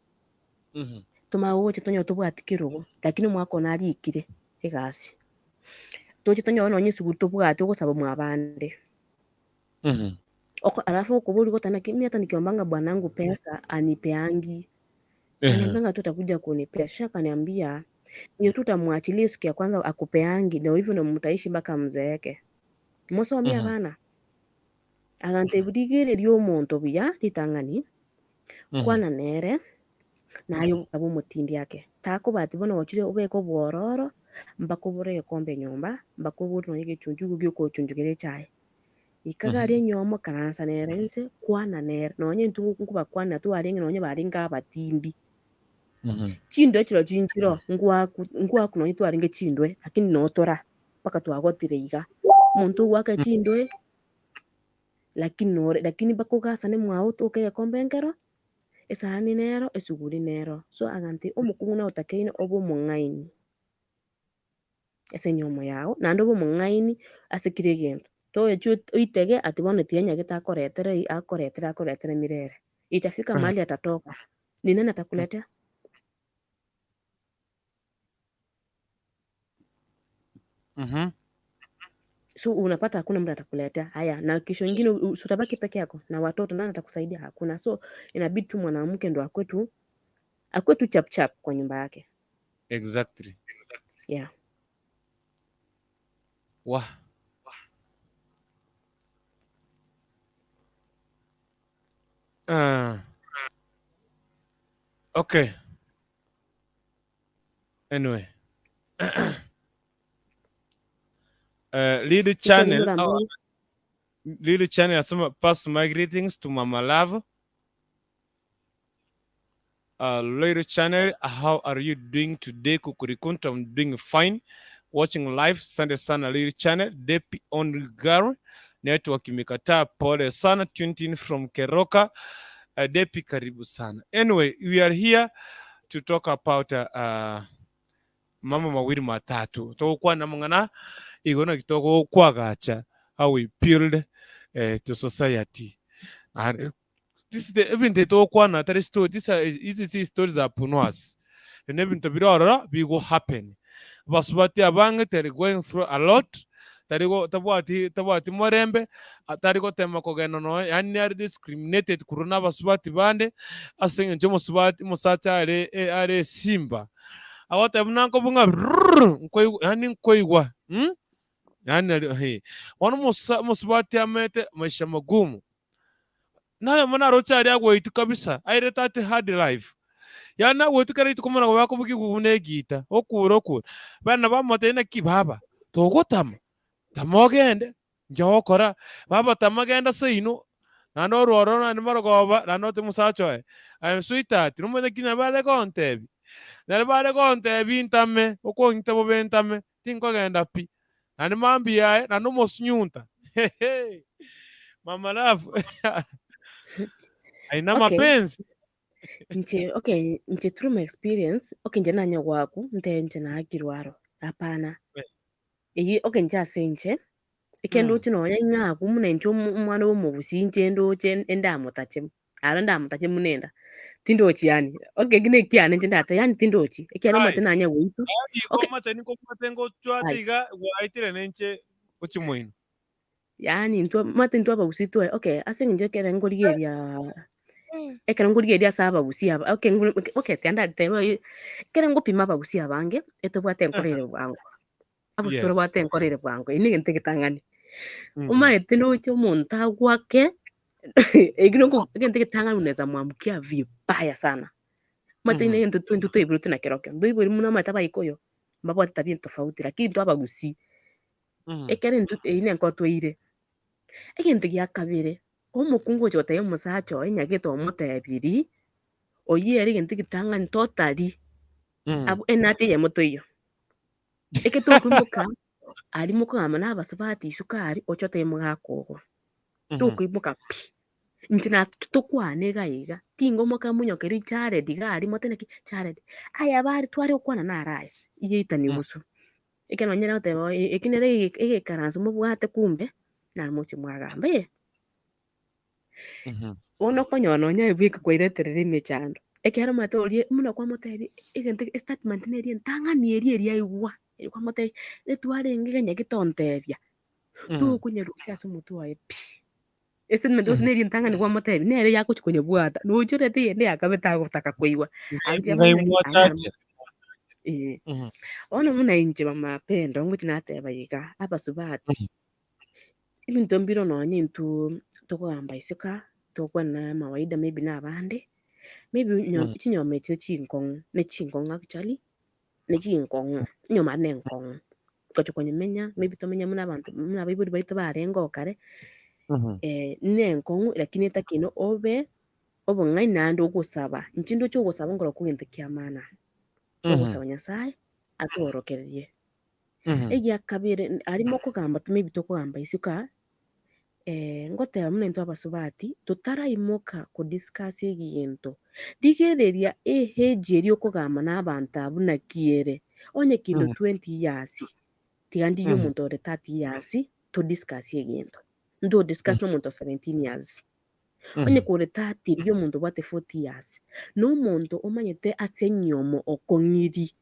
Tomanye gocha tonyore tobwati kerogo, lakini omwaka one arikire egasi. Toche tonyore nonye esuguri tobwati ogosaba mwa abande. Oko alafu okoboria goteba naki mimi hata nikiombanga bwanangu pesa anipeangi. Ananiambianga tu atakuja kunipea. Kisha akaniambia ni tu utamwachilia siku ya kwanza akupeangi na hivyo ndo mtaishi mpaka mzeeke. Mosomie abana. Agantebia rigereria omonto buya ritang'ani, kwana nere, naye obe omotindi ake. Takobati bono ochire obeke obwororo, mpaka obore egekombe nyomba, mpaka obore nonye egechunchugo giokochunchugera echae. Ika aria enyomo karansa nere inse, kwana nere, nonye intwe nkobakwanera twarenge nonye barenge abatindi. Chindwe chirochio nchiro ngwaku ngwaku nonye twarenge chindwe, lakini notora mpaka twagotire iga. Omonto ogwaka chindwe. Lakini nore lakini mpaka ogasane mwao otoke egekombe nkero, esahani nero, esuguri nero. So agantebia omokungu nagotakeire obe omong'aini ase enyomo yago, naende obe omong'aini ase kera egento. Toechie oitege ati bono tiga nyagete akoretere akoretere akoretere mirere. Itafika mahali atatoka, ni nani atakuletea? So unapata hakuna mtu atakuletea. Haya, na kesho ingine si utabaki peke yako na watoto, nani atakusaidia? Hakuna. So inabidi tu mwanamke ndo akue tu akue tu chap chap kwa nyumba yake. Yeah. Wah. Ah. Okay. Anyway. Lead Channel channel oh, Lili channel anasema pass my greetings to Mama Love. Lili channel, how are you doing today? Kukurikunta, I'm doing fine. Watching live, asante sana Lili channel. Depi on girl, network imekataa, pole sana. Tuned in from Keroka. Depi, karibu sana. Anyway, we are here to talk about mambo mawili matatu. Togokwana amang'ana igo naki togokwagacha how we build to society. And this is the ebinto togokwana tari story, this are izi si stories za punoas. Nebinto bire ororo bigo happen. Abasubati abange they're going through a lot, tari go tabwati tabwati morembe, tari gotema kogenda nonya yaani nare discriminated korwa na abasubati bande, ase eng'encho omosubati omosacha are are esimba. Agoteba buna nkobua ng'a rrrr nkoigwa yaani nkoigwa mh, yaani nario hee. Bono omosa omosubati amaete maisha magumu, Naye naroche aria agoitwa kabisa, airete ate hard life. Yaani nagoitwa kera rituko buna bakobugigwa buna egita, okure okure. Bana bamotebia naki baba, togotama, tama ogende, inki ogokora? Baba tama genda seino, naende orwe ororo naende marogoba, naende ote mosacha oye, aye sweetheart, nomanyete ki nabo bare gontebia? Nari bare gontebia ntame, okong'ita bobe ntame, tinkogenda pi. Naende mambia aye, naende omosunyunta, hehe, mama love, aina Okay. mapenzi. Inche okay, inche through my experience, okay inche nanye goakwa, nte inche naakirwe aro, hapana. Eyio okay inche ase inche, ekero ndoche nonya ng'akwa buna inche omo- omwana bwa omogusii inche ndoche endamotache Aro ndamotache buna enda, tindochi yaani, okay ekio nekiane inche ndatebe yaani tindochi, ekiagera Ai. omanyete nanye goitwa. Yaani Okay. komate nikomate ngochwate Ai. iga gwaetire nenche gochia moino. Yaani intwe omanyete intwe abagusii twaye okay ase eng'encho ekere nkorigereria ekero nkorigereria ase abagusii aba okay nko okay tiga ndatebe ekere ngopima abagusii abange, etobwate enkoro ere bwango. Abwo Yes. torobwate enkoro ere bwango, eye negento egetang'ani. Omanyete noche omonto agwake, ekio noko egento egetang'ani unaweza mwamkia vibaya sana. Omanyete negento intwe twaiboreti nakerokio, ntoibori buna omanyete abaikoyo, mbabwate tabia tofauti lakini intwe abagusii, ekero intwe eywo nenkoro twaire. Egento gia kabere, omokungu ogocha gotebia omosacha oye nyagete omotebirie, oyio ere egento egetang'ani totally, abwo enati eyemo toiyo. Eke tokoimoka aria mokogamba na abasubati isiko aria oche otebe mogaka ogo. Tokoimoka pi. Inche na tokwane iga iga, tingomoka monyokerie Jared iga aria mote naki Jared, aya bare tware gokwana naro aya, igeitani gusu. Ekero nonye nagoteba eki nere egekaranso mobwate kumbe, namoche mwagamba eh. Bono okonyora nonye aye bweka kwaireterera emechando. Ekero omanyete oria buna kwamotebia egento estatement neri entang'ani eria eria aigwa, eria kwamotebia, etwarenge kenya getontebia, tokonyarusia ase omotwe oye pi. Estatement gose neri entang'ani kwamotebia, nere yagochi konyebwata, nocha orete eyende ya kabere tagotaka koigwa. Anche Ng'ai amanye naki mwachache? Eh. Bono buna inche mama Pendo ngochi nateba iga, abasubati, ebinto mbire nonye intwe tokogamba isiko aa, tokwana amawaida maybe na abande, maybe chinyoma echi chinkong'u, ne chinkong'u actually, ne chinkong'u, enyoma ne enkong'u. Togocha konyemenya, maybe tomenye buna abanto buna abaibori baito barenge oo kare, ne enkong'u lakini etakende obe obong'aini naende ogosaba, inche ndoche ogosaba nkorokwa egento kia maana. Ogosaba Nyasaye atworokererie. Egia kabere, aria mokogamba maybe tokogamba isiko aa, ngoteba buna intwe abasubati, totaraimoka ko discuss egento, rigereria eage eria okogamba na abanto abwo naki ere. Onye kinde 20 years, tiga ndigie omonto ore 30 years, to discuss egento. Nto discuss na omonto o 17 years. Onye kore 30 rigia omonto obwate 40 years, na omonto omanyete ase enyomo okong'iri,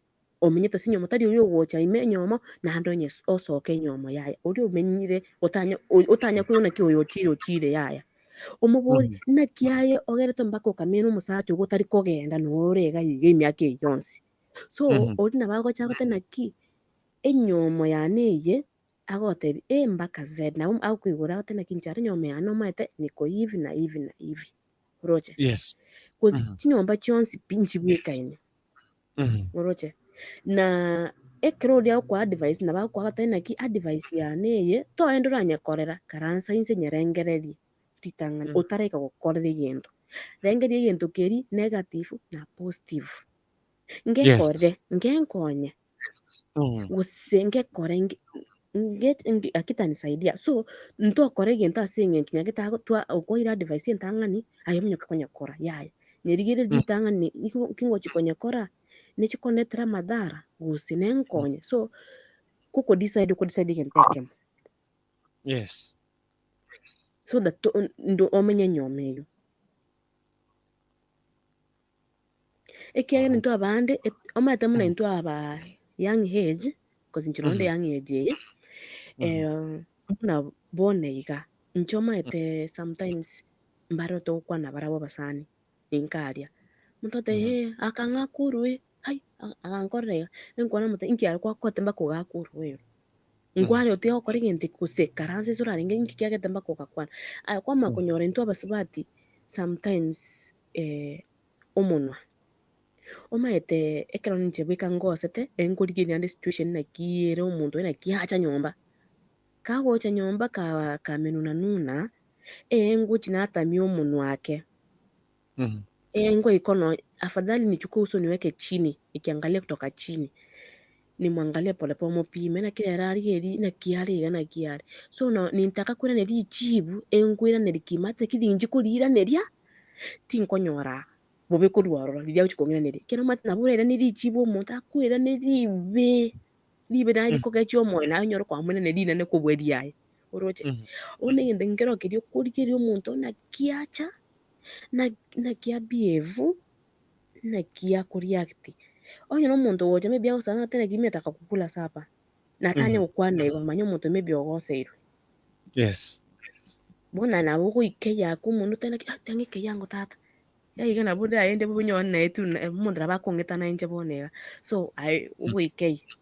omenyete ase enyomo tari oria ogocha ime enyomo naende onye osoke enyomo yaya, oria omenyire otanya otanya koigwa naki oyo ochire ochire yaya. Omobori naki aye ogerete mpaka okamenya na omosacha ogo otari kogenda nore iga iga emiaka eye yonsi. So oria nabo agocha agote naki, enyomo yane eye agotebia A mpaka Z, nabo agokoigora agote naki inche are enyomba yane omanyete niko hivi na hivi na hivi, oroche? Yes. Cause chinyomba chionsi pi nchibwekaine, oroche? Na ekero oria agokoa advice nabo agokoa agotebia naki advice yane eye toende oranyekorera, karansa inse nyerengererie ritang'ani otaraika gokorera egento. Rengereria egento keria negative na positive, ngekorere, ngenkonye. Gose ngekore nge nge akitanisaidia. So, ntokora egento ase eng'encho nyagete agotwa okoira advice entang'ani, aye omonyoke konyekora yaya. Nyerigereria ritang'ani nigo ki ngochi konyekora, nechi kondetera amadhara gose nenkonye. So, goko decide oko decide egento ekemo. Yes. So that to ndo omenye enyoma eywo. Ekiagera intwe abande, omanyete buna intwe aba young age, cause inche nonde young age eye, buna bono iga, inche omanyete sometimes mbare togokwana barabwo abasani, inka aria, omonto agoteba eh akang'aka orwe, ai agankorera iga, enkwana namotebia inki aye gwakorete mpaka ogaka orwe oro, nkware otiga gokora egento eke gose karansa ase orarenge inki kiagete mpaka ogakwana. Aye kwamanya konyora intwe abasubati sometimes omonwa. Omanyete ekero ninche bweka ngosete, nkorigereria naende situation naki ere omonto oyo naki acha nyomba. Kagocha nyomba ka kamenuna nuna, ee ngochi natamia omonwa ake. Ee ngoika nonya afadhali nichukue uso niweke chini, nikiangalia kutoka chini, nimwangalie polepole mopime naki rero arigereria naki are iga naki are. So no nintaka koiraneria richibu, enkoiraneria kimate lakini inche koriiraneria. Tinkonyora bobe korwa ororo riria agochia kong'iraneria, ekero omanyete nabo orairanerie richibu omonto akoiranerie ribe, ribe naye rikogechia omoyo naye onyore koamoiraneria rinene kobua riaye, oroche? Bono egento nkero keria okorigereria omonto naki acha, naki a behave, naki ako react. Onye na omonto ogocha maybe agosaba ng'a tari mimi nataka kukula supper, natanya gokwana igo manya omonto maybe ogoseirwe. Yes. Bono nabo ogoika eyaka omonto otari naki ah tiga ng'ike eyango tata, iga nabo ndagende bobe nyore naye tu omonto nabo akong'eta nainche bono iga. So aye ogoika eyio,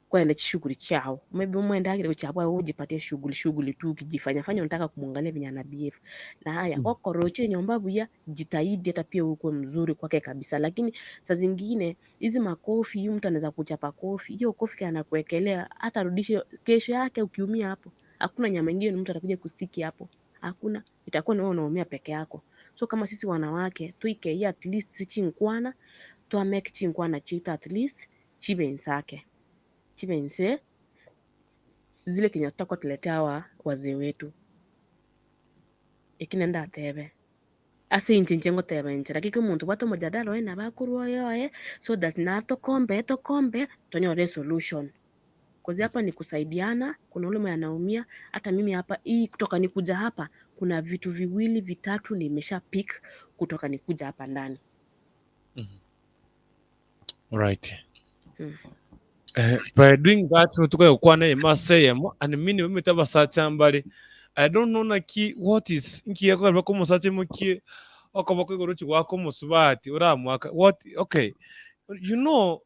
kwenda chishughuli chiago, maybe omwendagere gochia abwo aye ogojipatia shughuli shughuli tu ukijifanya fanya unataka kumwangalia venye ana behave. Na haya gokorora ochire nyomba buya, jitahidi hata pia ukuwe mzuri kwake kabisa, lakini saa zingine hizi makofi, huyu mtu anaweza kuchapa kofi, hiyo kofi kenye anakuwekelea hata arudishe kesho yake ukiumia hapo. Hakuna nyama ingine mtu atakuja kustiki hapo. Hakuna, itakuwa ni wewe unaumia peke yako. So kama sisi wanawake tuike hii at least si chinkwana, twa make chinkwana chitu at least chibe insake. Chibe inse zile kenya tutakuwa tuletea hawa wazee wetu. Eki nende atebe. Ase inche inche ngoteba inche lakini ekero omonto obwate omojadala oye nabo akorwa oye oye so that natokombe tokombe tonyore esolution. Cause hapa ni kusaidiana, kuna ule mwenye anaumia, hata mimi hapa hii kutoka nikuja hapa, kuna vitu viwili vitatu nimesha pick kutoka nikuja hapa ndani. Alright. By doing that tukaye gokwana ime ase eyemo and meaning omanyete abasacha mbare I don't know naki what is nki gekorwa komosacha imokie okoboko igoro ochia goaka omosubati oramoaka what okay you know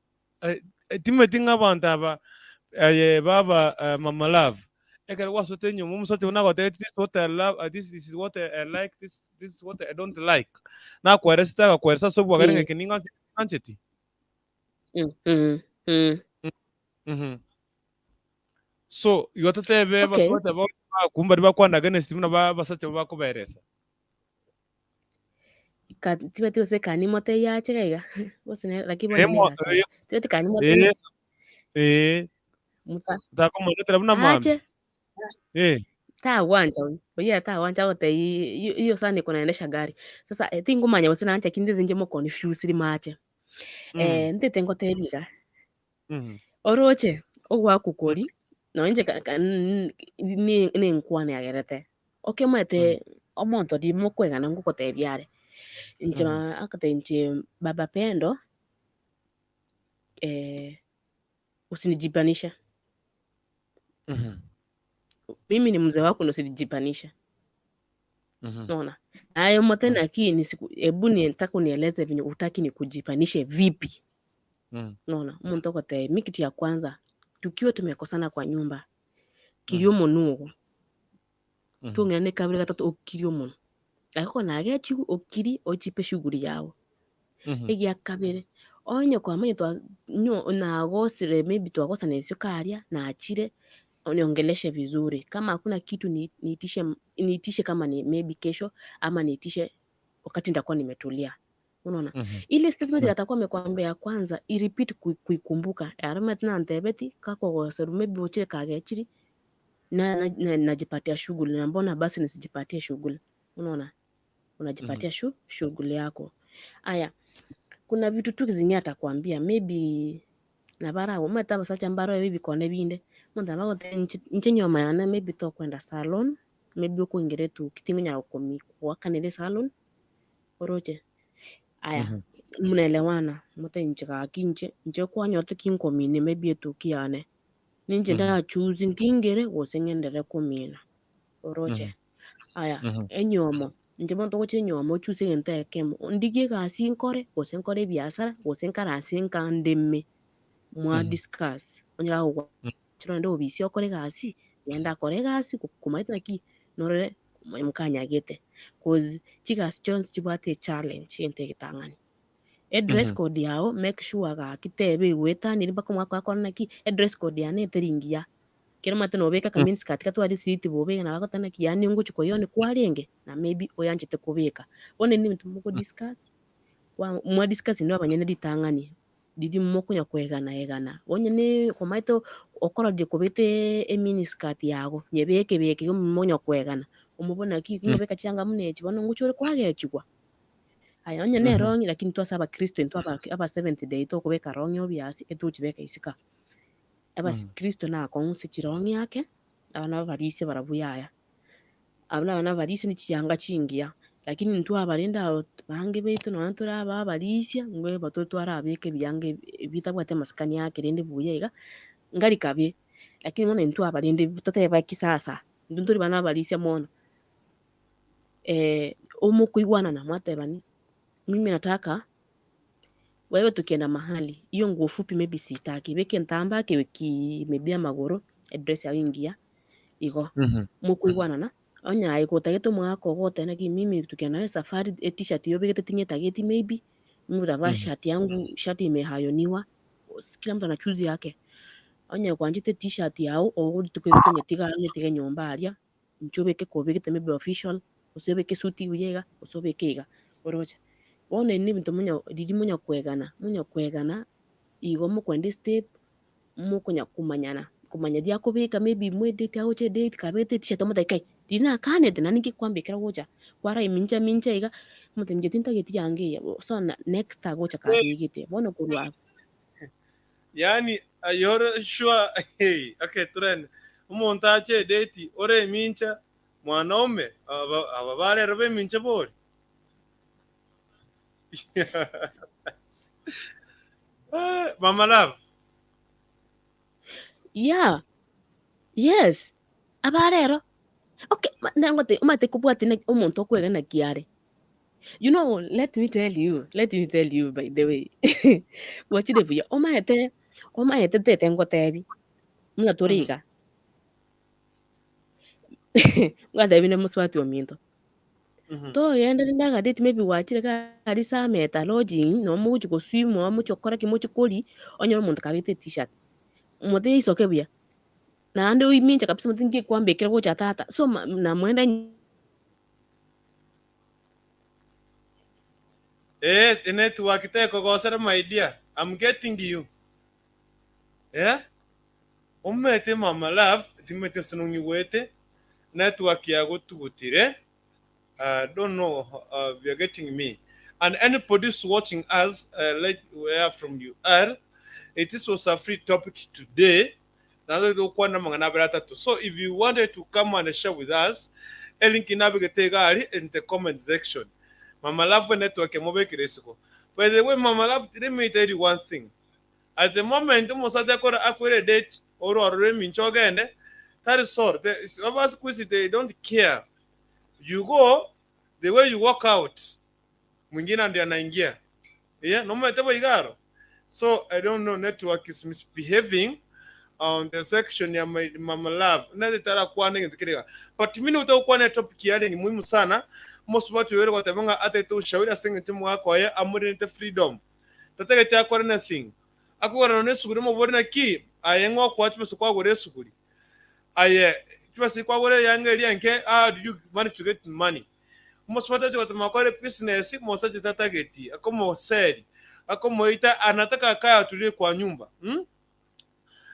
timanyeti ng'a abanto aba aye baba mama love ekero gwasoete enyomba omosacha oyio nagotebetie this is what I love this is what I like this this is what I don't like nakweresete agakweresa ase obwagare ng'a eke ning'ancheti. So igo totebe abasubati aba bakumba baria bakwana against buna abasacha abo bakoberesa. Ka tibati gose kani motebie ache iga iga gose nere lakini bono negasi yaye. Tibati kani motebie Eh, muta takomonetera buna mambia. ache Eh. tagwancha oyio, oyio ere tagwancha agotebia hiyo hiyo sana iko naendesha gari. Sasa tingomanya gose nanche ki ndete inche moconfuse rimache. Ntete ngotebie iga, oroche ogoakwa koria, nonye inche ka- ka- n- n- nenkwana yagerete, okemanyete omonto riria mokoegana ngogotebia are, inche agotebia inche baba Pendo, usinijibanishe. Mimi ni mzee wako na usinijibanishe. Unaona? Naye motene lakini siku hebu nitaka unieleze venye hutaki nikujibanishe vipi? Unaona? Omonto ogotebia mi kitu ya kwanza tukiwa tumekosana kwa nyumba kiria omonwe ogo tong'erane kabere gatato okirie omonwe lakini ekero nagechiwe okirie ochipe shughuli yago. Egia kabere onye kwamanya twa nyo nagosire maybe twagosana isiko aria nachire uniongeleshe vizuri kama hakuna kitu ni, niitishe niitishe kama ni maybe kesho ama niitishe wakati nitakuwa nimetulia unaona ile statement atakuwa amekwambia ya kwanza irepeat kuikumbuka arame tena ntebeti kakogoseru maybe uchire kagechiri na, na, na, najipatia shughuli na mbona basi nisijipatie shughuli unaona unajipatia shu, shughuli yako aya kuna vitu tu zingine atakwambia maybe nabara omanyete abasacha mbaro ebikone binde omonto nabo agoteba inche inche nyoma yane maybe tokwenda salon maybe okoingera etuki tingonyara gokomi goakanera esalon oroche aya mnaelewana mote inche gaki inche inche kwanyorete ki nkomina maybe etuki yane ninche ndachoose nkingere gose ng'enderere komina oroche aya enyomo inche bono togocha enyomo ochoose egento ekemo ndigie egasi nkore gose nkore ebiasara gose nkaranse nka ndeme mwa discuss onye gagokwa onde obisi okore egasi genda akore egasi komanyete naki norore mokanyagete cause chigasi chionsi chibwate echallenge egento egetang'ani. Edress code yago make sure gaki tebe egoetaniri mpaka omwaka akore naki edress code yane eteri ngiya. Ekero omanyete nobeka aka miniskirt gatware esiti bobe iga nabo agoteba naki yaani ngochia koyoni kwarenge na maybe oyanchete kobeka. Bono ebi nebinto mogo discuss, mwa discuss inwe abanyene ritang'ani riria mokonya koegana egana, onye ne omanyete okororire kobete eminiskirt yago nyebeke beke igo monya koegana, omobone naki ng'obeka chianga buna echi bono ngochia ore kwagechigwa. Aya onye ne erong'i lakini intwe ase abakristo intwe aba aba seventh day tokobeka rong'i obvious etochibeka isiko aa. Abakristo nakong'u ase chirong'i ake, aba nababarisia barabwo yaya. Abwo nabana abarisia ne chianga chingiya, lakini intwe abarende aba bange baito nonya tore aba abarisia, ngoeba tore twarabeka ebianga ebi bitabwati amasikani ake rende buya iga, ngari kabe, lakini bono intwe abarende toteba kisasa, intwe ntori bana abarisia mono, omokoigwanana mwatebani, mimi nataka wewe tukienda mahali, hiyo nguo fupi maybe sitaki, beka entambe ake wiki maybe amagoro, edress yago engiya, igo. Mokoigwanana, onye aye gotagete omogaka ogo goteba naki mimi tukienda nawe esafari etishati eywo obegete ting'etageti maybe, mimi utavaa shati yangu, shati imeayoniwa, kila mtu ana choose yake. Onye gwanchete etishati yago, ogo rituko erio okonyetiga onyetige nyomba aria, inche obeke kobegete maybe official, gose obeke esuti buya iga, gose obeke iga, oroche. Bono ebi nebinto monya riria monya koegana, monya koegana, igo mokoenda estep, mokonya komanyana, komanya riria akobeka maybe moedate agocha edate kabegete etishati omotebie kai, riria nakanete naende ninki kwambekera gocha, kwaraimincha mincha iga, omotebia inche tintageti yanga eye, so na next agocha kabegete, bono korwa abwo. Yaani aye ore sure hey, okay turende omonto ache edate ore emincha. Mwanaume, aba aba barero beminche bori. Eh, Mama Love. Yeah, yes, abarero, okay, ma- nangotebia omanyete kobwatia naki omonto okoegena naki are. You know, let me tell you, let me tell you by the way, gwachire buya, omanyete, omanyete tete ngotebi, buna tore iga, Ngwatebi ne mosubati ominto, togenda rende agadate maybe gwachire iga aria ase ameta lodging nabo mogochia goswim nabo mogochia gokora ki mochie koria, onyore omonto kabete etishati, motebie isoke buya, naende oiminche kabisa motebie nki kwambekire gocha tata, so ma namwenda. Eeh enetwork tekogosera my dear, I'm getting you. Eh? Omete mama love, timete ase nong'igwete, network yagotugutire, I don't know uh, if you're getting me. And anybody who's watching us, uh, let where from you are, it is was a free topic today. Nazo tokwana amang'ana abere atato. So if you wanted to come and share with us, elink nabegete iga aria in the comment section. Mama Love network emobekere isiko. By the way, Mama Love, let me tell you one thing. At the moment omosacha akore akwere date ore ororo emincha ogende tari sore the aba siku hizi they don't care you go the way you walk out mwingine ndiye anaingia yeah nomanyete bo igaro so I don't know network is misbehaving on the section ya my, mama love nere tarakwana egento kere iga but mimi notagokwana etopic yare ni muhimu sana mosubati oyo ore goteba ng'a ataete ushauri ase eng'encho omogaka oye amorente freedom Tatageti akore nothing. Akogora nonya esuguri omobori naki aye ng'o okoa chibesa kwagora esuguri? Aye chibesa kwagora eyanga eria enke how did you manage to get money? Omosubati ache gotema akore business mosacha tatageti akomoseri akomoita anataka akae atulie kwa nyumba mm?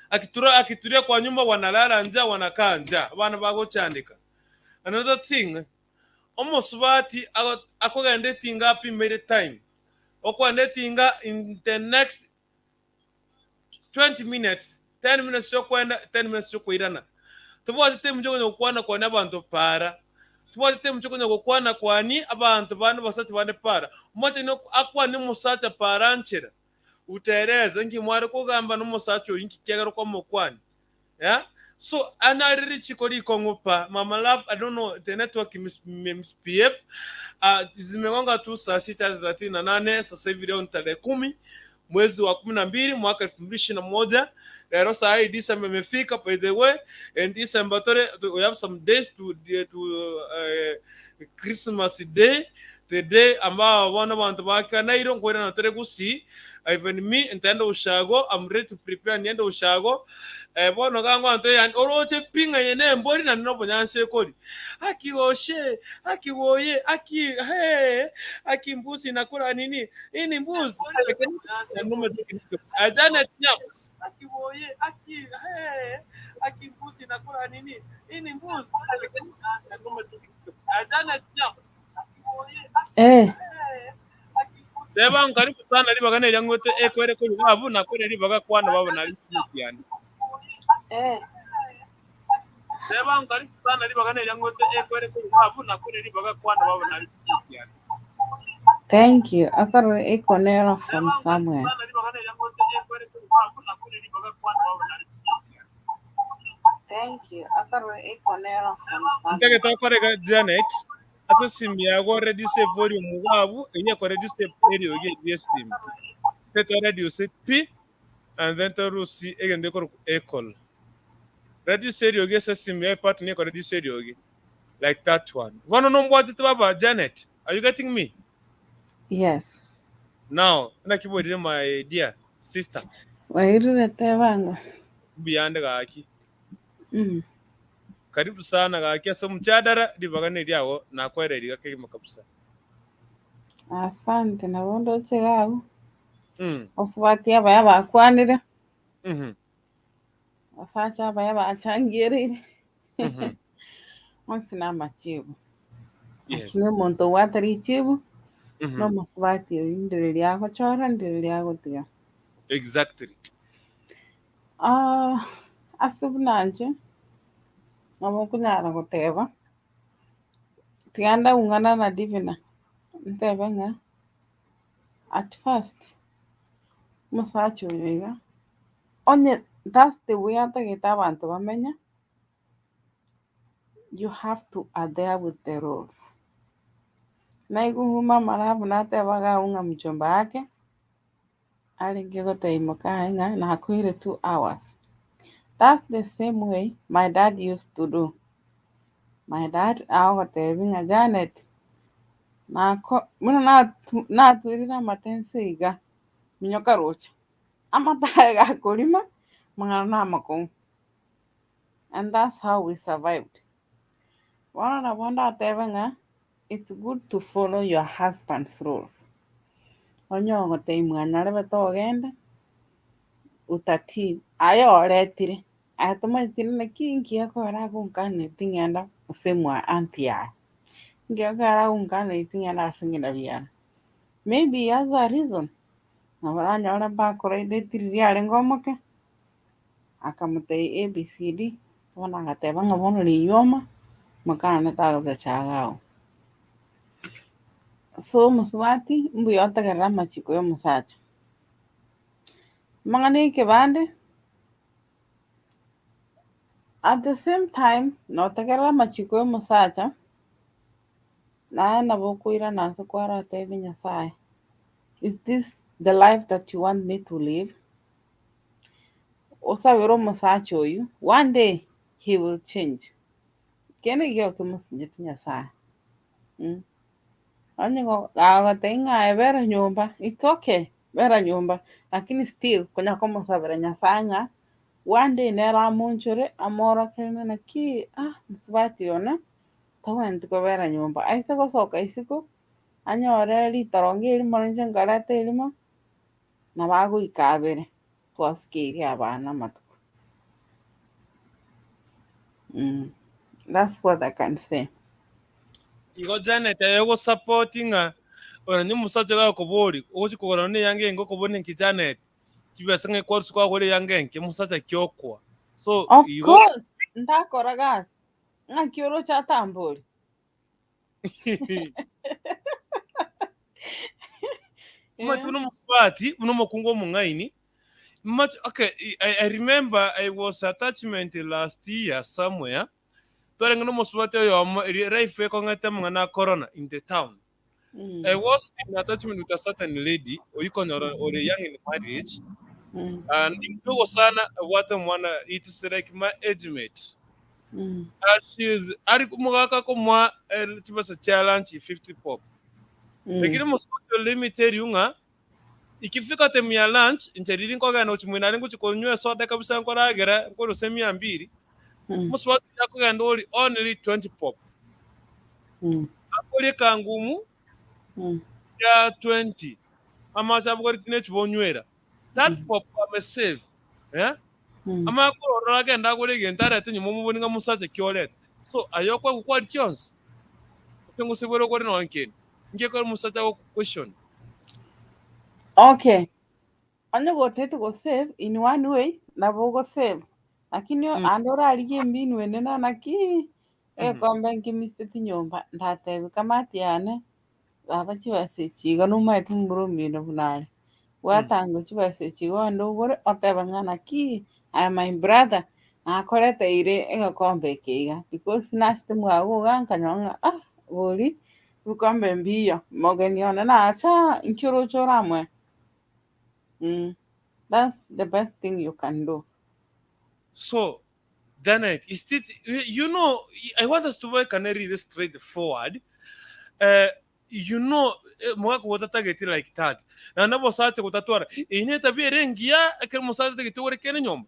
Akitura akitulia kwa nyumba wanalala njaa wanakaa njaa abana bagochandeka. Another thing omosubati akogenda etinga apimeire time Okwana etinga in the next 20 minutes, 10 minutes chiokwenda, 10 minutes chiokoirana. Tobwati time chiokonya gokwana kwani abanto para. Tobwati time chiokonya gokwana kwani abanto bande basacha bande para. Omosacha nigo akwane omosacha para nchera. Utereze nki mware kogamba na omosacha oyio nki kiagera okomokwani. Yeah? So anare richiko rikong'u pa mama love I don't know the network mis, misbehave. Uh, zimegonga tu saa sita 38 sasa hivi leo ni tarehe 10 mwezi wa 12 mwaka 2021 lero saa hii December imefika by the way and December tore we have some days to, to Christmas day the day ambao bono abanto bakanaire nkoirana tore gusii even me ntaenda ushago I'm ready to prepare niende ushago eh, bono iga nkoanto yani oroche pi ng'a eye nembori naende nobonyansi ekori aki goshe aki goye aki hee aki mbuzi inakula nini hii ni mbuzi lakini Janet Nyaps aki goye aki hee aki mbuzi inakula nini hii ni mbuzi lakini Janet Nyaps Eh. Teba nkaribu sana ribaga neria ng'wete ekwere korwa babu nakwere ribaga kwana baba nari kiane. Eh. Teba nkaribu sana ribaga neria ng'wete ekwere korwa babu nakwere ribaga kwana baba nari kiane. Thank you. Akoro ikonera from somewhere. Thank you. Akoro ikonera from somewhere. Ntagete okorega Janet ase esimu yago reduce volume iga eywo eko reduce eriogi eria esimu te reduce pi and then torusi egento ekorokwa equal reduce eriogi ase esimu yago epart nigo eko reduce eriogi like that one bono nombwatete baba Janet are you getting me? Yes. Now naki bwerire my dear sister? Bwairire tebango. Mbuyande gaki. Mm. Karibu sana gaki ase omochadara ribaga neriago nakwereri iga kegima kabisa. Asante nabo ndoche iga abwo. Mm. Osubati abaya bakwanire. Mhm. Abasacha abaya bachangiereire. Mhm. Onsi namachibu. Yes. Lakini omonto obwate richibu Mhm. nomosubati oyio ndire riagochora ndire riagotiga. Exactly. Ah, ase buna inche nabo nkonyara goteba. Tiga ndaung'ana na Divina, ntebe ng'a at first, omosacha oyo iga, onye that's the way atagete abanto bamenye, you have to adhere with the rules. Naigwe mama Love natebaga agwo ng'a mchumba ake, arenge gotebia mokaye ng'a nakoire 2 hours. That's the same way my dad used to do. My dad agogotebia ng'a Janet, nako buna natu natwerire amate nse iga, minyoka roche, amate aye gakorima, amang'ana na amakong'u. And that's how we survived. Bono nabo ndatebe ng'a it's good to follow your husband's rules. Onye ogotebia mwanyarebe togenda, utatii, aye oretire, aye tomanyeti naki nki ekogera agonkaneti ting'enda gose mwa aunty yaye, nki ekogera agonkaneti ting'enda ase ng'ina biara. Maybe he has a reason, nabo oranyore mbakoraideti riria arenge omoke, akamotebia ABCD, bono agateba ng'a bono rinyuoma, mokane tagosacha iga agwo. So omosubati, mbuya otegerere amachiko ya omosacha. Amang'ana ya ekebande, at the same time notegerere amachiko ya omosacha, naye nabo okoirana ase kwaratebie Nyasaye, is this the life that you want me to live? Osabere omosacha oyio, one day he will change. Kende ekio kemosincheti Nyasaye mh. Onye gagotebia ng'a aye bera nyomba, it's okay, bera nyomba, lakini still konya komosabera Nyasaye ng'a one day nere amonchore amworokererie ng'a naki ah mosubati one tagwenereti kobera nyomba. Aise gosoka isiko, anyore ritorongo erimo inche nkareta erimo, nabo agoika abere twasukeirie abana amatuko. That's what I can say. Igo Janet aye ogosupport ng'a onye omosacha oyo agakobori ogochi kogora nonye eyanga enke okobori ninki Janet chibesa ng'ai kwarusia kwagora eyanga enke omosacha ki okoa so Of igo course, ntakora gasi. Ng'aki oroche atambori? Omanyete buna omosubati, buna omokungu omong'aini, much okay, I remember I was attachment last year somewhere, twarenge na omosubati oyomo eria life ekong'ete amang'ana a corona in the town. I was in attachment with a certain lady, oyio konyora ore young in marriage, and mdogo sana obwate omwana, it is like my age mate. She is ari omogaka akomoa chibesa chia lunch 50 bob. Lakini omosubati oyo let me tell you ng'a ikifika time ya lunch inche riria nkogenda gochia moino aria ngochia konywa esoda kabisa nkoragera nkorusia emia mbiri, omosubati oria akogenda oria only 20 bob. Akoria ekangumu chia 20 amache abogoretie ne echuba onywera. That bob amesave eh. Amanye korora agende agore egento arete nyuma omoboni ng'a mosacha ki orete. So aye okoegwa kwari chionsi, ase ngosibore okore nonye kende. Inki ekero omosacha ago question? Okay, onye gotete go save in one way nabo ogo save, lakini ande orarigie embinu ende na naki egekombe nkemiseti nyomba ndatebi kamati yane baba chibesa echi iga nomaete momura omino buna are. Gwatanga chibesa echi iga onde ogore otebe ng'a naki aye my brother nakoreteire egekombe eke iga because nachete mwago iga nkanyora ng'a ah bori ebikombe mbiyo, mogeni one nacha inki oroche oramoe that's the best thing you can do. So Janet, is it, you know, I want us to work and read this straight forward. You know, mogaka gotatageti like that. Naende obosacha gotatwara, eye netabia ere engiya ekero omosacha atagete ogore kende nyomba.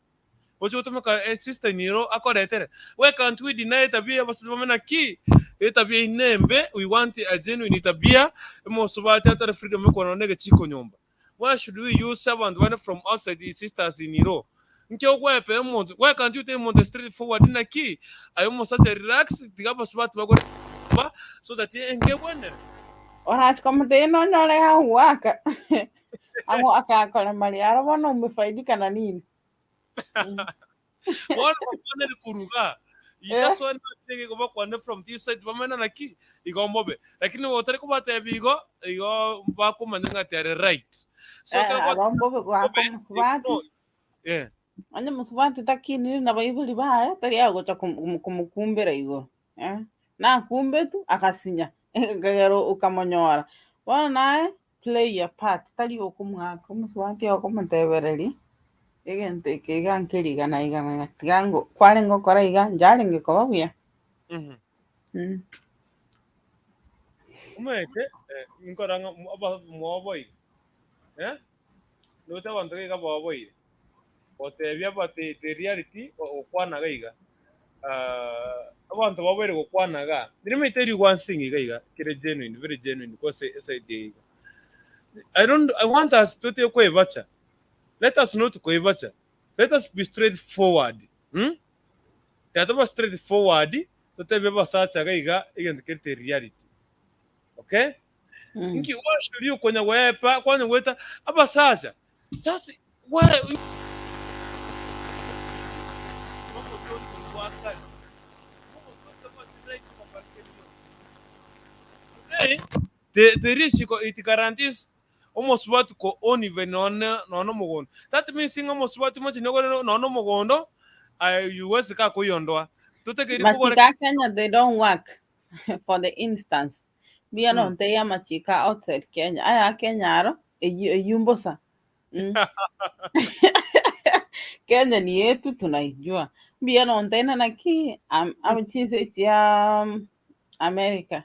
Oche gotumeka esister niro akoretere. Why can't we deny etabia ya abasacha bame naki? Etabia eye nembe, we want a genuine tabia, omosubati atware freedom ekwana nonya egechiko nyomba. Why should we use abanto bande from outside the sisters in law? Nki ogwepera omonto? Why can't you tell omonto straight forward naki aye omosacha relax tiga abasubati bagore ba so that enka egwenere. Orachi komotebia nonyore agoaka agoaka akorema aro bono umefaidika na nini? Bono bakwanere koruga. That's why ntige igo bakwane from this side bamanye naki igo mbobe. Lakini otari kobatebia igo, igo bakomanya ng'a they are right. So Eh, ekero gwa- aro mbobe goaka mbobe, omosubati. eh, Onye mosubati takinire na baibori baye, tari agocha kom- komokumbera igoro. Eh, nakumbetu agasinya, ekagera okamonyora. Bono naye play your part, tari okomoaka omosubati okomotebereria, egento eke iga nkeri iga na iga na iga, tiga ngo kwarenge gokora iga, njarenge koba buya. mhm. Mm. Omanyete, eh, nkora ng'a mo- aba- mwoboire, eh? Note abanto iga baoboire, gotebia but the reality gokwana iga iga, ah, abanto baoboire gokwana igaa, let me tell you one thing iga iga kere genuine, very genuine gose eside eye iga. I don't, I want us totige koebacha, let us not koebacha, let us be straight forward, mm? Tiga tobe straight forward, totebie abasacha iga iga egento kere the reality, okay? Mm. Inki gwashuria okonya gwepa kwanya gweta abasacha just why Today, the, the rich it guarantees omosubati ko own even nonye nonye omogondo. That means ng'a omosubati mochie nogore nonye omogondo aye yuwesi kakoyondoa. Totekeiri kogora Machika a Kenya they don't work for the instance. Mbuya Mm. nonte ya amachiko outside Kenya. Aya Kenya aro eyio eyio mbosa. Mm. Kenya ni yetu tunaijua. Mbuya nonte na naki am, am chinse chia um, America.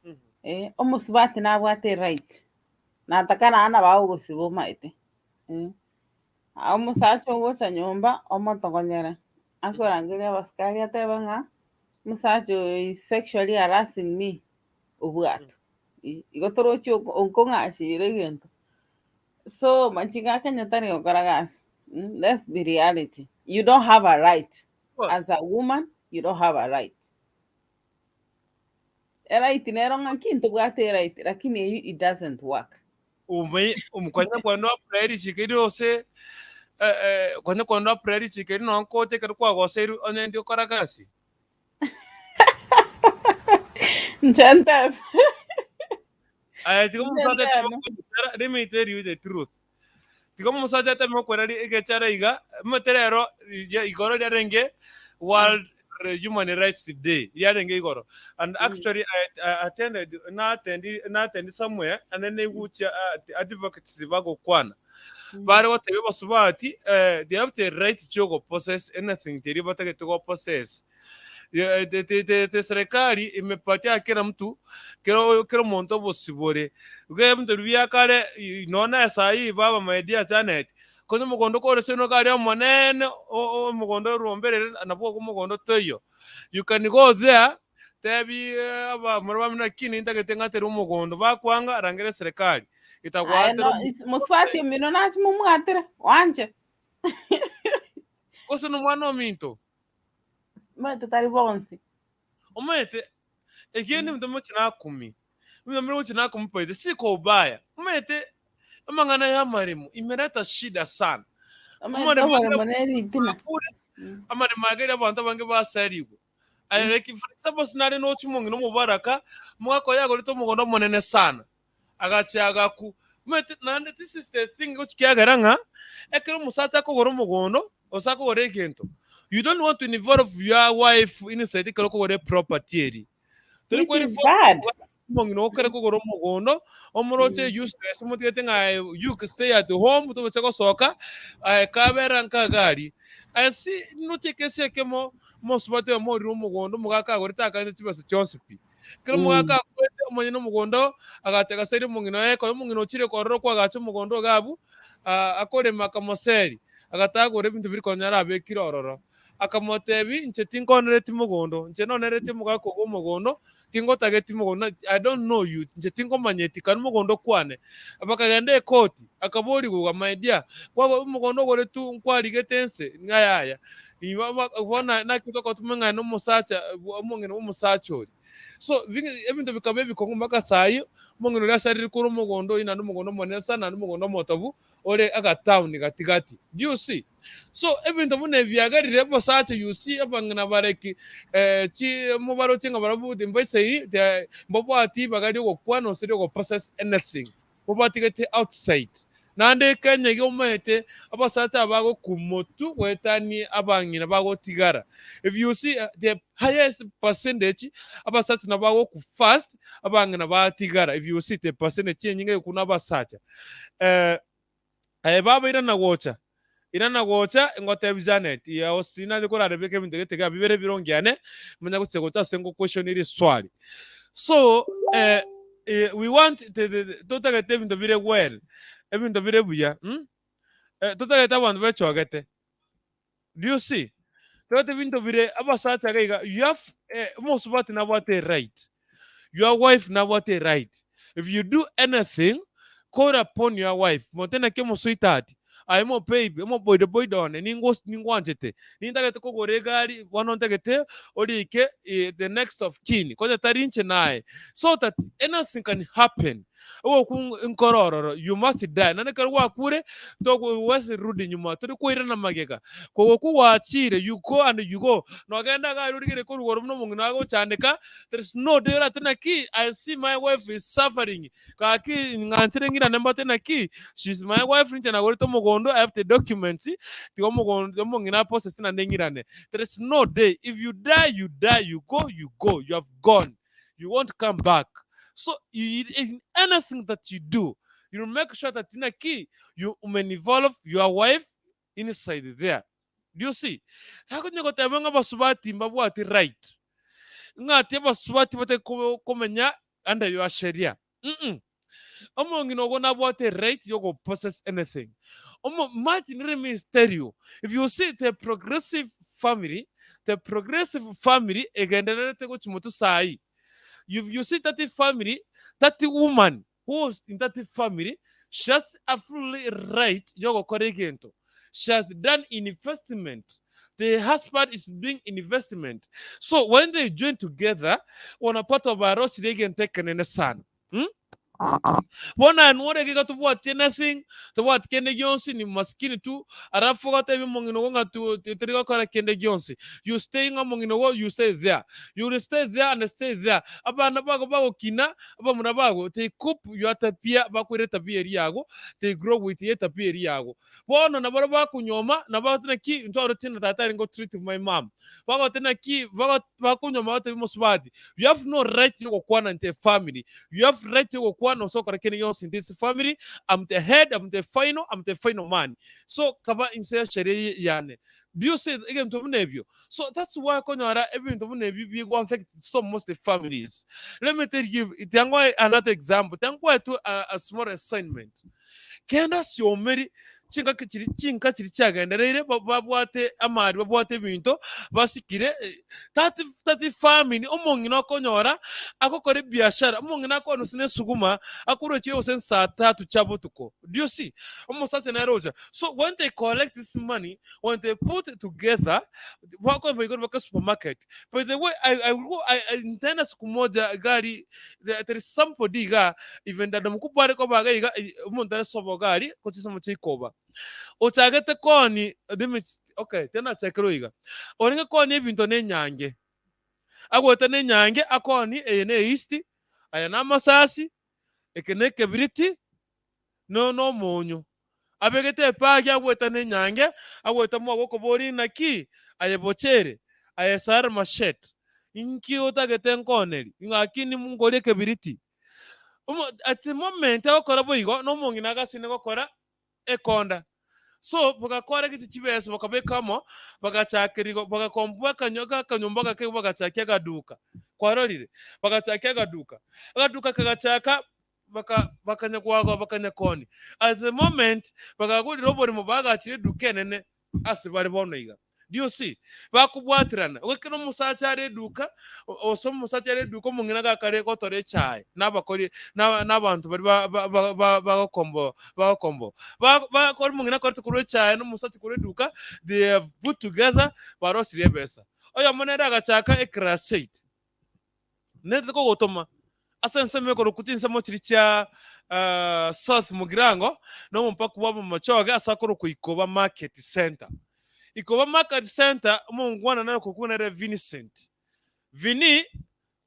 Mhm. Eh, omosubati nabwate right. Nataka naana bagogosiba omaete. Eh. Omosacha ogocha nyomba omotogonyera, akorangeria abasikari atebe ng'a omosacha oyo is sexually harassing me, obwatwe. Igo torochi okong'achire egento. So machiko a Kenya tari gokora gasi. Let's be reality. You don't have a right. As a woman, you don't have a right. Eright nero ng'aki ntobwate eright lakini eyio it doesn't work. Ume omokwanya kwenda apply richiko erio ose eh, eh, kwanya kwenda apply richiko erio nonye nkote ekero kwagoseirwe onye ndi okora gasi. Inche ntebe. Aye tiga Inche omosacha ateme ntebe. gochara, let me tell you the truth. Tiga omosacha ateme gokwera ri egechara iga, omanyete rero riria igoro riarenge World Human Rights Day, riarenge igoro. And actually I, I attended, na attend, na attend somewhere, and then naiguchia advocates bagokwana. Bare gotebia abasubati, eh, they have the right chiogo possess anything keria batagete go possess. Eh, te- te- te- te serikali imepatia kila mtu kero kero omonto obosibore iga ebinto biria bia kare i- nonya esa hii baba my dear Janet konye omogondo kore ase nigo aria omonene o- o- omogondo oromberere nabwo ogo omogondo toiyo you can go there tebi abamura bamino lakini ntagete ng'atere omogondo bakwanga rangera eserekari Aye etagwatere no, is- mosubati omino nachi momwatera, wanche. gose nomwana ominto Omanyete tari bonsi. Omanyete, ekiagera ebinto mochi nakumi, ebinto mbire gochi nakumi by the si kwa ubaya. Omanyete, amang'ana y'amaremo imeleta shida sana. Omanyete Amaremo oboremo agere ne ritina. bakure, amaremo agere abanto abange basarigwe. Aye like for example sinare nochi omong'ina omobaraka, omogaka oye agorete omogondo omonene sana. Agacha agaku. Omanyete naende this is the thing gochi kiagera ng'a ekero omosacha akogora omogondo gose akogora egento, you don't want to involve your wife inside ekero okogora eproperty eria. Tori Which is ko bad. omong'ina okere kogora omogondo, omoroche useless omotigete ng'a aye you stay at home tobasa gosoka, aye kabera nka iga aria. Aye si noche ekesi ekemo, omosubati oyomo orire omogondo omogaka agorete akanete chibesa chionsi pi. Ekero omogaka akwete, omonyene omogondo agacha agaseria omong'ina oye, ekero omong'ina ochire korora okwagacha omogondo iga abwo, akorema akamoseri, agatagora ebinto biria konya arabekire ororo. Akamotebia, Inche tinkonereti mogondo, inche nonereti omogaka ogo omogondo, tingotageti mogondo, I don't know you, inche tinkomanyeti, kani mogondo kwane. Bakagenda ekoti, akaborigwa iga, My dear, kwago omogondo ogoretwe nkwarigete ense? Ng'a yaya. Bono naki togotuma ng'a nomosacha, omong'ina bw'omosacha oria. So ebinto bikaba ebikong'u mpaka saa hii, omong'ina oria asarire korwa omogondo oyio naende omogondo omonene sana naende omogondo omotobu ore agatown gati gati. Do you see? So ebinto buna ebi biagerire obosacha you see abang'ina bare ki chi mobaroche ng'a barabwo mbaisei mbabwati ribaga ri'ogokwana gose ri'ogoprocess anything. Mobatigete outside. Naende Kenya iga omanyete abasacha aba bagokumotwa goetania abang'ina bagotigara. If you see the highest percentage abasacha nabo bagoku first abang'ina batigara if you see the percentage enyinge egokwa na abasacha. Aye baba irana gocha, irana gocha ngotebi Janet, yao sinanche korarebeka ebinto gete iga bibere birongeane, manya gochia gocha ase ngoquestioni riswali. So we want totagete ebinto bire well, ebinto bire buya mh, totagete abanto bechogete. Do you see? Totagete ebinto bire abasacha iga iga, you have omosubati nabwate eright, your wife nabwate eright, if you do anything, call upon your wife, mote naki omosweetheart, aye omobabe, omoboidoboido one, ningos ningwanchete, nintagete kogora egari, bono ntagete orike the next of kin, konya tari inche naye, so that anything can happen. Ogokwa nkoro ororo, you must die. Naende ekero gwakure, togwesi rudi nyuma, tori koirana magega. Kogokwa gwachire, you go and you go. Nogenda iga aria origererie korwa igoro buna omong'ina agochandeka, there is no day orate naki, I see my wife is suffering, gaki ng'anchire ng'irane mbote naki, she is my wife, ninche nagorete omogondo, I have the documents, tiga omogondo omong'ina apossess naende ng'irane. There is no day, if you die, you die, you go, you go, you have gone. You won't come back. So in anything that you do, you make sure that naki you involve your wife inside there. Do you see? Takonya goteba ng'a abasubati mbabwati right. Ng'a ti abasubati batari komenya under your sheria. Mm-mm. Omong'ina ogo nabwate right yogo possess anything. Omo imagine let me tell you, if you see the progressive family, the progressive family egendererete gochia motwe saii. If you see that family, that woman who is in that family, she has a fully right yogokora egento. She has done investment. The husband is doing investment. So when they join together, wanapata barosire egento ekenene sana. Hmm? Bono aye nwore iga tobwati anything, tobwati kende gionsi, ni maskini tu, alafu ogatebia omong'ina ogo ng'a tu tori gokora kende gionsi. You stay ng'a omong'ina ogo, you stay there. You will stay there and stay there. Abana bago bagokina, abamura bago, they cope your tabia, bakoira etabia eria yago, they grow with etabia eria yago. Bono nabaria bakonyuoma, nabo bagoteba naki ntwaroche na tata arenge gotreat my mum. Bagoteba naki bago bakonyuoma bagotebi mosubati, you have no right yogokwana into a family, you have right yogokwana ase okora kende gionsi in this family, I'm the head, I'm the final, I'm the final man. So kaba inse ya sheria yane. Do you see egento buna ebio? So that's why okonyora ebinto buna ebio bigo affect so most families. Let me tell you, tiangoe another example, tiangoe tu a, a small assignment. Kende ase omeri, chingaki chiria chinka chiria chiagendereire babwate amari, babwate ebinto, basikire, that that family, omong'ina okonyora agokora ebiashara, omong'ina akoona gose na esuguma, akorwa echiro gose saa tatu chia botuko, do you see? Omosacha nere ocha, so when they collect this money, when they put it together, bakoba igoro baka supermarket, by the way, I, I will go, I, I, nitaenda siku moja gari There is somebody iga, even dada mkubwa are koba iga iga, omonto are sobo iga aria, ko chisemo chiaikoba. Ochagete kooni, let me, okay, tena nachakire iga. Orenge kooni ebinto na enyange. Agoeta na enyange, akooni eye na east, aya na amasasi, eke na ekebiriti, no na omonyo. Abegete epagi agoeta na enyange, agoeta mwago okoboria inaki, aye bochere, aye sare mashet, inki otagete nkooneri, ng'aki nimngorie ekebiriti. Omo at the moment agokora boigo, na omong'ina agasina gokora ekonda. So bagakora gete chibesa bakabeka amo, bagachakeria igo bagakomboa akanyo akanyomba gake bagachakia agaduka, kwarorire? Bagachakia agaduka, agaduka kagachaka baka bakanya koagoa bakanya koonia. At the moment bagagorire oboremo bagachire eduka enene ase bare bono iga. Do you see? Bakobwaterana. Ekero omosacha are eduka, gose omosacha are eduka omong'ina gakare gotora echae na abakori na na abanto baria ba ba ba ba bagokombo bagokomboa. Ba bakora omong'ina akorete korwa echae na omosacha korwa eduka, they have put together barosirie ebesa. Oyomo nere agachaka ecrusade. Nere kogotoma ase ensemo ekorokwa chinsemo chiria chia South Mugirango, na omopaka bw'Abamachoge ase akorokwa Ikoba Market Centre. Ikoba Market Centre, omongwana nere okorokwa nere Vincent. Vinny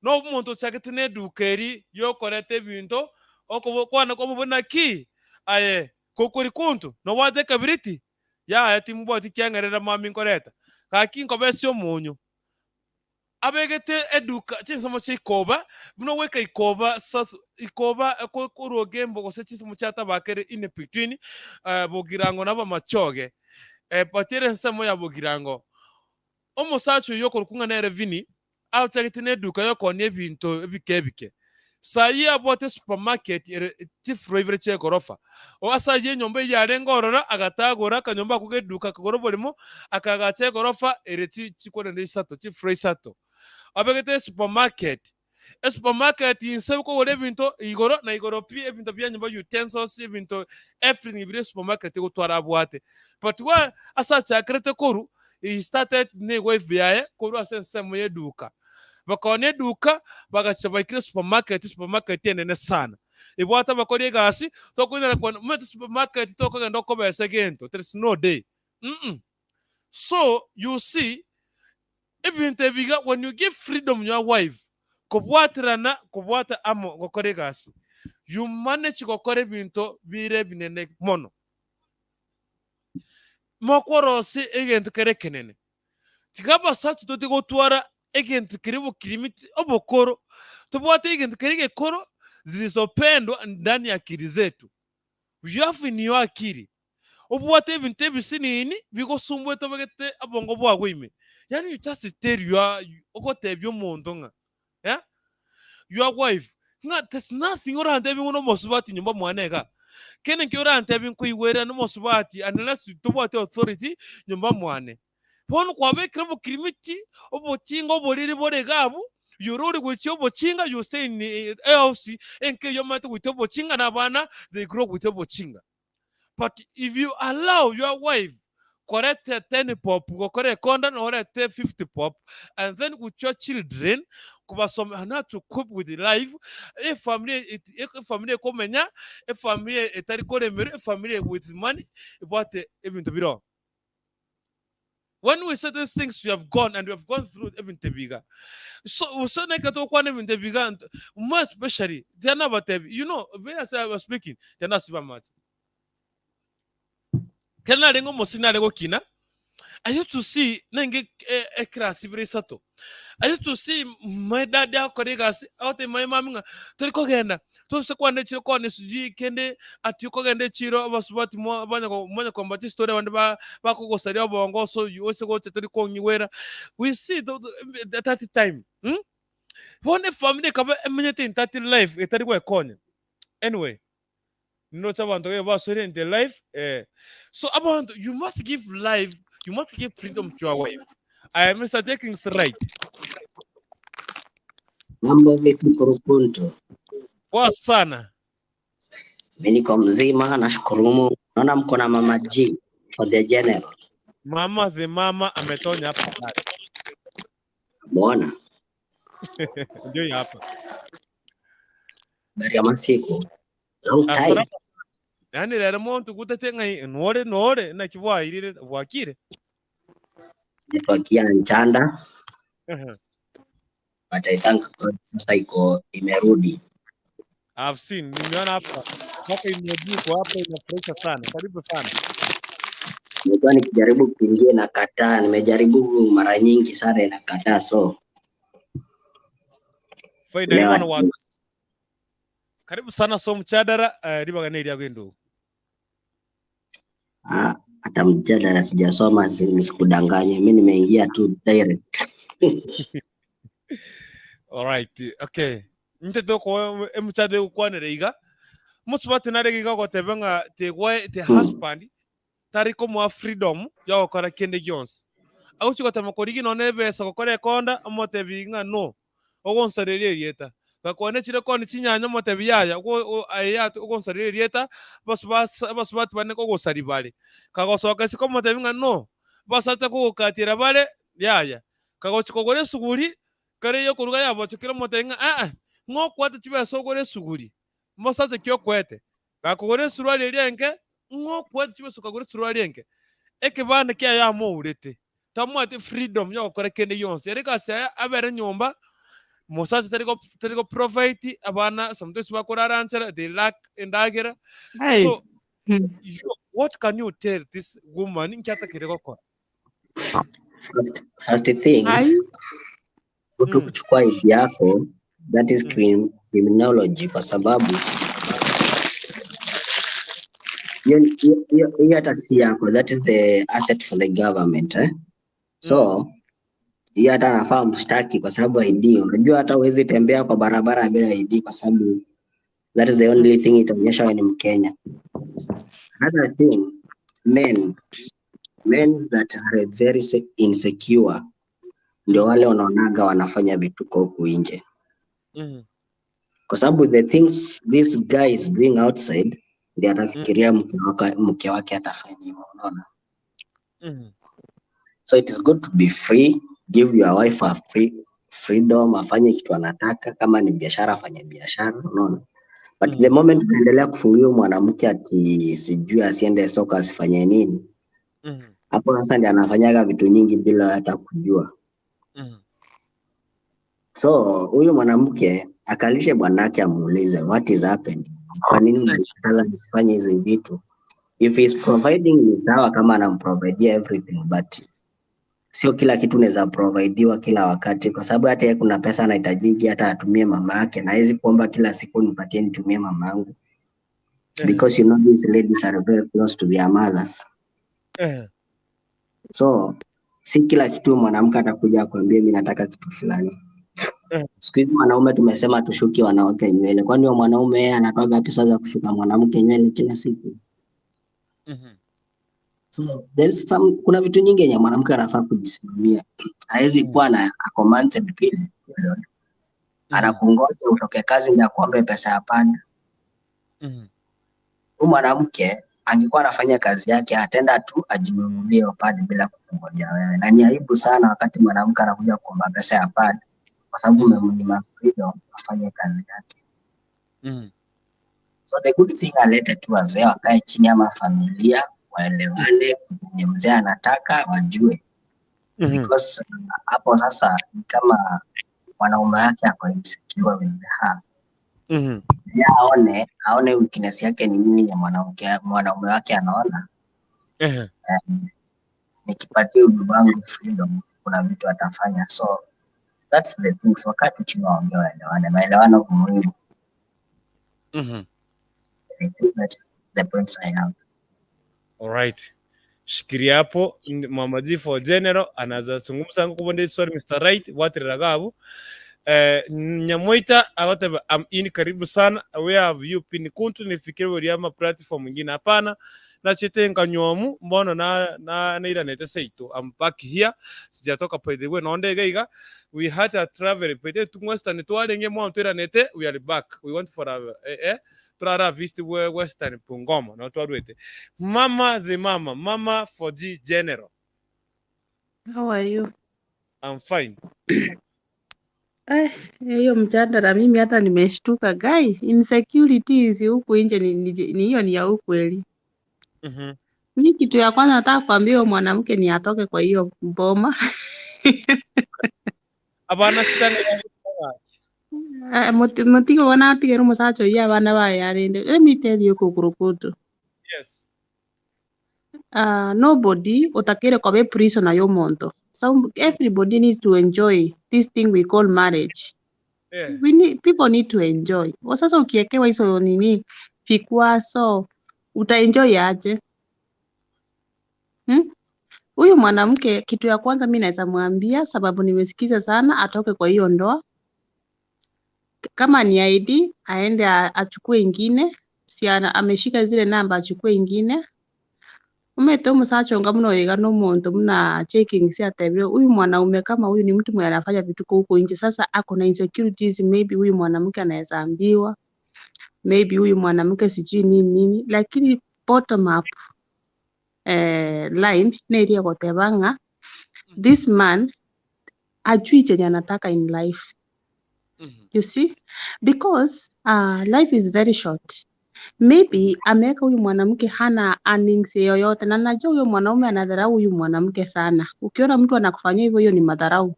nomonto ochagete neduka eri yokoreta ebinto, okobokwana kw'omobe naki? Aye kokori kuntu nobwate ekebiriti? Yaya timbwati kiang'erera mami nkoreta. Gaki nkobesie omonyo. Abegete eduka chinsemo chia ikoba, buna goika ikoba south, ikoba korwa Ogembo gose chinsemo chia Tabaka ere in between Bogirango na Abamachoge, but ere ensemo ya Bogirango. Omosacha oyio okorokwa ng'a nere Vinny, achagete neduka yokoonia ebinto ebike ebike. Saii abwate esupermarket ere chifloor ibere chi'egorofa. O ase ayio enyomba eyio yarenge ororo, agatagora akanyomba ako k'eduka, akagora oboremo, akaagacha egorofa ere chi chikorende isato, chifloor isato. Abegete esupermarket. Esupermarket inse okogora ebinto igoro na igoro pi, ebinto bia nyomba utensils, ebinto everything bire esupermarket egotwara abwate. But wa ase achakerete korwa, he started ne ewife yaye korwa ase ensemo y'eduka. Bakaoonia eduka, bagachia baikire supermarket, supermarket enene sana. Ebwate abakori egasi, tokonyara kogenda, omanyete supermarket tokogenda okobesa egento, there is no day, mm. So you see, ebinto ebi iga when you give freedom your wife, kobwaterana, kobwata amo gokora egasi, you manage gokora ebinto bire ebinene mono. Mokorosia egento kere ekenene. Tiga abasacha totige gotwara egento keria obokirimiti obokoro, tobwate egento keria egekoro zilizopendwa ndani ya akili zetu. You have in your akili. Obwate ebinto ebisinini bigosumbuete obegete obongo bwago ime. Yaani you just tell your ogotebia omonto ng'a eh, your wife ng'a there's nothing orantebie ng'a nomosubati nyomba mwane igaa. Kende nki orantebie nkoigwere nomosubati unless tobwati authority nyomba mwane. Bono kwabekire obokirimiti, obochinga oboriri bore iga abwo, yorori goichia obochinga, you stay in a house enka eyio omanyete goitia obochinga na abana they grow goitia obochinga. But if you allow your wife koreta 10 pop gokora ekonda na orete 50 pop and then with your children kobasomia how to cope with life efamiri efamiri ekomenya efamiri etari koremerwa efamiri with money ebwate ebinto bire oo. When we say these things we have gone and we have gone through ebinto ebi iga. So so na ekero togokwana ebinto ebi iga more especially tiga nabatebi you know when I was speaking tiga nasiba amache. Ekero narenge omosini nare gokina I used to see nenge eclass ibere isato I used to see my dad agokora egasi agotebia my mum ng'a tori kogenda tose kwane echiro kwane sijui kende ati okogenda echiro abasubati mo banya banya komba chistori abande ba bakogosaria obongo ase oywo ase gocha tori kong'igwera we see that time mh bono efamiri ekaba emenyete in that life etari gwekonya anyway Nindoche abanto gaiga basoire into life eh. So abanto you must give life, you must give freedom to your wife. I am Mr. Takings right. Mambo vipi Kurukuntu? Poa sana. Mimi niko mzima, nashukuru Mungu. Naona mko na Mama G for the general. Mama the mama ametonya hapa ndani. Muona Ndio hii hapa. habari ya masiku long time. Asara. Yaani rero monto gutete ng'ai nore nore naki bwairire bwakire. Network ya Nchanda Ehe. but I thank God sasa iko imerudi. I've seen nimeona hapa mpaka emoji iko hapa inafurahisha sana. Karibu sana. Nimekuwa nikijaribu kuingia inakataa, nimejaribu mara nyingi sana inakataa, so Faida leo wana at wa least karibu sana so mchadara uh, ribaga ne riago endugu. ah, hata mjadala sijasoma, si- nisikudanganye, mi nimeingia tu direct. Alright, okay. Nte toko emuchade gokwanera iga. Mosubati nare iga goteba ng'a te gwa te husband tari komoa freedom ya gokora kende gionsi. Agochi gotema korigia nonya ebesa gokora ekonda omotebi ng'a no ogonsareria erieta. Gakwana echire koni chinyanya omotebi yaya aye ogonsareria erieta abasubati bane kogosari bare. Kagosoka isiko omotebi ng'a no abasacha kogokatiera bare yaya. Kagochi kogora esuguri. Kare eyokoruga yabochokire omotebia ng'a aa, ng'a okwate chibesa ogore esuguri, mosacha ki okoete? Gakogora esuruari eria enke, ng'a okwate chibesa okagora esuruari enke. Ekebande kiaye amourete, tamwati freedom yogokora kende gionsi. Ere egasi yaye abere nyomba, mosacha tari go tari go provide, abana sometimes bakorara nchara, they lack endagera. Hey. So you, what can you tell this woman nki atakire gokora? First, first thing, Ai. mtu kuchukua ID yako that is criminology kwa sababu hiyo hiyo- hiyo- hiyo hata si yako, that is the asset for the government eh? So hiyo hata anafaa mshtaki kwa sababu ID, unajua hata huwezi tembea kwa barabara bila ID kwa sababu that is the only thing itaonyesha wewe ni Mkenya. Another thing, men men that are very insecure ndio wale wanaonaga wanafanya vituko huku nje, kwa sababu the things this guy is doing outside ndio atafikiria mke wake atafanya hivyo, unaona? So it is good to be free, give your wife a free freedom, afanye kitu anataka, kama ni biashara afanye biashara, unaona? But the moment unaendelea kufungia mwanamke ati sijui asiende soko asifanye nini, hapo sasa ndiye anafanyaga vitu nyingi bila hata kujua. So huyu mwanamke akalishe bwanake amuulize what is happening, kwa nini unanikataza nisifanye hizi vitu? If he is providing ni sawa kama anamprovidea everything, but sio kila kitu unaweza providiwa kila wakati, kwa sababu hata yeye kuna pesa anahitajiki hata atumie mama yake, na hawezi kuomba kila siku nipatie nitumie mama yangu, because you know these ladies are very close to their mothers. So si kila kitu mwanamke atakuja akwambie mimi nataka kitu fulani. Siku hizi wanaume tumesema tushuki wanawake nywele, kwani huyo mwanaume yeye anatoaga pesa za kushuka mwanamke nywele kila siku? So there's some, kuna vitu nyingi yenye mwanamke anafaa kujisimamia. Hawezi kuwa na ako monthly period, anakungoja utoke kazi ndio akuombe pesa ya pad. Huyu mwanamke angekuwa anafanya kazi yake atenda tu ajinunulie hiyo pad bila kukungoja wewe, na ni aibu sana wakati mwanamke anakuja kuomba pesa ya pad kwa sababu umemnyima freedom afanye kazi yake. So the good thing alete tu wazee wakae chini ama familia waelewane, kenye mzee anataka wajue, because hapo sasa ni kama mwanaume wake ako insecure with her. Yeye aone weakness yake ni nini ya mwanaume wake anaona, nikipatia huyu wangu freedom kuna vitu atafanya. So that's the things, wakati chini waongee waelewane, maelewano ni muhimu. I think that's the points I have. All right. Shikiria hapo Mama G for General anaweza zungumza ngukubonde sorry Mr. Right watirira gabu. Nyamoita awatebe I'm in karibu sana where have you been kuntu nifikiri uri ama platform nyingine hapana nachete nkanyomu mbono na na nairanete seito I'm back here sijatoka by the way nonde iga we had a travel by the way western twarenge mwa twiranete we are back we went for a turara visit we western Bungoma no twarwete mama the mama mama for G General. How are you? I'm fine. Hiyo mjadala mimi hata nimeshtuka guy, insecurities huku nje ni hiyo ni ya ukweli. Mi kitu ya kwanza nataka kuambia huyo mwanamke ni atoke kwa hiyo boma. Abana sitani Mutigo wana atigere musacha oyo abana baye arende. Let me tell you kukurukutu. Yes. Nobody utakire koba prisoner yo monto. So everybody needs to enjoy this thing we call marriage. We need, people need to enjoy. O sasa ukiekewa hizo nini vikwazo utaenjoy aje? Huyu mwanamke kitu ya kwanza mi naweza mwambia, sababu nimesikiza sana, atoke kwa hiyo ndoa. Kama ni ID aende achukue ingine, si ameshika zile namba achukue ingine. Umete umusacha onga muno iga no muntu muna checking si atebire huyu mwanaume kama huyu ni mtu mwenye anafanya vituko huko nje. Sasa ako na insecurities, maybe huyu mwanamke anaweza ambiwa, maybe huyu mwanamke sijui nini nini, lakini bottom up line neria goteba ng'a this man Ajui chenye anataka in life. You see? Because life is very short. Maybe ameweka huyu mwanamke hana earnings yoyote, na najua huyo mwanaume anadharau huyu mwanamke sana. Ukiona mtu anakufanyia hivyo, hiyo ni madharau.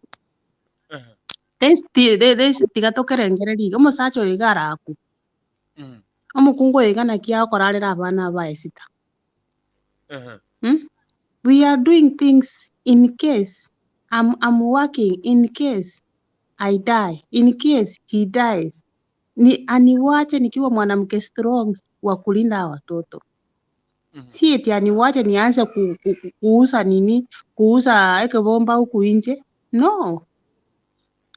Tiga tokerengereria omosacha oyo iga arakwe, omokungu oyo iga naki agokorarera abana baye sita. We are doing things in case I'm working in case I die, in case he dies. Ni aniwache nikiwa mwanamke strong wa kulinda hawa watoto. Si eti aniwache nianze kuuza nini, kuuza ekebomba huku nje. No.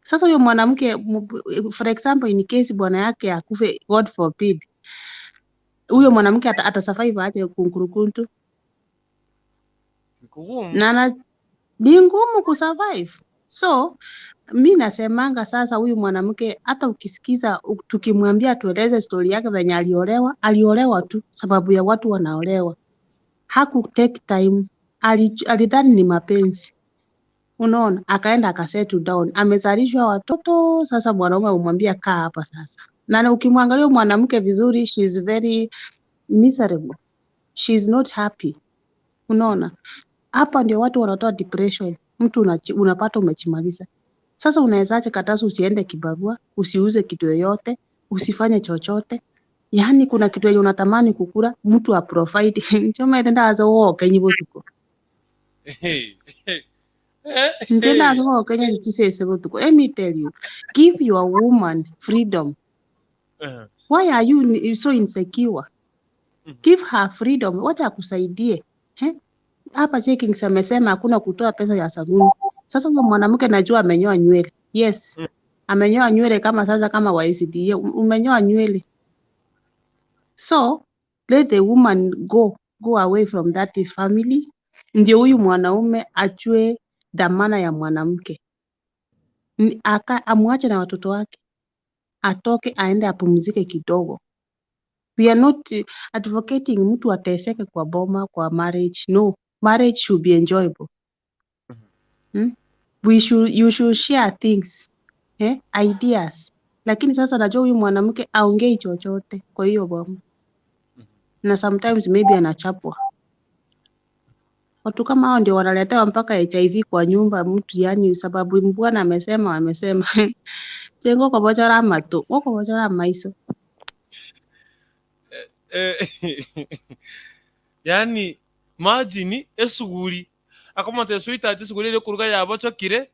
Sasa huyo mwanamke for example in case bwana yake akufe, God forbid, huyo mwanamke atasurvive aje kunkurukuntu? Ni kugumu. Na ni ngumu kusurvive. So mi nasemanga sasa, huyu mwanamke hata ukisikiza tukimwambia tueleze story yake venye aliolewa, aliolewa tu sababu ya watu wanaolewa. Haku take time, alidhani ni mapenzi. Unaona, akaenda akasettle down, amezalishwa watoto. Sasa mwanaume umwambia kaa hapa sasa. Na ukimwangalia mwanamke vizuri, she is very miserable, she is not happy. Unaona, hapa ndio watu wanatoa depression. Mtu unapata umechimaliza. Sasa unawezaje kataza usiende kibarua, usiuze kitu yoyote, usifanye chochote? Yaani kuna kitu yenye unatamani kukula, mtu a provide. Choma ende ndaza woke nyibo tuko. Nje ndaza woke nyi chisese botuko. Let me tell you, give your woman freedom. Why are you so insecure? Give her freedom, wacha akusaidie. Hapa Jenkins amesema hakuna kutoa pesa ya sabuni. Sasa huyo mwanamke najua amenyoa nywele. Yes. Amenyoa nywele kama sasa kama wa SDA, umenyoa nywele. So let the woman go away from that family. Ndio huyu mwanaume ajue dhamana ya mwanamke. Amwache na watoto wake. Atoke aende apumzike kidogo. We are not advocating mtu ateseke kwa boma, kwa marriage. No, marriage should be enjoyable. You should share things, ideas. Lakini sasa najua huyu mwanamke aongei chochote kwa hiyo boma. Na sometimes maybe anachapwa. Watu kama hao ndio wanaletewa mpaka HIV kwa nyumba mtu, yani sababu bwana amesema, amesema. Chengo kobochora matu, kobochora maiso. Yani imagine esuguri akomata eswita ati esuguri ere kuruga yabochokire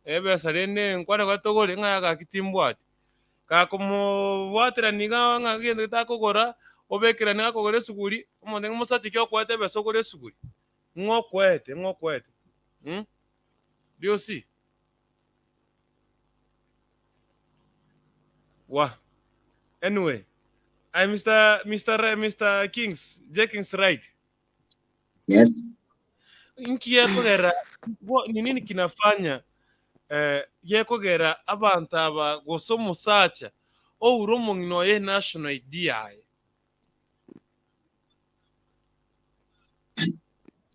ebesa rende nkwane gatogore ng'a yagakitimbwati kakomobwatera niga ng'a gento getakogora obekera niga akogora esuguri omonto ng'a omosacha ki okoete ebesa ogore esuguri ng'okoete ng'okoete Do you see? Wa anyway, I Mr. Kings, J Kings right? Yes. Nki yekogera ni nini kinafanya yekogera abantu aba gose omosacha oure omong'ina oye national ID yaye?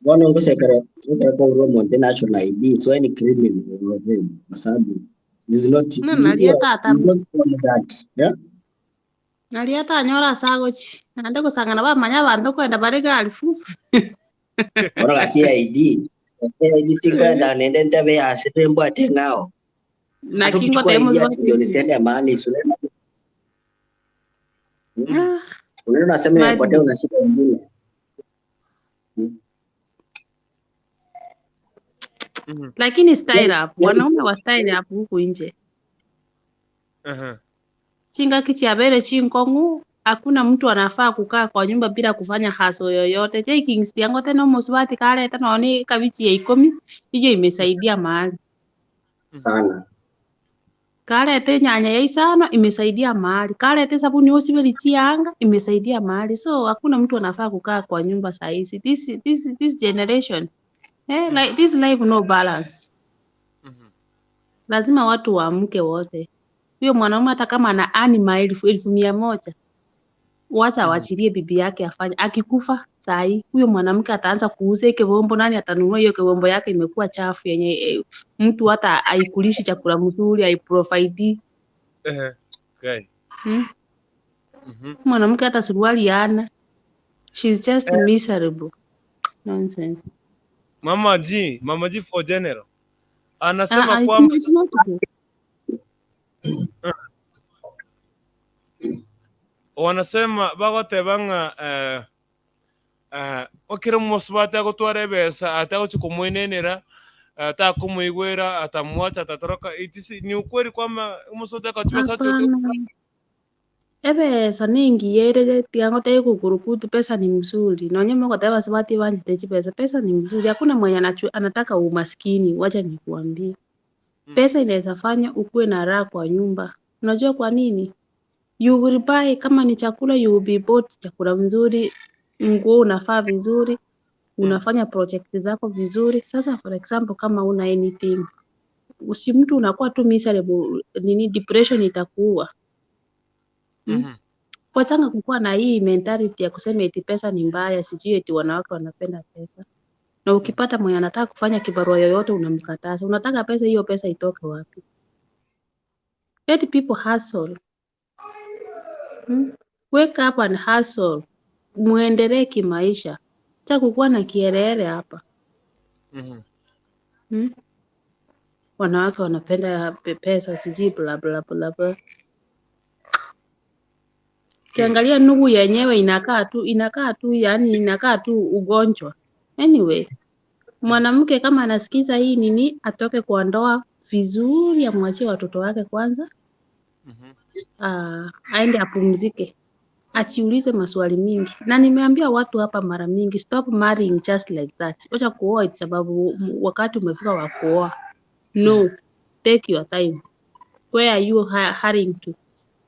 Bono ngosekere ngere kwa uro omonto national ID, so any criminal already, kwa sababu is not No, naria you tata. don't own that. Yeah? Naria tanyora asagochi. Nande gosangana bamanya abanto kwenda bare galifu. Bono gaki ID. ID tinkwenda nende ntebe ya mbwate ng'ao. Na Hata kingo ukichukua temo ID zote. ati ndio nisiende mahali, si unaenda Unaenda unasema imepotea, unashika ingine. Lakini style up, wanaume wa style up huku nje. Chinga kichiabere chinkongu, hakuna mtu anafaa kukaa kwa nyumba bila kufanya haso yoyote. J Kings yango tena muswati kale tena ni kabichi ya 10, hiyo imesaidia mahali. Sana. Kalete nyanya ya isano imesaidia mahali. Kalete sabuni osibeli chianga imesaidia mahali. So hakuna mtu anafaa kukaa kwa nyumba saa hizi. This generation. Like this life no balance. Lazima watu waamke wote. Huyo mwanaume hata kama ana earn maelfu, 100,000, wacha awachilie bibi yake afanye. Akikufa Sahi huyo mwanamke ataanza kuuza ekebombo, nani atanunua hiyo kebombo yake imekuwa chafu yenye mtu hata haikulishi chakula mzuri, haiprovide. Okay. Mwanamke hata suruali hana. She's just miserable. Nonsense. Mama G, Mama G for general. Anasema It's kwamba it's not good. Wanasema bagoteba ng'a okere omosubati agotwara ebesa atagochi komoenenera atakomoigwera atamwacha atatoroka. It is ni ukweli kwamba omosubati akachi besa achote Hapana. Ebesa nengiya ere tiga ngotebie kukurukutu pesa ni mzuri. Nonye mogoteba basubati banchete chibesa, pesa ni mzuri. Hakuna mwenye anataka umaskini, wacha nikuambie. Pesa inaweza fanya ukuwe na raha kwa nyumba. Unajua kwa nini? You will buy, kama ni chakula you will be bought chakula mzuri, nguo unafaa vizuri, unafanya project zako vizuri. Sasa for example kama una anything, usi mtu unakuwa tu miserable, nini depression itakuua. Wachanga kukuwa na hii mentality ya kusema eti pesa ni mbaya, sijui eti wanawake wanapenda pesa. Na ukipata mwenye anataka kufanya kibarua yoyote unamkataza. Unataka pesa, hiyo pesa itoke wapi? Let people hustle. Wake up and hustle. Muendelee kimaisha. Cha kukuwa na kielele hapa. Wanawake wanapenda pesa sijui bla bla bla bla. Ukiangalia nugu yenyewe inakaa tu, yani inakaa tu ugonjwa. Anyway, mwanamke kama anasikiza hii nini, atoke kwa ndoa vizuri, amwachie watoto wake kwanza. Aende apumzike, ajiulize maswali mingi. Na nimeambia watu hapa mara mingi, stop marrying just like that. Wacha kuoa eti sababu wakati umefika wa kuoa. No, take your time. Where are you hurrying to?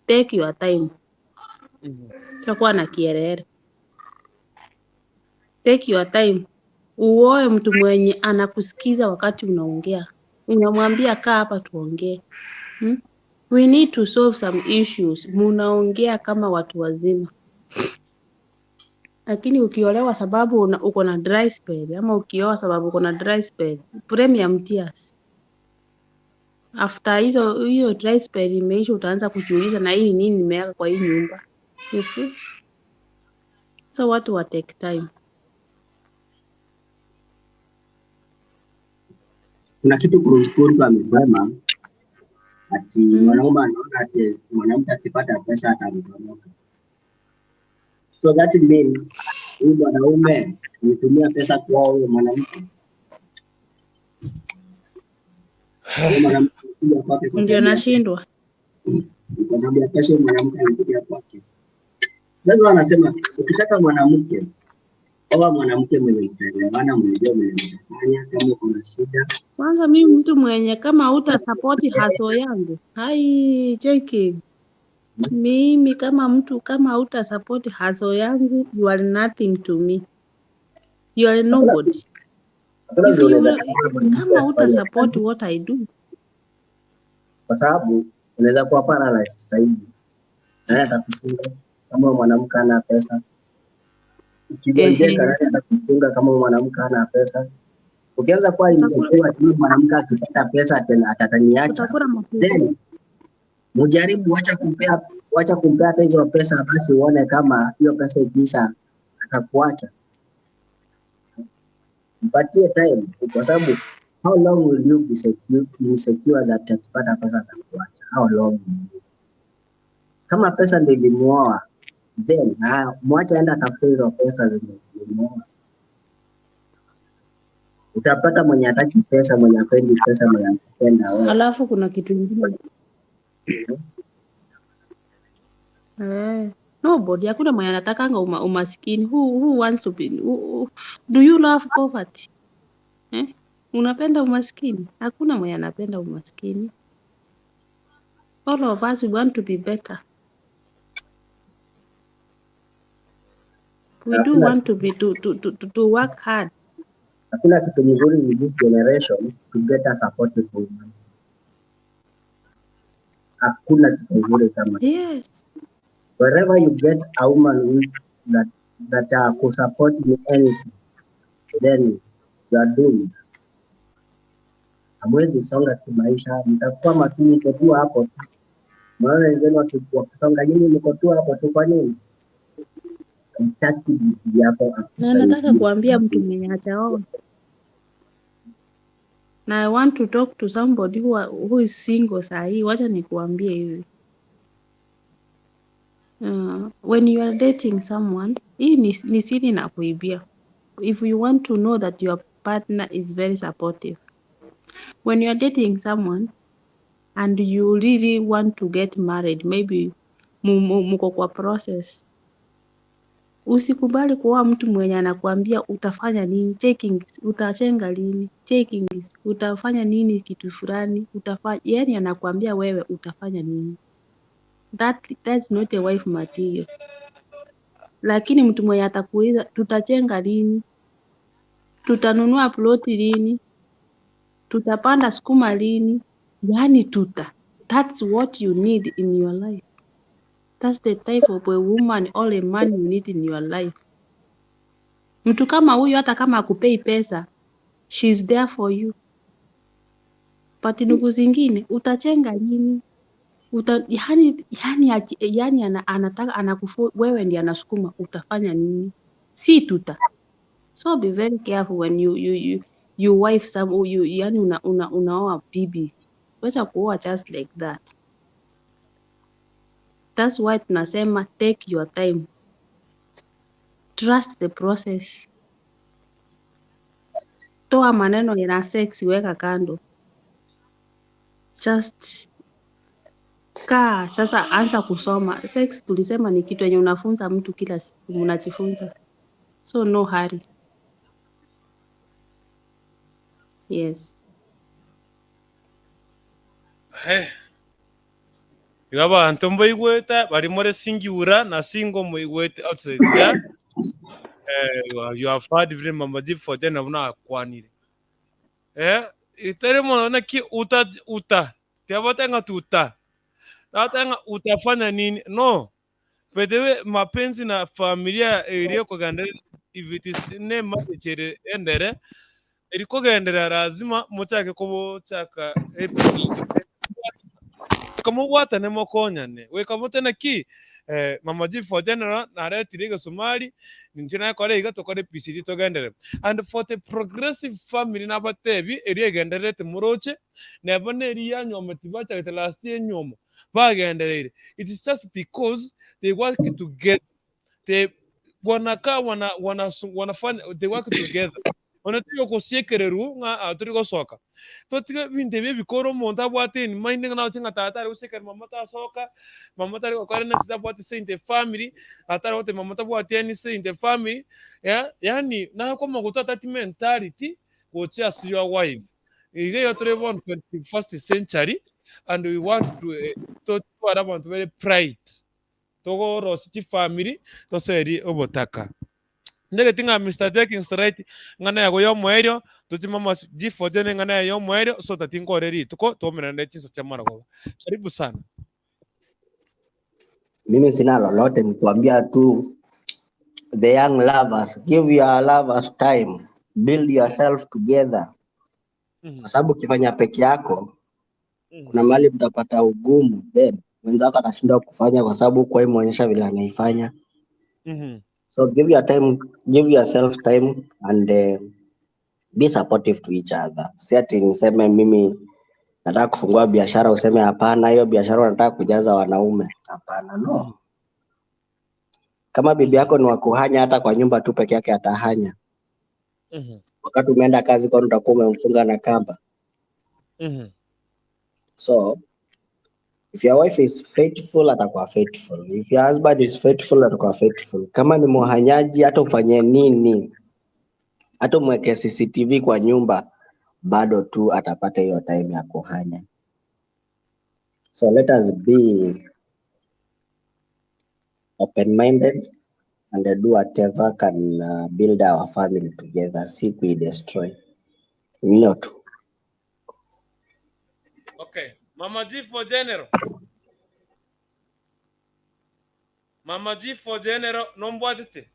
Take your time. Takuwa na kielele. Take your time. Uoe mtu mwenye anakusikiza wakati unaongea. Unamwambia kaa hapa tuongee. We need to solve some issues. Munaongea kama watu wazima. Lakini ukiolewa sababu uko na dry spell ama ukioa sababu uko na dry spell, premium tears. After hiyo dry spell imeisha, utaanza kujiuliza na hii nini nimeweka kwa hii nyumba. You see? So watu wa take time. Kuna kitu Kuruntu amesema ati mwanaume anaona ati mwanamke akipata pesa atamtoroka. So that means huyu mwanaume alitumia pesa kuoa huyo mwanamke. Huyo mwanamke alikuja kwake kwa Ndio sababu ya pesa. nashindwa. Kwa sababu ya pesa huyo mwanamke alikuja kwake. Sasa wanasema ukitaka mwanamke, oa mwanamke mwenye kuelewana, mnajua mwenye mtafanya, kama kuna shida. Kwanza mimi mtu mwenye kama huta support hustle yangu. Hai JK. Mimi kama mtu kama huta support hustle yangu, you are nothing to me. You are nobody. Hakuna If vile you unaweza will, kama mwanamke kama huta asifanye support kazi, what I do. kwa sababu unaweza kuwa paralyzed saizi. Nani atakuchunga kama mwanamke hana pesa? Ukigonjeka, nani atakuchunga kama mwanamke hana pesa? Ukianza kuwa insecure ati huyu mwanamke akipata pesa atataniacha, Utakula mafuta. then mjaribu, wacha kumpea hata hizo pesa, basi uone kama hiyo pesa ikiisha atakuacha. Mpatie time, kwa sababu how long will you be insecure that akipata pesa atakuacha? How long will you? Kama pesa ndio ilimuoa, then mwache aende atafute hizo pesa zenye zilimuoa. Utapata mwenye hataki pesa, mwenye hapendi pesa, mwenye anapenda wewe. Alafu kuna kitu ingine nobody, hakuna mwenye anatakanga umaskini. Who wants to be do you love poverty? Unapenda umaskini? Hakuna mwenye anapenda umaskini. All of us we want to be better. We do want to be to work hard. Hakuna kitu mzuri in this generation to get a supportive woman. Hakuna kitu mzuri kama Wherever you get a woman with that that akusupport in anything, then you are doomed. Hamwezi songa kimaisha, mtakwama tu, mko tu hapo tu. Maana wenzenu wakisonga, nyinyi mko tu hapo tu. Kwa nini? Hutaki bibi yako Na nataka akusaidie kuambia mtu kabisa. mwenye hajaoa. Na I want to talk to somebody who is single sahi. Wacha nikuambie hivi. When you are dating someone, hii ni siri na kuibia. If you want to know that your partner is very supportive. When you are dating someone and you really want to get married, maybe muko kwa process. Usikubali kuoa mtu mwenye anakuambia utafanya nini, taking, utajenga lini, taking, utafanya nini kitu fulani, utafanya, yani anakuambia wewe utafanya nini. That's not a wife material. Lakini mtu mwenye atakuuliza tutajenga lini, tutanunua ploti lini, tutapanda sukuma lini, yani tuta. That's what you need in your life. That's the type of a woman or a man you need in your life. Mtu kama huyu hata kama akupei pesa, she's there for you. But ndugu zingine utajenga lini? Uta, yani, yani, yani ana, anataka anakufu, wewe ndiye anasukuma utafanya nini? Si tuta. So be very careful when you wife some you, yani unaoa bibi. Wacha kuoa just like that. That's why tunasema take your time. Trust the process. Toa maneno ya sex weka kando. Just kaa sasa, anza kusoma. Sex tulisema ni kitu yenye unafunza mtu kila siku, mnajifunza. So no hurry. Yes. Hey. Iga abanto mbaigwete bari more singiura na singo moigwete outside yeah? You have heard vile Mama G for tena buna akwanire. Itere mono naki uta uta tiabate nga tuta tata nga utafanya nini no bedewe mapenzi na familia iriyo kogendera if it is ne marriage endere erikogendera lazima mochake kobochaka episode kamobwatane mokonyane wekamote naki Mama G for general naretire egesumari ninche nakore iga tokore PCD togendere and for the progressive family nabatebi eri egendererete moroche neba neri yanyoma tibachagete last year nyomo bagendereire it is just because they work together they wanakaa wana, wana, wanafanya they work together onatiga gosiekereru ng'a tori gosoka totige binto ebi ebikoro omonto abwate in mind ng'a nagochia ng'a tata are gosekerera mama tasoka mama tari gokora naki tabwati say in the family atari goteba mama tabwati any say in the family yeah yaani nakomogotu atati mentality gochia ase your wife iga igo tore bono 21st century and we want to totware abanto bare pride togorosia chifamiri toserie obotaka. Ndegeti ng'a Mister Taking Straight ng'ana yago y'omoerio tochie mama G4 ne ng'ana yaye y'omoerio so that nkore rituko twaumerane chinsa chia marogoba. Karibu sana. Mimi sina lolote, ni kuambia tu the young lovers, give your lovers time, build yourself together. Kwa sababu ukifanya peke yako kuna mahali mtapata ugumu, then mwenzako atashindwa kufanya kwa sababu hukuwahi muonyesha vile anaifanya. So give your time, give yourself time and be supportive to each other. Si ati niseme mimi nataka kufungua biashara useme hapana, hiyo biashara unataka kujaza wanaume. Hapana, no. Kama bibi yako ni wa kuhanya, hata kwa nyumba tu peke yake atahanya. Wakati umeenda kazi, kwani utakuwa umemfunga na kamba? So if your wife is faithful, atakuwa faithful. If your husband is faithful, atakuwa faithful. Kama ni muhanyaji, hata ufanye nini, hata umweke CCTV kwa nyumba, bado tu atapata hiyo time ya kuhanya. So let us be open-minded and do whatever can build our family together, si kuidestroy. Hiyo tu. Okay. Mama G for General. Mama G for General nombwatete.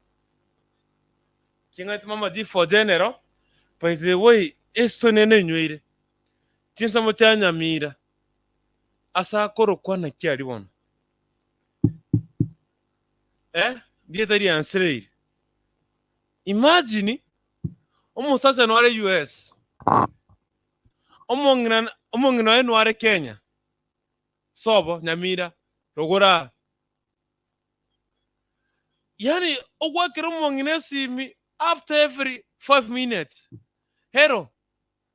King'aete mama G for general, by the way esito nene enyweire chinsemo chia Nyamira ase akorokwa naki aria bono? Eh, rieta riansereire. Imagine omosacha noare US, omong'ina omong'ina oye noare Kenya, sobo Nyamira, rogoro aa. Yaani ogwakera omong'ina esimi after every 5 minutes, hello,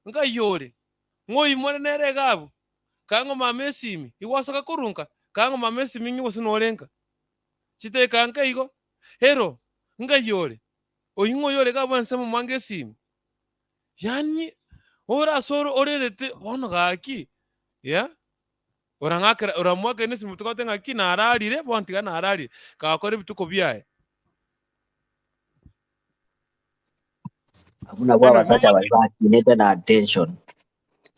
nkai ore? Ng'oi more nere iga abwo? Kang'o mama esimi, igwasoka korwa nka? Kang'o mama esimi ng'e gose nore nka? Chiteka nka igo, hello, nkai ore? Oyio ng'oi ore iga abwo ensemo mwange esimi? Yaani ore ase ore orerete bono gaki, yeah? Orang'akera oramoakere nesimi togote ng'aki nararire bono tiga nararire, kagakora ebituko biaye. Abwo nabwo Anyway, abasacha mama baria bakinete na attention.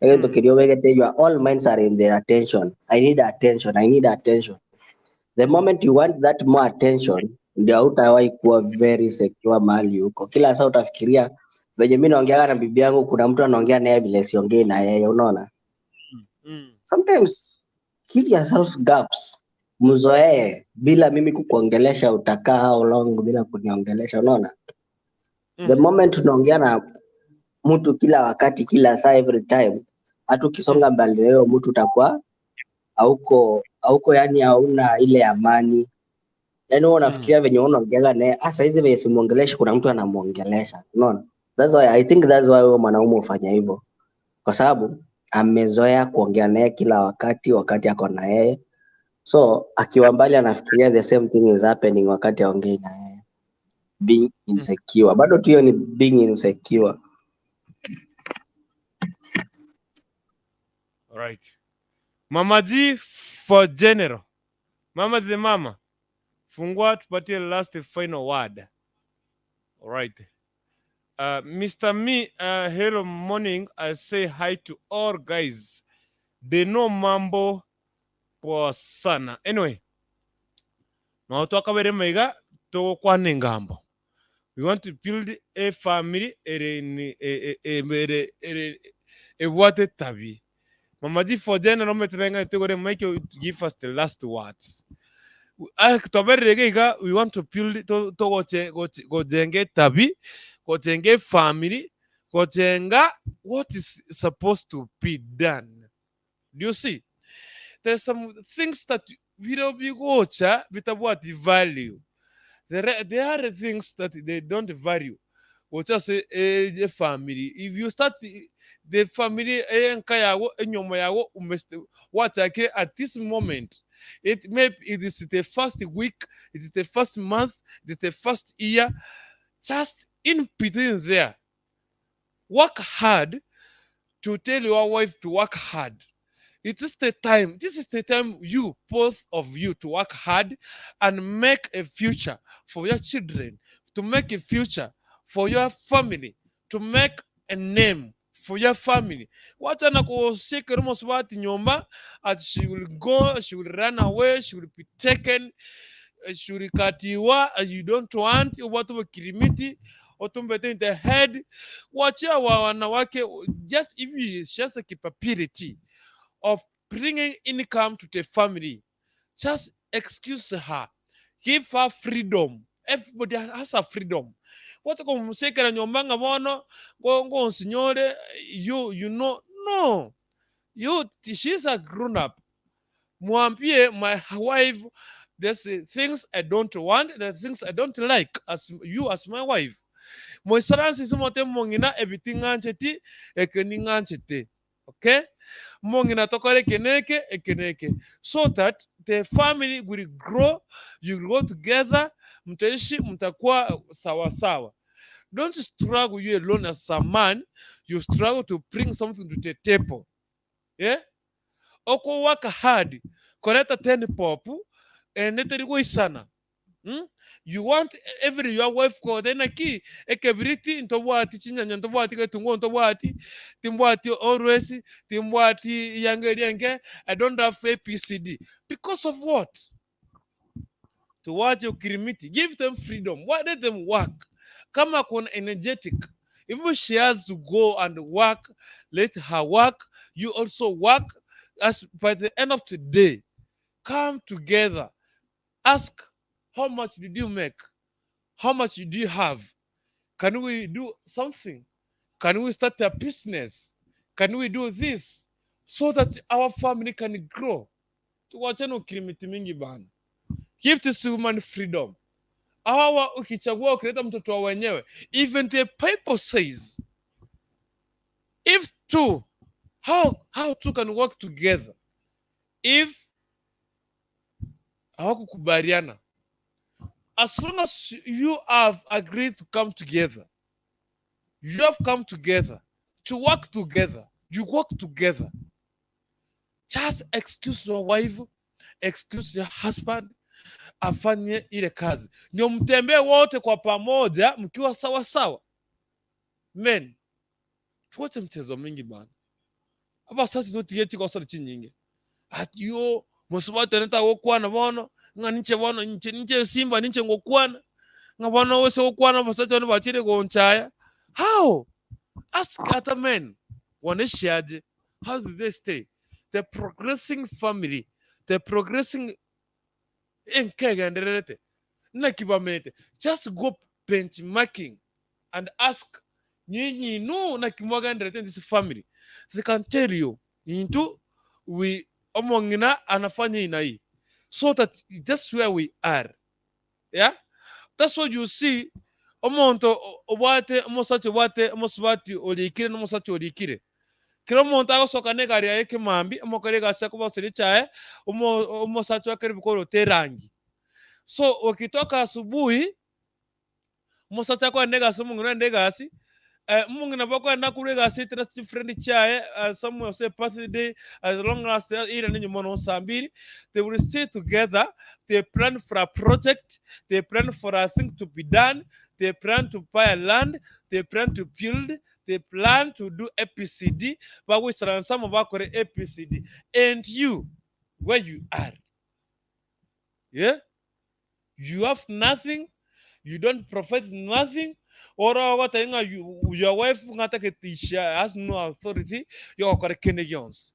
Egento keria obegete your all minds are in their attention. I need attention, I need attention. The moment you want that more attention, ndio hautawahi kuwa very secure mahali huko. Kila saa utafikiria venye mimi naongeaga na bibi yangu, kuna mtu anaongea naye vile siongei na yeye, unaona? Sometimes give yourself gaps, mzoee bila mimi kukuongelesha, utakaa how long bila kuniongelesha, unaona? The moment unaongea na mtu kila wakati, kila saa, every time, hata ukisonga mbali na huyo mtu utakuwa hauko hauko, yani hauna ile amani. Yani wewe unafikiria venye wewe unaongeaga naye, ah, saa hizi venye simuongeleshi, kuna mtu anamuongelesha, unaona? That's why I think that's why huyo mwanaume hufanya hivyo, kwa sababu amezoea kuongea naye kila wakati, wakati ako na yeye, so akiwa mbali anafikiria the same thing is happening wakati aongei na yeye, being insecure. Bado tu hiyo ni being insecure. Right. Mama G for general. Mama the mama. Fungua tupatie last final word. All right. Mr. Me, hello morning. I say hi to all guys. They know mambo poa sana. Anyway, no twakabere maiga togokwana engambo. We want to build a family ere ni e- e- e- ere ere ebwate tabi. Mama G for general meterenga tugore Mike give us the last words. Ah, twaberire iga iga we want to build to togoche goche gojenga etabi gojenga efamily gojenga what is supposed to be done. Do you see? There's some things that biro bigocha bitabwati value. There are things that they don't value. Gocha ase e family. If you start the family enka yago enyomo yago umest wachakire at this moment it may it is the first week, it is the first month, it is the first year, just in between there. Work hard to tell your wife to work hard. It is the time. This is the time you, both of you, to work hard and make a future for your children, to make a future for your family, to make a name for your family. Wacha na kushika mosubati nyumba at she will go, she will run away, she will be taken, she will katiwa, you don't want watu wakirimiti otumbete in the head. Wachia wa wanawake just if you just a capability of bringing income to the family. Just excuse her. Give her freedom. Everybody has a freedom. Wacha kumusekera nyumba nga bono ngo ngo nsinyore you know no you she's a grown up. Mwambie my wife there's things I don't want, there's things I don't like as you as my wife. Moisaransi simote mong'ina ebiti ng'ancheti eke ning'anchete. Okay? Mong'ina tokore eke neke eke neke so that the family will grow, you will grow together, mtaishi mtakuwa sawa sawa. Don't struggle you alone as a man, you struggle to bring something to the table. Yeah? Oko work hard, koreta 10 pop, ende teri goisana. You want every your wife kote naki ekebiriti ntobwati chinyanya ntobwati getunguo ntobwati timbwati always timbwati yange rienge I don't have ABCD because of what? To watch your kirimiti give them freedom why let them work Kama akona energetic, if she has to go and work, let her work, you also work, as by the end of the day, come together, ask how much did you make, how much do you have, can we do something, can we start a business, can we do this, so that our family can grow. Tuwachane ukirimiti mingi bana. Give this woman freedom. Hawa ukichagua ukileta mtoto wa wenyewe, even the Bible says if two how two can work together if hawakukubaliana, as long as you have agreed to come together, you have come together to work together, you work together. Just excuse your wife, excuse your husband afanye ile kazi, ndio mtembee wote kwa pamoja mkiwa sawa sawa. Men, tuache mchezo mingi bana. Aba sasa ndio tiye chikosora chinyinge ati yo mosubati tagokwana bono ng'a ninche bono ninche ninche simba ninche ngokwana ng'a bono ose gokwana abasacha bane bachire gonchaya. How? Ask other men wanaishi aje? How do they stay? The progressing family, the progressing enkegendererete naki bamete. Just go benchmarking and ask nyinyi inu naki mwagendererete in this family. They can tell you into we omong'ina anafanya hii na hii, so that that's where we are. Yeah, that's what you see. Omonto obwate omosacha obwate omosubati orikire na omosacha orikire, kera omonto agosoka na egari yaye ekemambi, omokore egasi akobasoria echae, omo omosacha akere bikoroto erangi. So okitoka asubuhi, omosacha akogenda egasi, omong'ina ogenda egasi, omong'ina nabo akogenda akorwa egasi aetera ase chifriend chiaye, somewhere ase ebirthday, as long as eirane nyuma nonya saa mbiri, they will stay together, they plan for a project, they plan for a thing to be done, they plan to buy a land, they plan to build, they plan to do ABCD, bagoisaransa amo bakore ABCD. And you, where you are, yeah? You have nothing, you don't provide nothing, ore ogoteba ng'a you, your wife ng'a atagete she has no authority yogokora kende gionsi.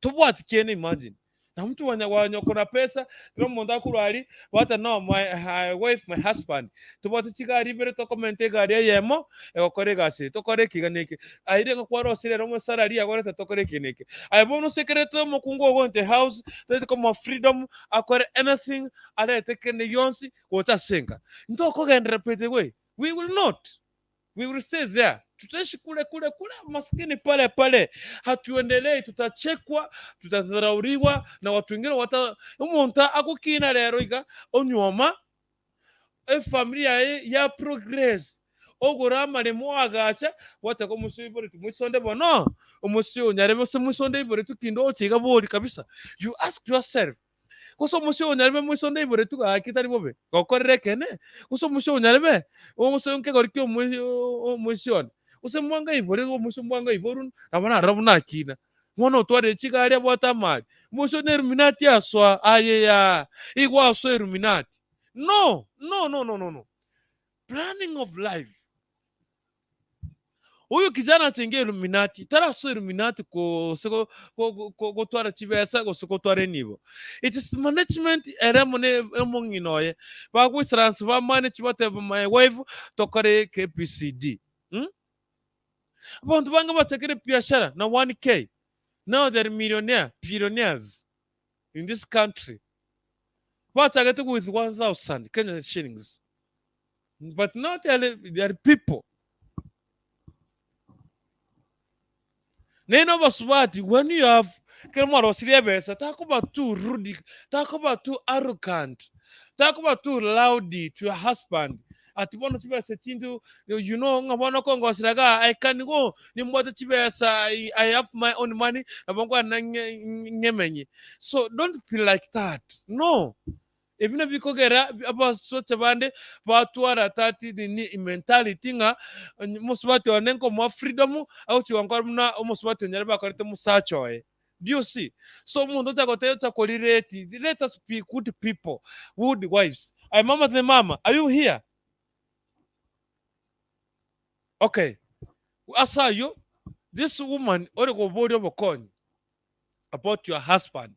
Tobwati kende imagine. Na mtu wanya wanya okona pesa, kera omonto akorwa aria, bwata no my, my wife, my husband. Tobwate chigari ibere tokomenta egari eyemo, egokora egasi eye, tokore eke iga na eke. Aye ng'a kwarosire ere omosalari agorete tokore eke na eke. Aye bono osekerete omokungu ogo into house, toete komoa freedom, akore anything, arete kende gionsi gocha ase enka. Ntokogenderera pete gwe, we will not. We will stay there. Tutaishi kule kule kule maskini pale pale. Hatuendelei, tutachekwa, tutadharauliwa na watu wengine wata omonto agokina rero iga onyuoma efamiri yaye ya progress ogora amaremo agacha gwachaka omosie oiboretwe moisonde bono omosie onyarebe ose moisonde oiboretwe kinde oche iga bori kabisa you ask yourself Gose omosie onyarebe moiso ndaiboretwe gaki tari bobe, gokorera ekeene, gose omosie onyarebe, gose nkegori kia omoisia one, gose mwango aiborerwe omosie mwango aiborwe, nabo narora buna akina. Bono otwarire chigari abwate amari, omosie one eluminati asoa, aye yaa, igo asoa eluminati. No, no, no, no, no, no. Planning of life. Huyu kijana achenge Illuminati, tarasoa Illuminati gose go- go- go- go- gotwara chibesa gose gotwara enibo. It is management ere amo ne omong'ina oye. Bagoisaransa ba manage bateba my wife tokore KPCD. Mm? Abanto bange bachakire biashara na 1K. Now they are millionaire, billionaires in this country. Bachagete with 1000 Kenya shillings. But now they are, they are people. Nene obasubati when you have ekero mwarosirie ebesa takoba too rude, takoba too arrogant, takoba too loud to your husband ati bono chibesa chinto you know ng'a bono okongosera igaa I can go nimbwate chibesa I, I have my own money nabo nkwana ng'emenye. So don't be like that. No. Ebi nabio bikogera abasacha bande batwara tati nini mentality ng'a omosubati one nkomoa freedom agochi gonkora buna omosubati onyare bakorete omosacha oye. Do you see? So omonto ocha goteba ocha korireti, let us be good people, good wives. Aye mama the mama, are you here? Okay, ase ayio, this woman ore koboria obokonyi about your husband,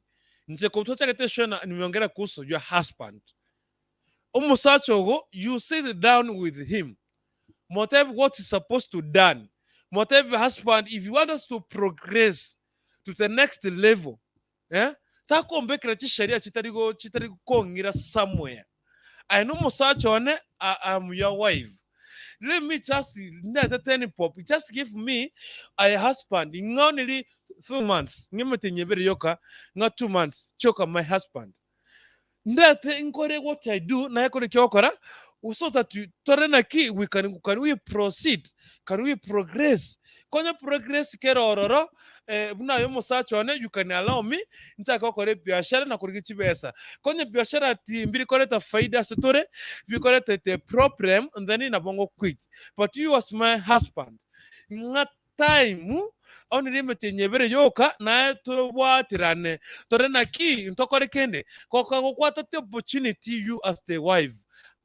inche korwa twachagete eshow na nimeongelea kuhusu your husband. Omosacha ogo, you sit down with him, motebi what is supposed to done, motebi husband if you want us to progress to the next level, eh, takombekera chisheria chitari go chitari kong'ira somewhere. Aye nomosacha one, I am your wife. Let me just ndete ten pop, just give me a husband. Ng'a only 2 months, ng'emete nyebere yoka, ng'a 2 months, choka my husband. Ndete nkore what I do, naye kore kyokora, so that you, tore naki, we can we proceed, can we progress? Konya progress kera ororo, eh, buna aye omosacha one, you can allow me, nchake gokora ebiashara na korigia chibesa. Konya biashara timbiri koreta faida ase tore, bikoreta the problem, and then nabo ngoquit. But you as my husband, ng'a time, onire emetienyi ebere yoka, naye tobwaterane, tore naki, ntokore kende, goka gokwata the opportunity you as the wife.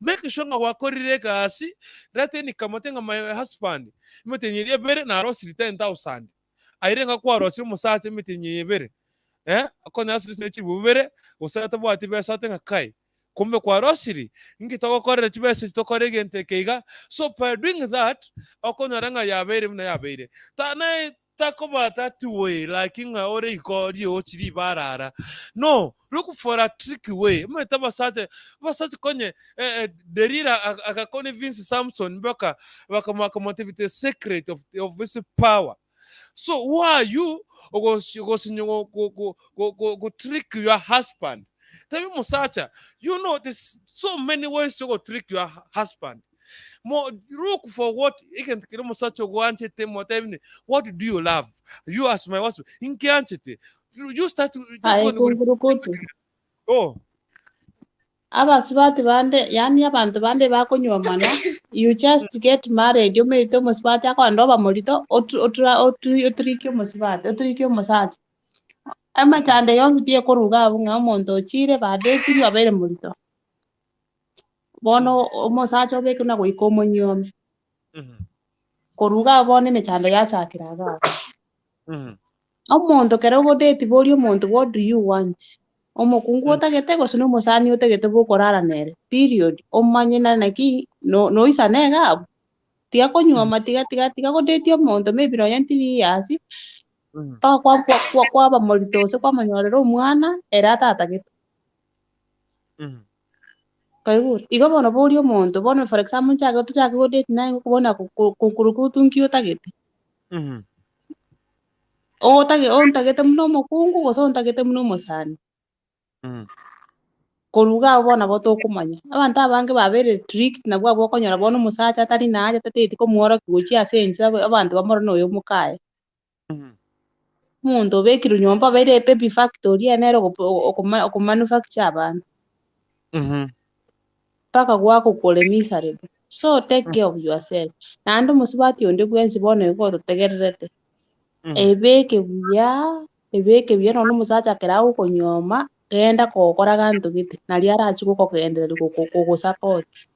Make sure ng'a gwakorire egasi, reta income ote ng'a my husband, emetienyi eria ebere narosiri 10,000. Aire ng'a kwarosire omosacha emetienyi eye ebere, eh, okonya ase ne chibubu bibere, gose atabwati besa ote ng'a kai, kumbe kwarosiri, inki togokorera chibesa echi tokore egento eke iga. So by doing that, okonyora ng'a yabeire buna yabeire. Ta naye takoba that way like ng'a ore igo riochi ribarara. No, look for a tricky way. Omanyete abasacha, abasacha konye eh, eh, Delila akaconvince Samson mpaka bakamotebia the secret of his power. So who are you ogosinya go trick your husband? Tebi omosacha, you know there's so many ways to go trick your husband. Mo, look for what egento kere omosacha ogwanchete motebi what do you love? You as my husband, inkianchete. You start to Aye kungurukutu. Oh. Abasubati bande, yaani abanto bande bakonywomana, you just get married, omanyete omosubati akogenda oba morito, otrikie omosubati, otrikie omosacha. Emechando yonsi pi ekoruga abwo ng'a omonto ochire badetirwe abeire morito. Bono omosacha obeke buna goika omonyiome. Koruga abwo bono emechando yachakera iga abwo. Omonto kero ogodate boria omonto what do you want? Omokungu otagete gose na omosani otagete bokorara nere, period. Omanye na naki noisane iga abwo. Tiga konywoma tiga tiga tiga godate omonto maybe nonya 3 years, mpaka kwaba morito gose kwamonyorera omwana ere atatagete. Kwaigure? Igo bono boria omonto, bono for example nchake tochake godate naye ngokobona kokurukutu nki otagete. Otage ontagete buna omokungu gose ontagete buna omosani. Koruga abwo bono nabo tokomanya. Abanto abange babeire tricked nabwo abwo okonyora bono omosacha atari naye atatageti komworokia gochia ase ense abanto bamorore noyo omokaye. Omonto obekirwe nyomba obeire baby factory ere nere okomanufacture abana. Mpaka gwakokora miserable. So take care of yourself. Naende omosubati onde bwensi bono igo ototegererete, ebeke buya, ebeke buya nonya omosacha ekero agokonyuoma, genda kogokora gento gete, naria arachie gokogendereria kogosupport.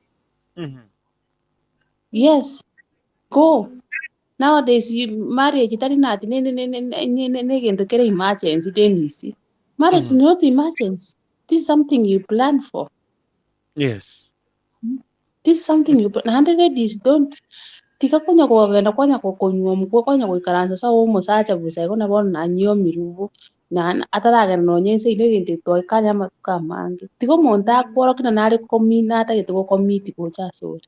Yes, go. Nowadays marriage tari nati negento kere emergency Dennis. Marriage is not emergency. This is something you plan for. This is something you naende ladies don't tiga konya kogenda kwanya konyuomwa kwanya goikaransa ase omosacha bosa igo na bono nanyiomirwe bo na ataragenda nonya ense ime egento twaikare amatuko amange. Tiga omonto akworokia na nare natagete gocommit gocha ase ore.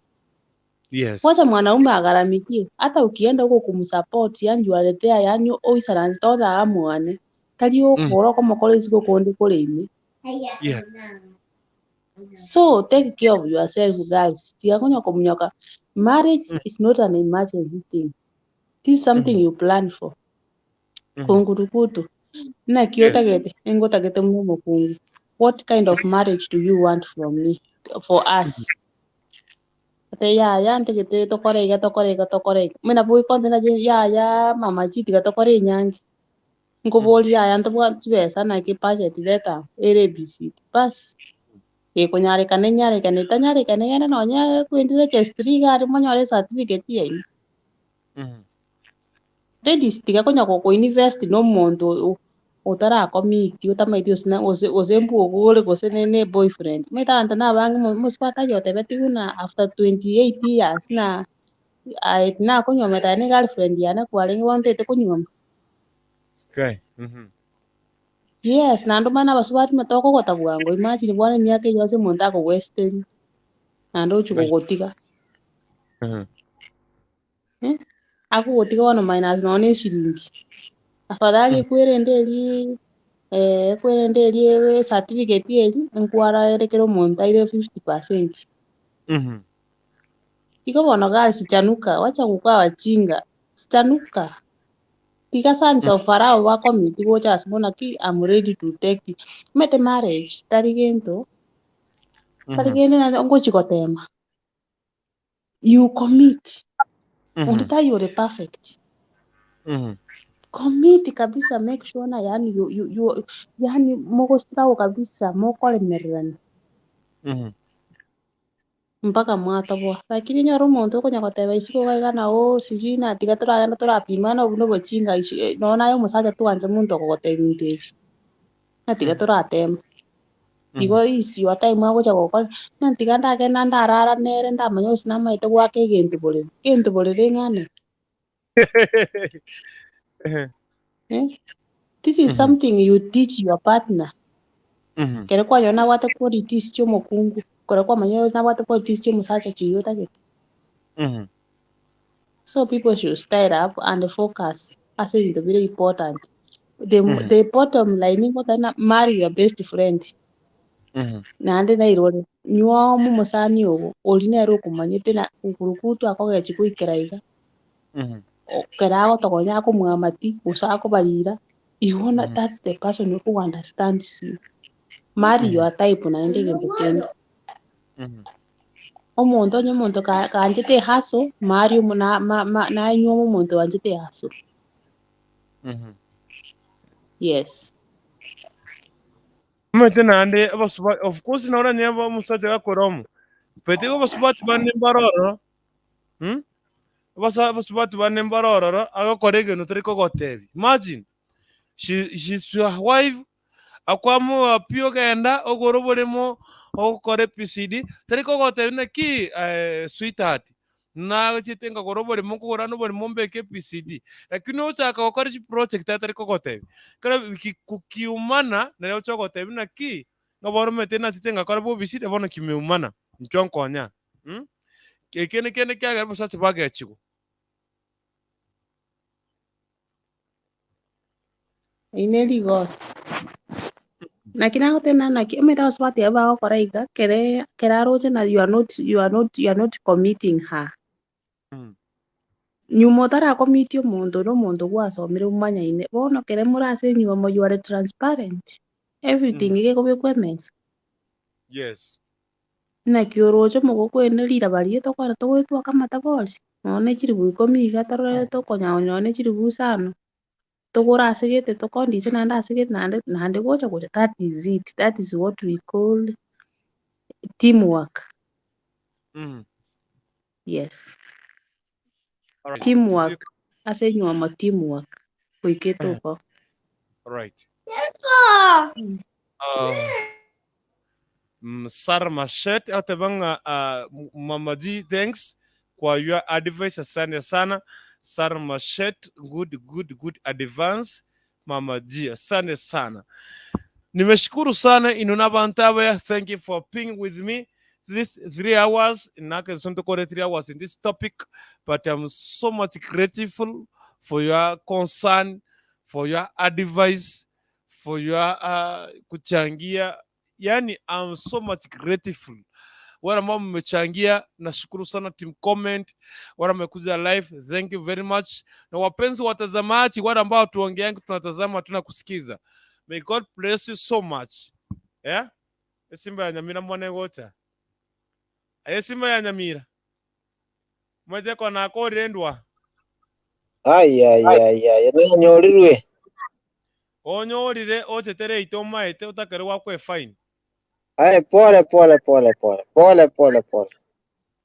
Wacha mwanaume agharamikie hata ukienda huko kumsupport yani you are there yani oisaranse tobe mwane tari okora okomokora isiko konde kore ime. So take care of yourself guys. Tiga konya komunyoka. Marriage is not an emergency thing. This is something you plan for. Kungurukutu. Naki otagete engotagete muno omokungu. What kind of marriage do you want from me? For us? Ate yaya ntagete tokore iga tokore iga tokore iga. Muna boikonte naje yaya mama chi tiga tokore enyangi. Nkoboria yaya ntobwate chibesa naki budget leta ere ABCD. Bas. Gekonyarekana enyarekane etanyarekane genda nonya kwendi registry iga aria monyore certificate yaino. Ladies tiga konya go invest na omonto otarakomiti otamaeti gose na gose gose mbwogo ore gose ne ne boyfriend. Omanyete abanto na abange mo mosubati aye otebetigwe buna after 28 years ng'a aye tinakonyuomete aye ne girlfriend yane kwarenge bono ntagete konyuoma. Okay. Yes, naende omanye na abasubati muna tokogota bwango, imagine bono emiaka eyio yonsi omonto akogwesiteria, naende ochia kogotiga. Eh, akogotiga bono minus nonya na eshiringi. Afadhali ekwerende eria ekwerende eria ecertificate eria, nkwaraere kera omonto aire 50%. Igo bono girls chanuka, wacha gokwa abachinga, chanuka. Tiga sons of Farao bakomiti gocha ase buna ki I'm ready to take it. Omanyete marriage tari gento, tari gento naende ngochi gotema. You commit. Onde taiyo ore perfect. Commit kabisa make sure na yaani you, you, you, yaani mogostruggle kabisa mokoremererana. Mpaka mwatoboa. Lakini onyore omonto okonya goteba isiko iga iga na oo sijui na tiga toragenda torapimana obwo nobochinga ish nonya naye omosacha twancha monto okogotebia ebinto ebi, ng'a tiga toratema. Igo is your time agocha gokora, ng'a tiga ndagenda ndarara nere ndamanya gose namaete goaka egento borere, egento borere ing'ana ki? Eh, this is something you teach your partner. Ekero kwanyora nabwate qualities chia omokungu, ekero kwamanyire nabwate qualities chia omosacha chiria otagete. So people should style up and focus ase ebinto bire important. The, the bottom line ngoteba ng'a marry your best friend. Naende nairore, nywa omosani ogo, oria nere okomanyete na okurukutu akogechi goikera iga. Ekero agotogonya akomwamati gose akobarira, igo na that's the person who understands you. Marry your type naende egento kende. Omonto onye omonto ka- kaanchete ehustle, marry omo na ma- ma naye nyuoma omonto oanchete ehustle. Yes. Omanyete naende abasubati, of course nabo oranyore omosacha gakore omo, but igo abasubati bande mbare ororo. Abasa abasubati bande mbare ororo, agokora egento tari kogotebia. Imagine, she she's your wife, akwamoa pi ogenda ogore oboremo, ogokora epcd, tari kogotebia naki sweetheart, nagochiete nkagora oboremo nkogora ande oboremo mbeke epcd, lakini ochaka gokora chiproject atari kogotebia. Ekero ki kukiumana, nari ocha gotebia naki, ng'a bono omanyete nachete ngakora bobisi, bono kimeumana, inchuo nkonya. Eke nekende kiagera obosacha bwagechigwa. Eri ne rigoso. Naki nagoteba naki omanyete abasubati abwo bagokora iga kere kere aroche na you are not you are not you are not committing her. Nyuma otaracommit omonto na omonto gwasomire momanyaine, bono kere more ase enyiomo you are transparent, everything gekobekwa emesa. Yes. Naki oroche omogokwene riraba riria tokwana togoetwaka amatabori, nonya ne chilifu ikomi iga torore tokonyaonya nonya ne chilifu isano, togore ase gete tokondise naende ase gete naende naende gocha gocha that is it, that is what we call team work. Yes. Alright. Team Sijui work, ase enywomo team work, goika etoka. Alright. Sarah Mashet agoteba ng'a Mama G thanks kwa your advice asante sana Sarah Mashet good good good advance Mama G asante sana nimeshukuru sana inwe na abanto abaya thank you for being with me this 3 hours nake ntokore 3 hours in this topic but I'm so much grateful for your concern for your advice for your kuchangia yani I'm so much grateful wale ambao mmechangia nashukuru sana team comment wale wamekuja live thank you very much na wapenzi watazamaji wale ambao tuongeangi tunatazama hatuna kusikiza may god bless you so much yeah esimba ya nyamira mwane gocha aye simba ya nyamira mwete kona akorendwa Ai, ai, ai, ai, nanyorirwe. Onyorire ochete rate omaete otakere goakwa efaini. Aye, pole pole pole pole pole pole pole.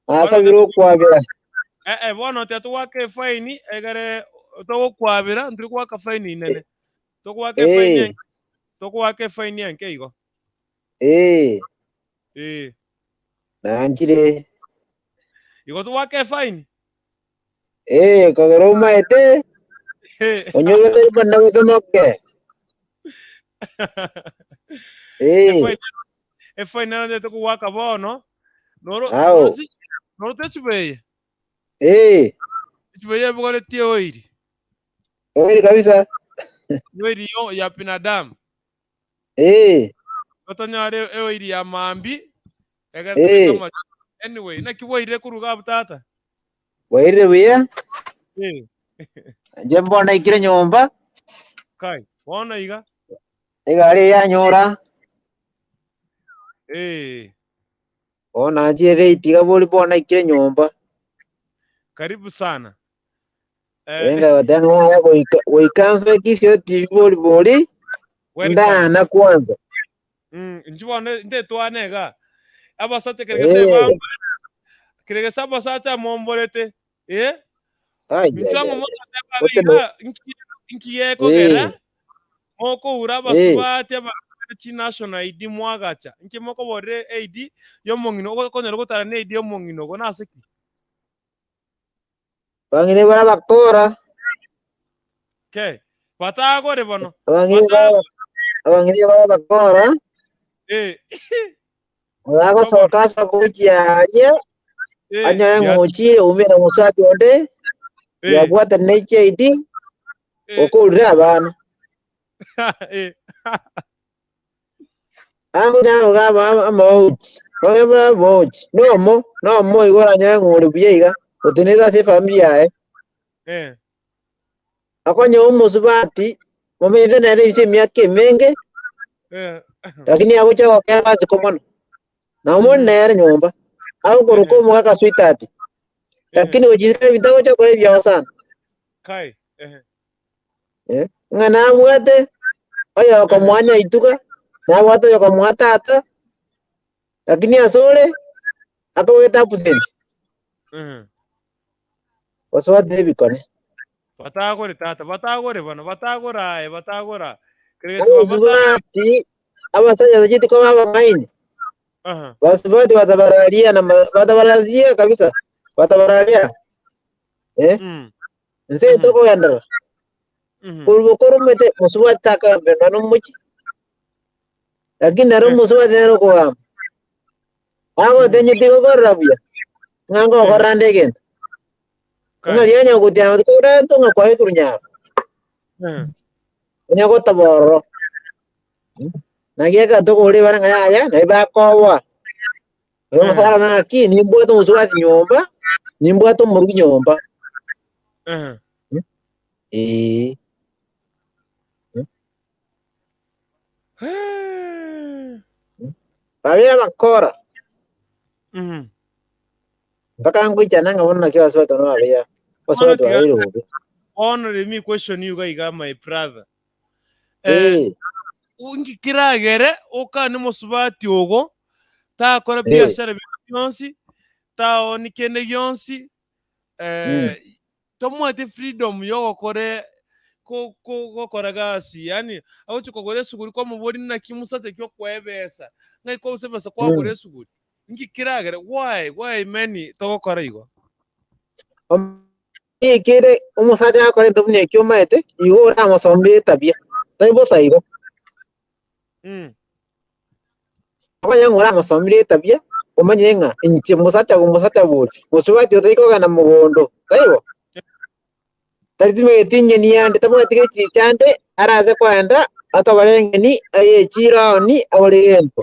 Bono Nasabire otete okwabera. Eh, eh, bono tiga togwaka efaini egere togokwabera ntiri goaka faini inene. Togoaka efaini Eh. enke, togoaka efaini enke igo. Eh, Eh, nanchire. igo togwaka efaini. Eh, kogera omaete, onyore tari bana gose moke. Eh, Efaini efaini nero ndete kogwaka bono. Noro Ao. noro chi- noro techibeye. eh, Echibeye ebogoretie oiri. oiri kabisa. Oiri yo ya binadamu. Eh, Otonyore eoiri ya mambi. Egere Eh. tobeke amache. Anyway, naki bwairire koruga abwo tata? bwairire buya. Eh, Inche mbono naikire nyomba, kai, bono iga. egari eyanyora. Eh, Bono nachire rate iga bori bono naikire nyomba. karibu sana. Eh, Enga goteba ng'a yaya goika goika nsoe Kisii TV bori bori welcome. ndana kwanza. Mm, inche bono ntetwane iga. Abasacha keregese Eh. bamborete. Keregese abasacha momborete. Eh? Ai, Inche ai, ang'o ai. mogoteba Ote iga no- nki nki gekogera Eh. mokoura Eh. abasubati abakare chi national ID mwagacha. Inki mokoborera ID y'omong'ina okonyora gotara ne ID y'omong'ina ogo nase ki? Bang'ina bara bakora, Okay. Batagore bono. abang'ina bara abang'ina bara bakora, Eh. bagosoka ase gochia aria, Eh. anyoe ya- ng'ochire oumire mosubati onde, Eh. yabwatana ne HIV, Eh. okourire abana. Eh. Amo nabo gaba amauchi, bang'ina bara amauchi, nomo, nomo igo oranyoe ng'ore buya iga, otenenete ase efamiri yaye. Eh. Akonye omosubati, momenyete nere ebise emiaka emenge, Eh. lakini agocha gokera asiko mono. Na omoni nere nyomba, agokoroka omogaka sweetheart. Lakini gochia ebinto agocha gokora ebiao sana. Kai. Eh. Eh, ng'a nabwate oyokomoa nyaituga, nabwate oyokomoa tata, lakini ase ore akobegete absent. Eh. Gose ebikone. Batagore tata, batagore bono, batagora aye, batagora. Keregese baba Abasubati, abasacha bacheti koba abang'aini. Aha. Basubati batabararia na batabararia kabisa. Batabararia. Eh? Mm. Nse tokogenderera. Mhm. Korwa koromete musubati takagambirwa nomochi. Lakini nero omusubati nere okogamba. Agotenye tigokorera buya. Ng'a ngokorera nde egento. Ng'a riria onya gotiana gotiga ng'a kwaye nyaro. Eh. Onya gotaba ororo. Naki ekero tokogora ebara ng'a yaya naye bakoboa. Nabo omosacha ng'a naki nimbwate omosubati nyomba, nimbwate omorugi nyomba. Eh. Eh. Babere abakora. Mhm. Mpaka ngoichana ng'a bono naki abasubati bono babeya. Abasubati Bono tiga- babeire bobe. Bono let me question you iga my brother. Eh, Eh. inki kiragere okane mosubati ogo takora Eh. biashara binde bionsi taoni kende gionsi eh, tomwate freedom yogokore ko- ko- gokora gasi yani agochi kogora esuguri kwamobori naki musacha ki okoebesa ng'ai kwabuse ebesa kwagora esuguri inki kiragere why why many togokora igo Ekere omosacha akore ento buna ekio omaete, igo oramosomere etabia. Tari bosa igo. Mm. Okonye ng'a oramosomere etabia, omanye ng'a inche mosacha mosacha bori, mosubati otari kogenda mogondo, taibo? Tari timegeti eng'eni yande, tabwati gechicha ande, arase koenda, atobare eng'eni, aye echiro aoni, agore egento.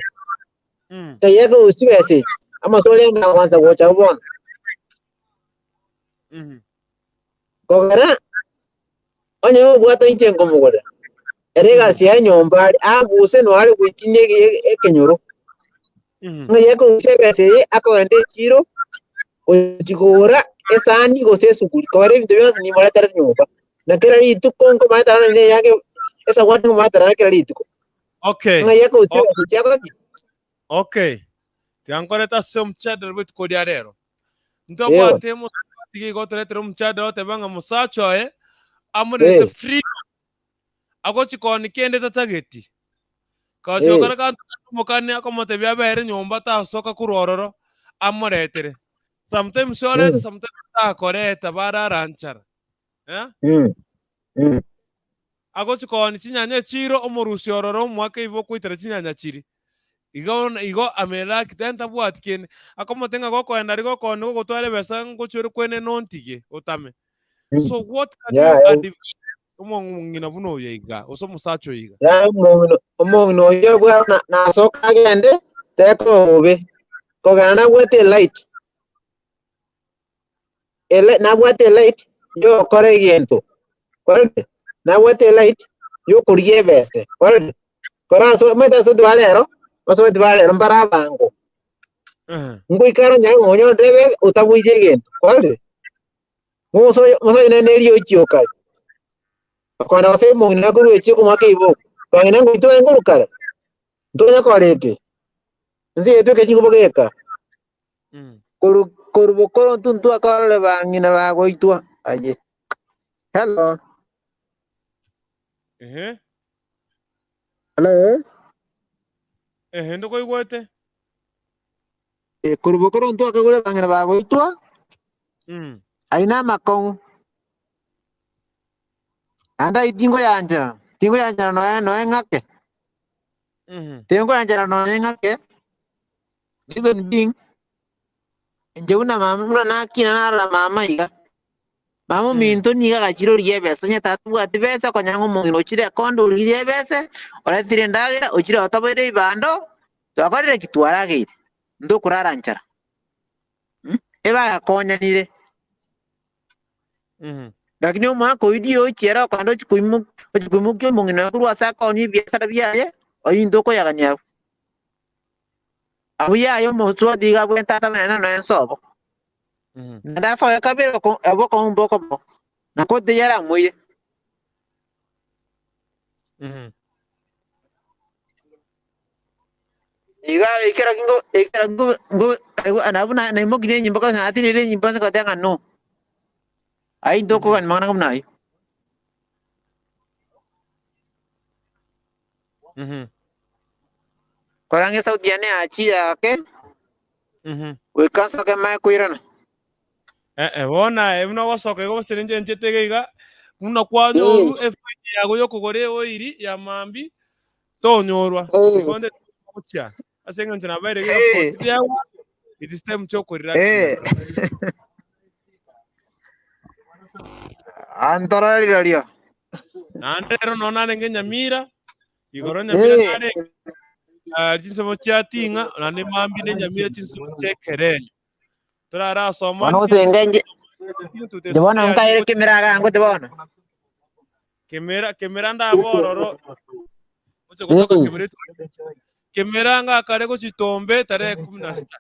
Mm. Taiyo ekegusii chibesa echi, amaswali anga akwansa gocha bono. Mhm. Kogera, onye obwate inche nkomogorera, ere egasi yaye nyomba are, abuse noyo are goitinia ekenyoro. Mhm. Ng'a ekogusia ebesa eye, akogenda echiro, gochi kogora esani gose esuguri, kogera ebinto bionsi nimoreterete nyomba. Na kera rituko nkomoretera nonye na eyange, esawadi nkomoretera kera rituko. Okay. Ng'a ekogusia ebesa echi akore ki? Okay. Tiga nkorete ase omochadara bw'rituko ria rero. Ntobwate mosubati Tiga igo otoretere omochadara oteba ng'a mosacha oye amorerete Eh. freedom agochi kooni kende tatageti. Kagochi Eh. gokora kanto kande omokani akomotebia abere nyomba tasoka korwa ororo amoretere. Sometimes orete Mm. sometimes takoreta barara nchara. Eh? Mm. Mm. Agochi kooni chinyanya echiro omorusia ororo omoake ibe okoitera chinyanya chiria. Igo igo amelaki tari tabwati kende. Akomote ng'a gokoenda aria gokooni gogotwara ebesa ngochia ore kwenene ontige otame. Mm. So what can Yeah, you eh, advise omong'ina buna oyo iga gose omosacha oyo iga? yeah, omong'ina omong'ina oyio bwaro na- nasoka agende teko bobe kogenda nabwate elight Ele nabwate elight yokora egento korende nabwate elight yokorigia ebese korende kora ase omanyete ase ba rero basubati ba rero mbare abango Ehe. ngoikara onyare ng'a onyorire ebese otaboirie egento korende mosoe mosoe nere nerioki okare okogenda gose omong'ina akorwa echio okomoaka eiboko bang'ina ngoitwa aye nkorwa kare ntonya kora eke ense yaito eke chingobo geka Koru koru bokoro ntuntu akorore bang'ina bagoitwa aye. Hello. Ehe. Hello. Ehe, ndokoigwete. E, koru bokoro ntu akagure bang'ina bagoitwa aye na amakong'u. Ande ayio tingoyanchera, tingoyanchera nonya nonya ng'ake. Tingoyanchera nonya ng'ake. Reason being, inche buna mama buna nakina narora mama iga, mama ominto nigo agachire origia ebesa, onye tatabwati besa okonyora ng'a omong'ina ochire ekonda origirie ebese, oretire endagera, ochire otoboire ebibando, twakorire ki? Twarageire, ntokorara nchara mh, ebagakonyanire. Lakini omwaka oyio riochia ere okogenda ochia koimokia ochia koimokia omong'ina oye korwa ase akonia ebiasara biaye, oyio intwe okoyagania abwo. Abwo yaya omosubati iga abwate tata bene nonya nsobo. Naende asoe kabere oko obokong'u mbokoba na kotiga aramoire. Iga ekero ngo ekero ngo ngo nabo na naimokirie enyimbo kabisa natirire enyimbo ase ngoteba ng'a no. Ayio ntokogania mang'ana buna ayio. Korende esauti yane yachire ake, goika nsoke mae koirana. Eh, bono aye buna ogosoka igo gose ninche nchete iga iga, buna kwanyorwa efaida yago yokogora eoiri ya mambia, tonyorwa. Igo onde gochia ase eng'encho nabaire iga 43 hours, it is time to korelax. Antorora rirorio. Naende rero nonya narenge Nyamira, igoro Nyamira narenge, ah, chinsemo chia Ting'a, naende mambia ne Nyamira chinsemo chia Ekerenyo. Torarasoma Bono gose nge nje bono nkaire kemera iga ngote bono. Kemera kemera ndaba ororo. Gocha gotoka kemera etu. Kemera ngakare gochitombe tarehe kumi na sita.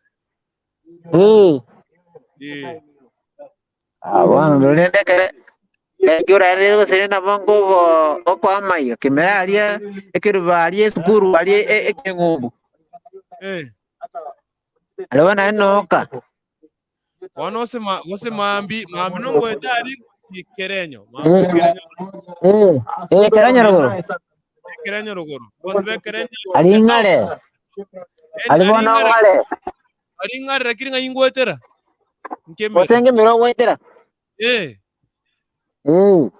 Eh. Ah, bono rende ekere ekio orarire gose rende nabo nkogo okoa amaiga kemera aria ekerubo aria esukuru aria e- ekeng'umbu. Eh. Aria bono naende nooka. Bono gose ma gose mambi mambi nongoete aria Kerenyo. Mambi Kerenyo. Eh, eh, Kerenyo rogoro. Kerenyo rogoro. Abanto be Kerenyo. Aria ing'are. Aria bono ng'are. Aria ing'are lakini ng'ai ngoetera? Nkemera. Gose nkemera ogoetera? Eh. Eh.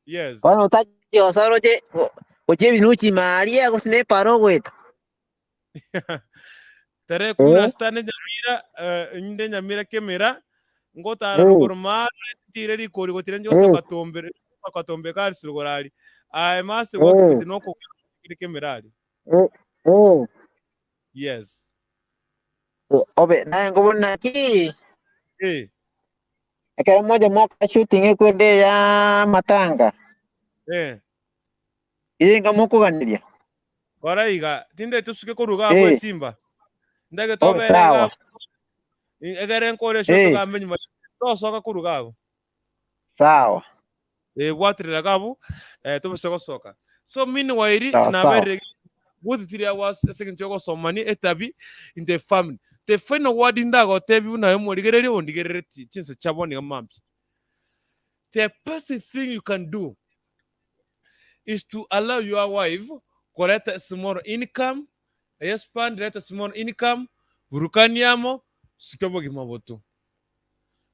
Yes. Bono otache gosoa oroche gochia ebinuchi ime aria gose na epara ogoeta. Tarehe kumi na Eh. sita ne Nyamira, eh, inde Nyamira Kemera, ngotara Eh. rogoro mara ntire rikori gotire nje Eh. gosoka tombe katombe karisi rogoro ari. Aye master Eh. gwakobeti noko kire Kemera ari. Eh. Eh. Yes. Obe naye nkobona naki Eh. ekero moja mwaka shooting ekwende ya matanga Eh. inga mokoganeria Kora iga, tindeti osuke korwa iga abwo Eh. esimba. Ndage Oh, tobere iga sawa. abwo. Egere nkore esho Eh. togambe nyuma. Tosoka korwa iga abwo. Sawa. Eh, bwaterera iga abwo, eh, tobose gosoka. So meanwhile, Sawa, sawa. naberire good 3 hours ase eng'encho yogosomania etabi in the family. The final word ndagotebie buna aye omorigereria ondigereretie chinsa chia bono iga mambia. The best thing you can do is to allow your wife koreta small income, eye spend reta small income, burukania amo, sukia obogima botu.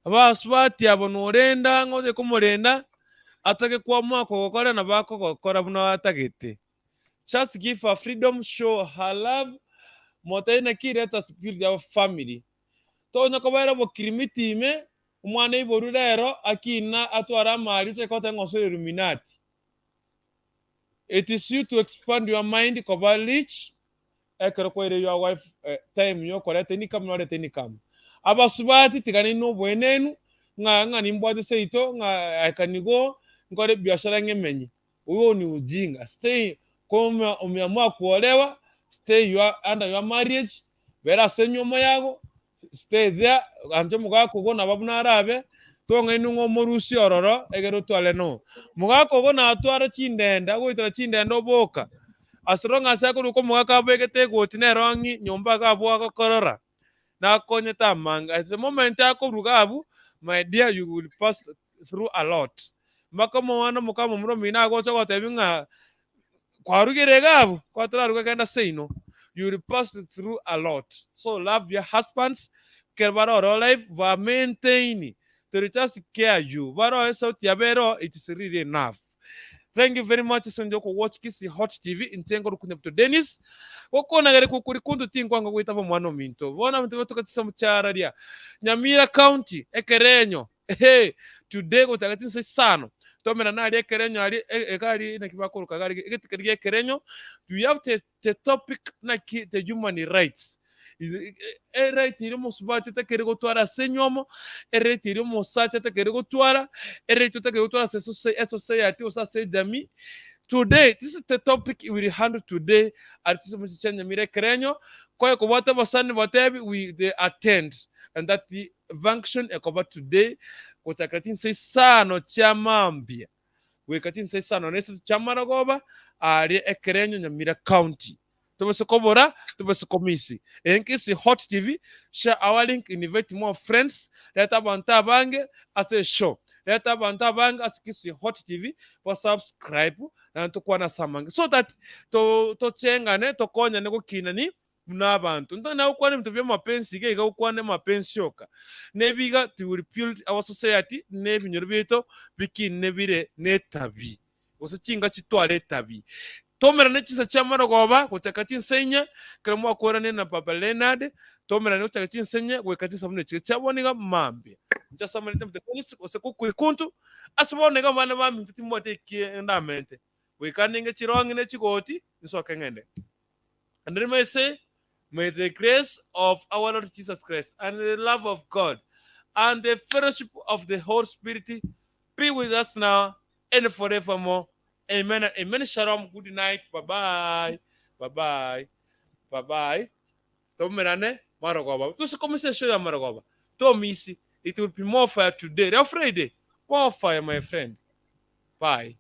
Abasubati abo norenda ng'a oche komorenda, atake kwamua kogokora nabo akogokora buna atagete. Just give her freedom, show her love, motebie naki let us build our family. Tonya kobaera obokirimiti ime, omwana aiborwe rero akina atware amari oche goteba ng'a osoire Illuminati. It is you to expand your mind koba rich ekero kwaire your wife time yokoreta income norete income. Abasubati tiga nainwe oboenenu ng'a ng'a nimbwate seito ng'a I can go nkore ebiashara ng'emenye. Huo ni ujinga. Stay koma umeamua kuolewa stay your under your marriage bera ase enywomo yago stay there anche omogaka ogo naba buna arabe tong'ainwe ng'a omorusie ororo egere otware no. Mogaka ogo natware chindende agoitera chindende oboka as long as akoruka omogaka abegete egoti nere ong'i nyomba iga abwo agokorora nakonyete amange at the moment akoruga abwo my dear you will pass through a lot. Mpaka omwana omoka momura omino agocha gotebia ng'a kwarugire iga abwo kwatararuga genda seino you will pass through a lot. So love your husbands ekero bare ororo life ba maintain to just care you baroe esauti yabo ero it is really enough. Thank you very much ase engencho yoko watch Kisii Hot TV inche nkoruku Nyabuto Dennis gokonagere kukuri kuntu tinkwanga goitaba omwana ominto bono abanto batoka chisemo chiararia Nyamira County ekerenyo ehe today gochaka chinsa isano tomerane aria ekerenyo aria egari naki bakoroka egari egetikeri gia ekerenyo we have the, the topic naki the human rights Eright eria omosubati otakeire gotwara ase enywomo, eright eria omosacha otakeire gotwara, eright otakeire gotwara ase esociety gose ase ejamii. Today, this is the topic we will handle today at chisomo chia Nyamira Ekerenyo, koye kobwate abasani batebi we they attend and that function ekoba today gochakera chinsa isano chia mambia. goika chinsa isano na isato chi'amarogoba aaria ekerenyo Nyamira County. Tobase kobora, tobase komisi. Eye Nkisi Hot TV, share our link, invite more friends, reta abanto abange ase eshow. Reta abanto abange ase Kisii Hot TV, ba subscribe, naende tokwane ase amange. So that to tochengane, tokonyane gokinani buna abanto. Ntari nagokwana ebinto bi'amapensi iga iga gokwana amapensi oka. Nebiga to will build our society na ebinyoro biaito bikine bire netabi gose chinga chitware etabi. Tomerane chinsa chia marogoba gochaka chinsa inye ekero mwakweranire na Baba Leonard, tomerane gochaka chinsa inye goika chinsa buna echi chia bono iga mambia. Inche ase amareta Dennis gose Kukuikuntu ase bono iga abana baminto timbwati eki ndamente. Goika ninge chirong'i ne chigoti nsoke ng'ende. And let me say, may the grace of our Lord Jesus Christ and the love of God and the fellowship of the Holy Spirit be with us now and forevermore. Amen and amen. Shalom. Good night. Bye bye. Bye bye. Bye bye. Tomerane marogoba. Tusikomisa show ya marogoba. Tomisi. It will be more fire today. Leo Friday. More fire, my friend. Bye.